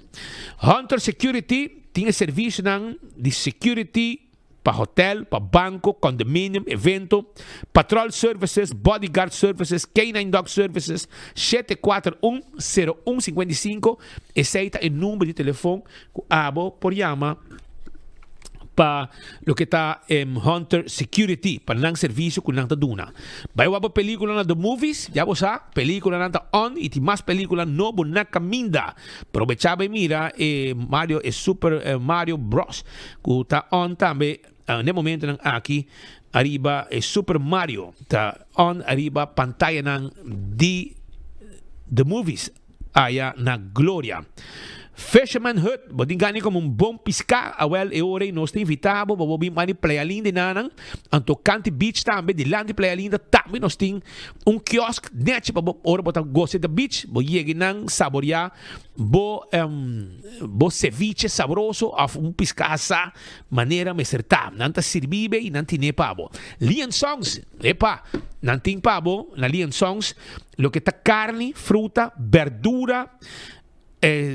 Hunter Security tin e servisionan di security pa hotel, pa banco, condominium, evento, patrol services, bodyguard services, canine dog services, 741 0155, esey ta e number di telefon cu abo por yama pa loke ta Hunter Security, pa nan servicio cu nan ta duna. Bay wak bo pelicula na The Movies, ya bo sa, peliculanan ta on y tin mas pelicula nobo na caminda. Probecha bay mira e Mario, e Super Mario Bros. Ku ta on tambe n'e momentonan aki ariba e Super Mario ta on ariba pantayanan di The Movies aya na Gloria. Fisherman Hut, bo tin gana di kome un bon piská? Awèl e ora ei nos ta invitá bo pa bo bin bani Playa Linda i nanan. Anto kanti beach tambe, dilanti Playa Linda tambe nos tin un kiosk nèchi pa bo ora bo ta gosa di beach bo yega einan saboriá Bo bo ceviche sabroso of un pisca asá manera mester ta. Nan ta sirbi be y nan tine pa bo. Lee and Sons, epa, nan tin pa bo na Lee and Sons loke ta carni, fruta, berdura,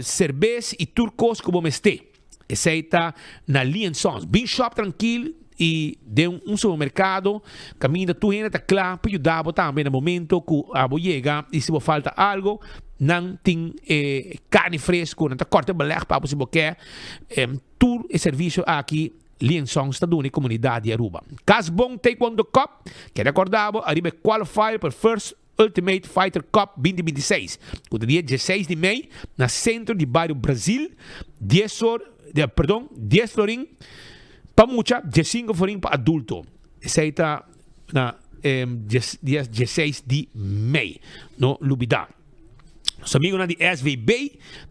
cerbes y tur cos cu bo mester. Esey ta na Lee and Sons. Bin shop trankil y den un supermercado caminda tur hende ta cla pa yuda bo tambe na momento cu abo yega y si bo falta algo nan tin e carni fresco, nan ta corta e beleg pa abo si bo ke. Tur e servicio aki Lee and Sons ta duna e comunidad di Aruba. Cas Bon Taekwondo Cup, keda corda bo ariba e qualifier pa e first Ultimate Fighter Cup 2026, ku ta dia dieseis di mei na sentro di bario Brazil, dies or, perdon, dies florin pa mucha, diesinko florin pa adulto. Esei ta na dia dieseis di mei. No lubida. Nos amigonan di SVB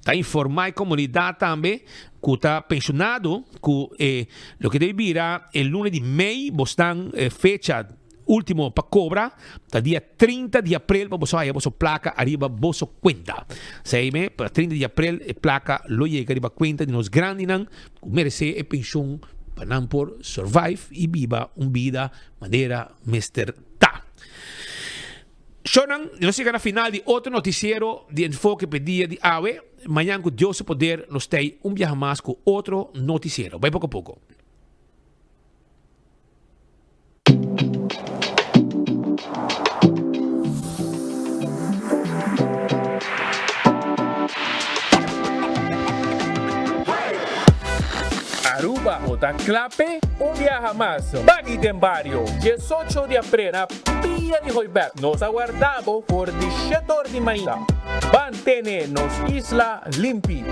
ta informa e comunidad tambe cu ta pensionado cu e loke debe bira e luna di mei bosnan fecha ultimo pa cobra ta dia 30 di april pa boso haya boso placa ariba boso cuenta. Seime pa 30 di april e placa lo yega riba cuenta di nos grandinan cu merece e pension pa nan por survive y biba un bida manera mester ta. Shownan, nos yega na final di otro noticiero di Enfoke p'e dia di awe. Mañan cu Dios su poder nos t'ey un biaha mas cu otro noticiero. Bay poco poco. Aruba bo ta kla p'e? Un biaha mas, Baggy den Bario, 18 di april na Pia di Hooiberg. Nos a warda bo for di shete or di mainta. Ban tene nos isla limpi.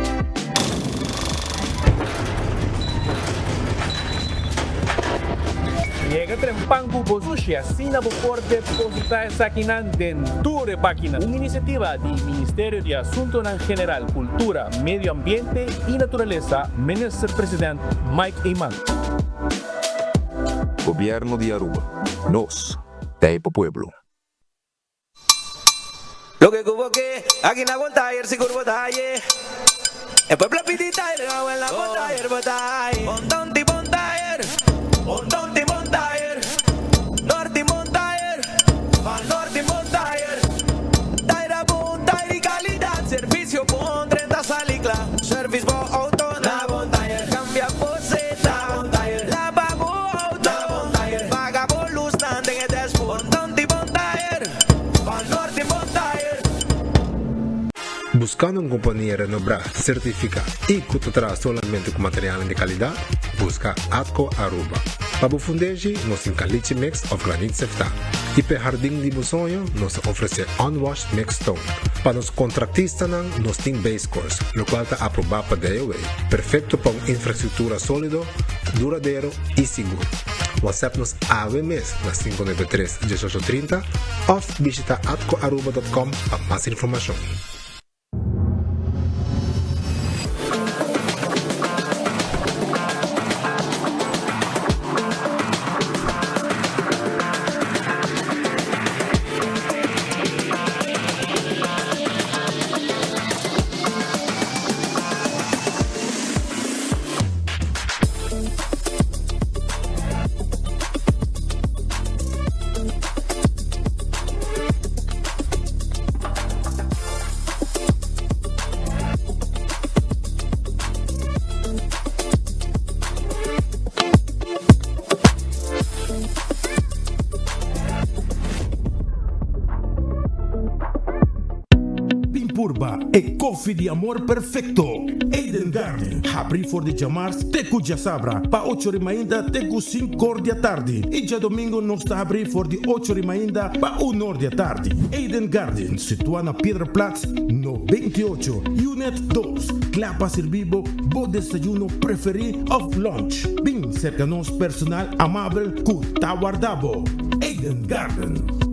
Yega trempan ku bo sushi asina bo por deposita esakinan den tur e bakinan. Un inisiativa di Ministerio di Asuntonan General, Kultura, Medio Ambiente i Naturalesa, Minister President Mike Eman. Gobierno di Aruba. Nos ta e pa pueblo. Loke ku bo ke, aki na bon tayer sigur bo ta haye. E pueblo a pidi tayer, awel na bon tayer bo ta haye. Bon tonti bon tayer, bon tonti bon tayer, norti bon tayer, van norti bon tayer. Tayer a bon tayer di kalidat, servisio bon, drenta sali kla. Service bo auto na bon tayer, kambia bo seta na bon tayer, laba bo auto na bon tayer, paga bo lusnan den e dashboard. Bon tonti bon tayer. Buscando un compania renobrá, certificá y cu ta traha solamente cu materialnan di calidad? Busca Atco Aruba. Pa bo fundeshi, nos tin caliche mix of granit seftá. Y p'e hardin di bo soño, nos ta ofrece unwashed mixed stone. Pa nos contractistanan, nos tin base course, locual ta aprobá pa DOW. Perfecto pa un infrastructura solido, duradero y sigur. WhatsApp nos awe mes na 593 1830 of bishita atcoaruba.com pa mas informacion. Bin purba e koffie di amor perfecto! Eden Garden, habri for di djamars te ku djasabra pa ocho ri mainta te ku sinkor di atardi i djadomingo nos ta habri for di ocho ri mainta pa unor di atardi. Eden Garden, situa na Piedraplaats no 28, Unit dos, kla pa sirbi bo bo desayuno preferi of lunch. Bin serka nos personal amabel ku ta warda bo. Eden Garden.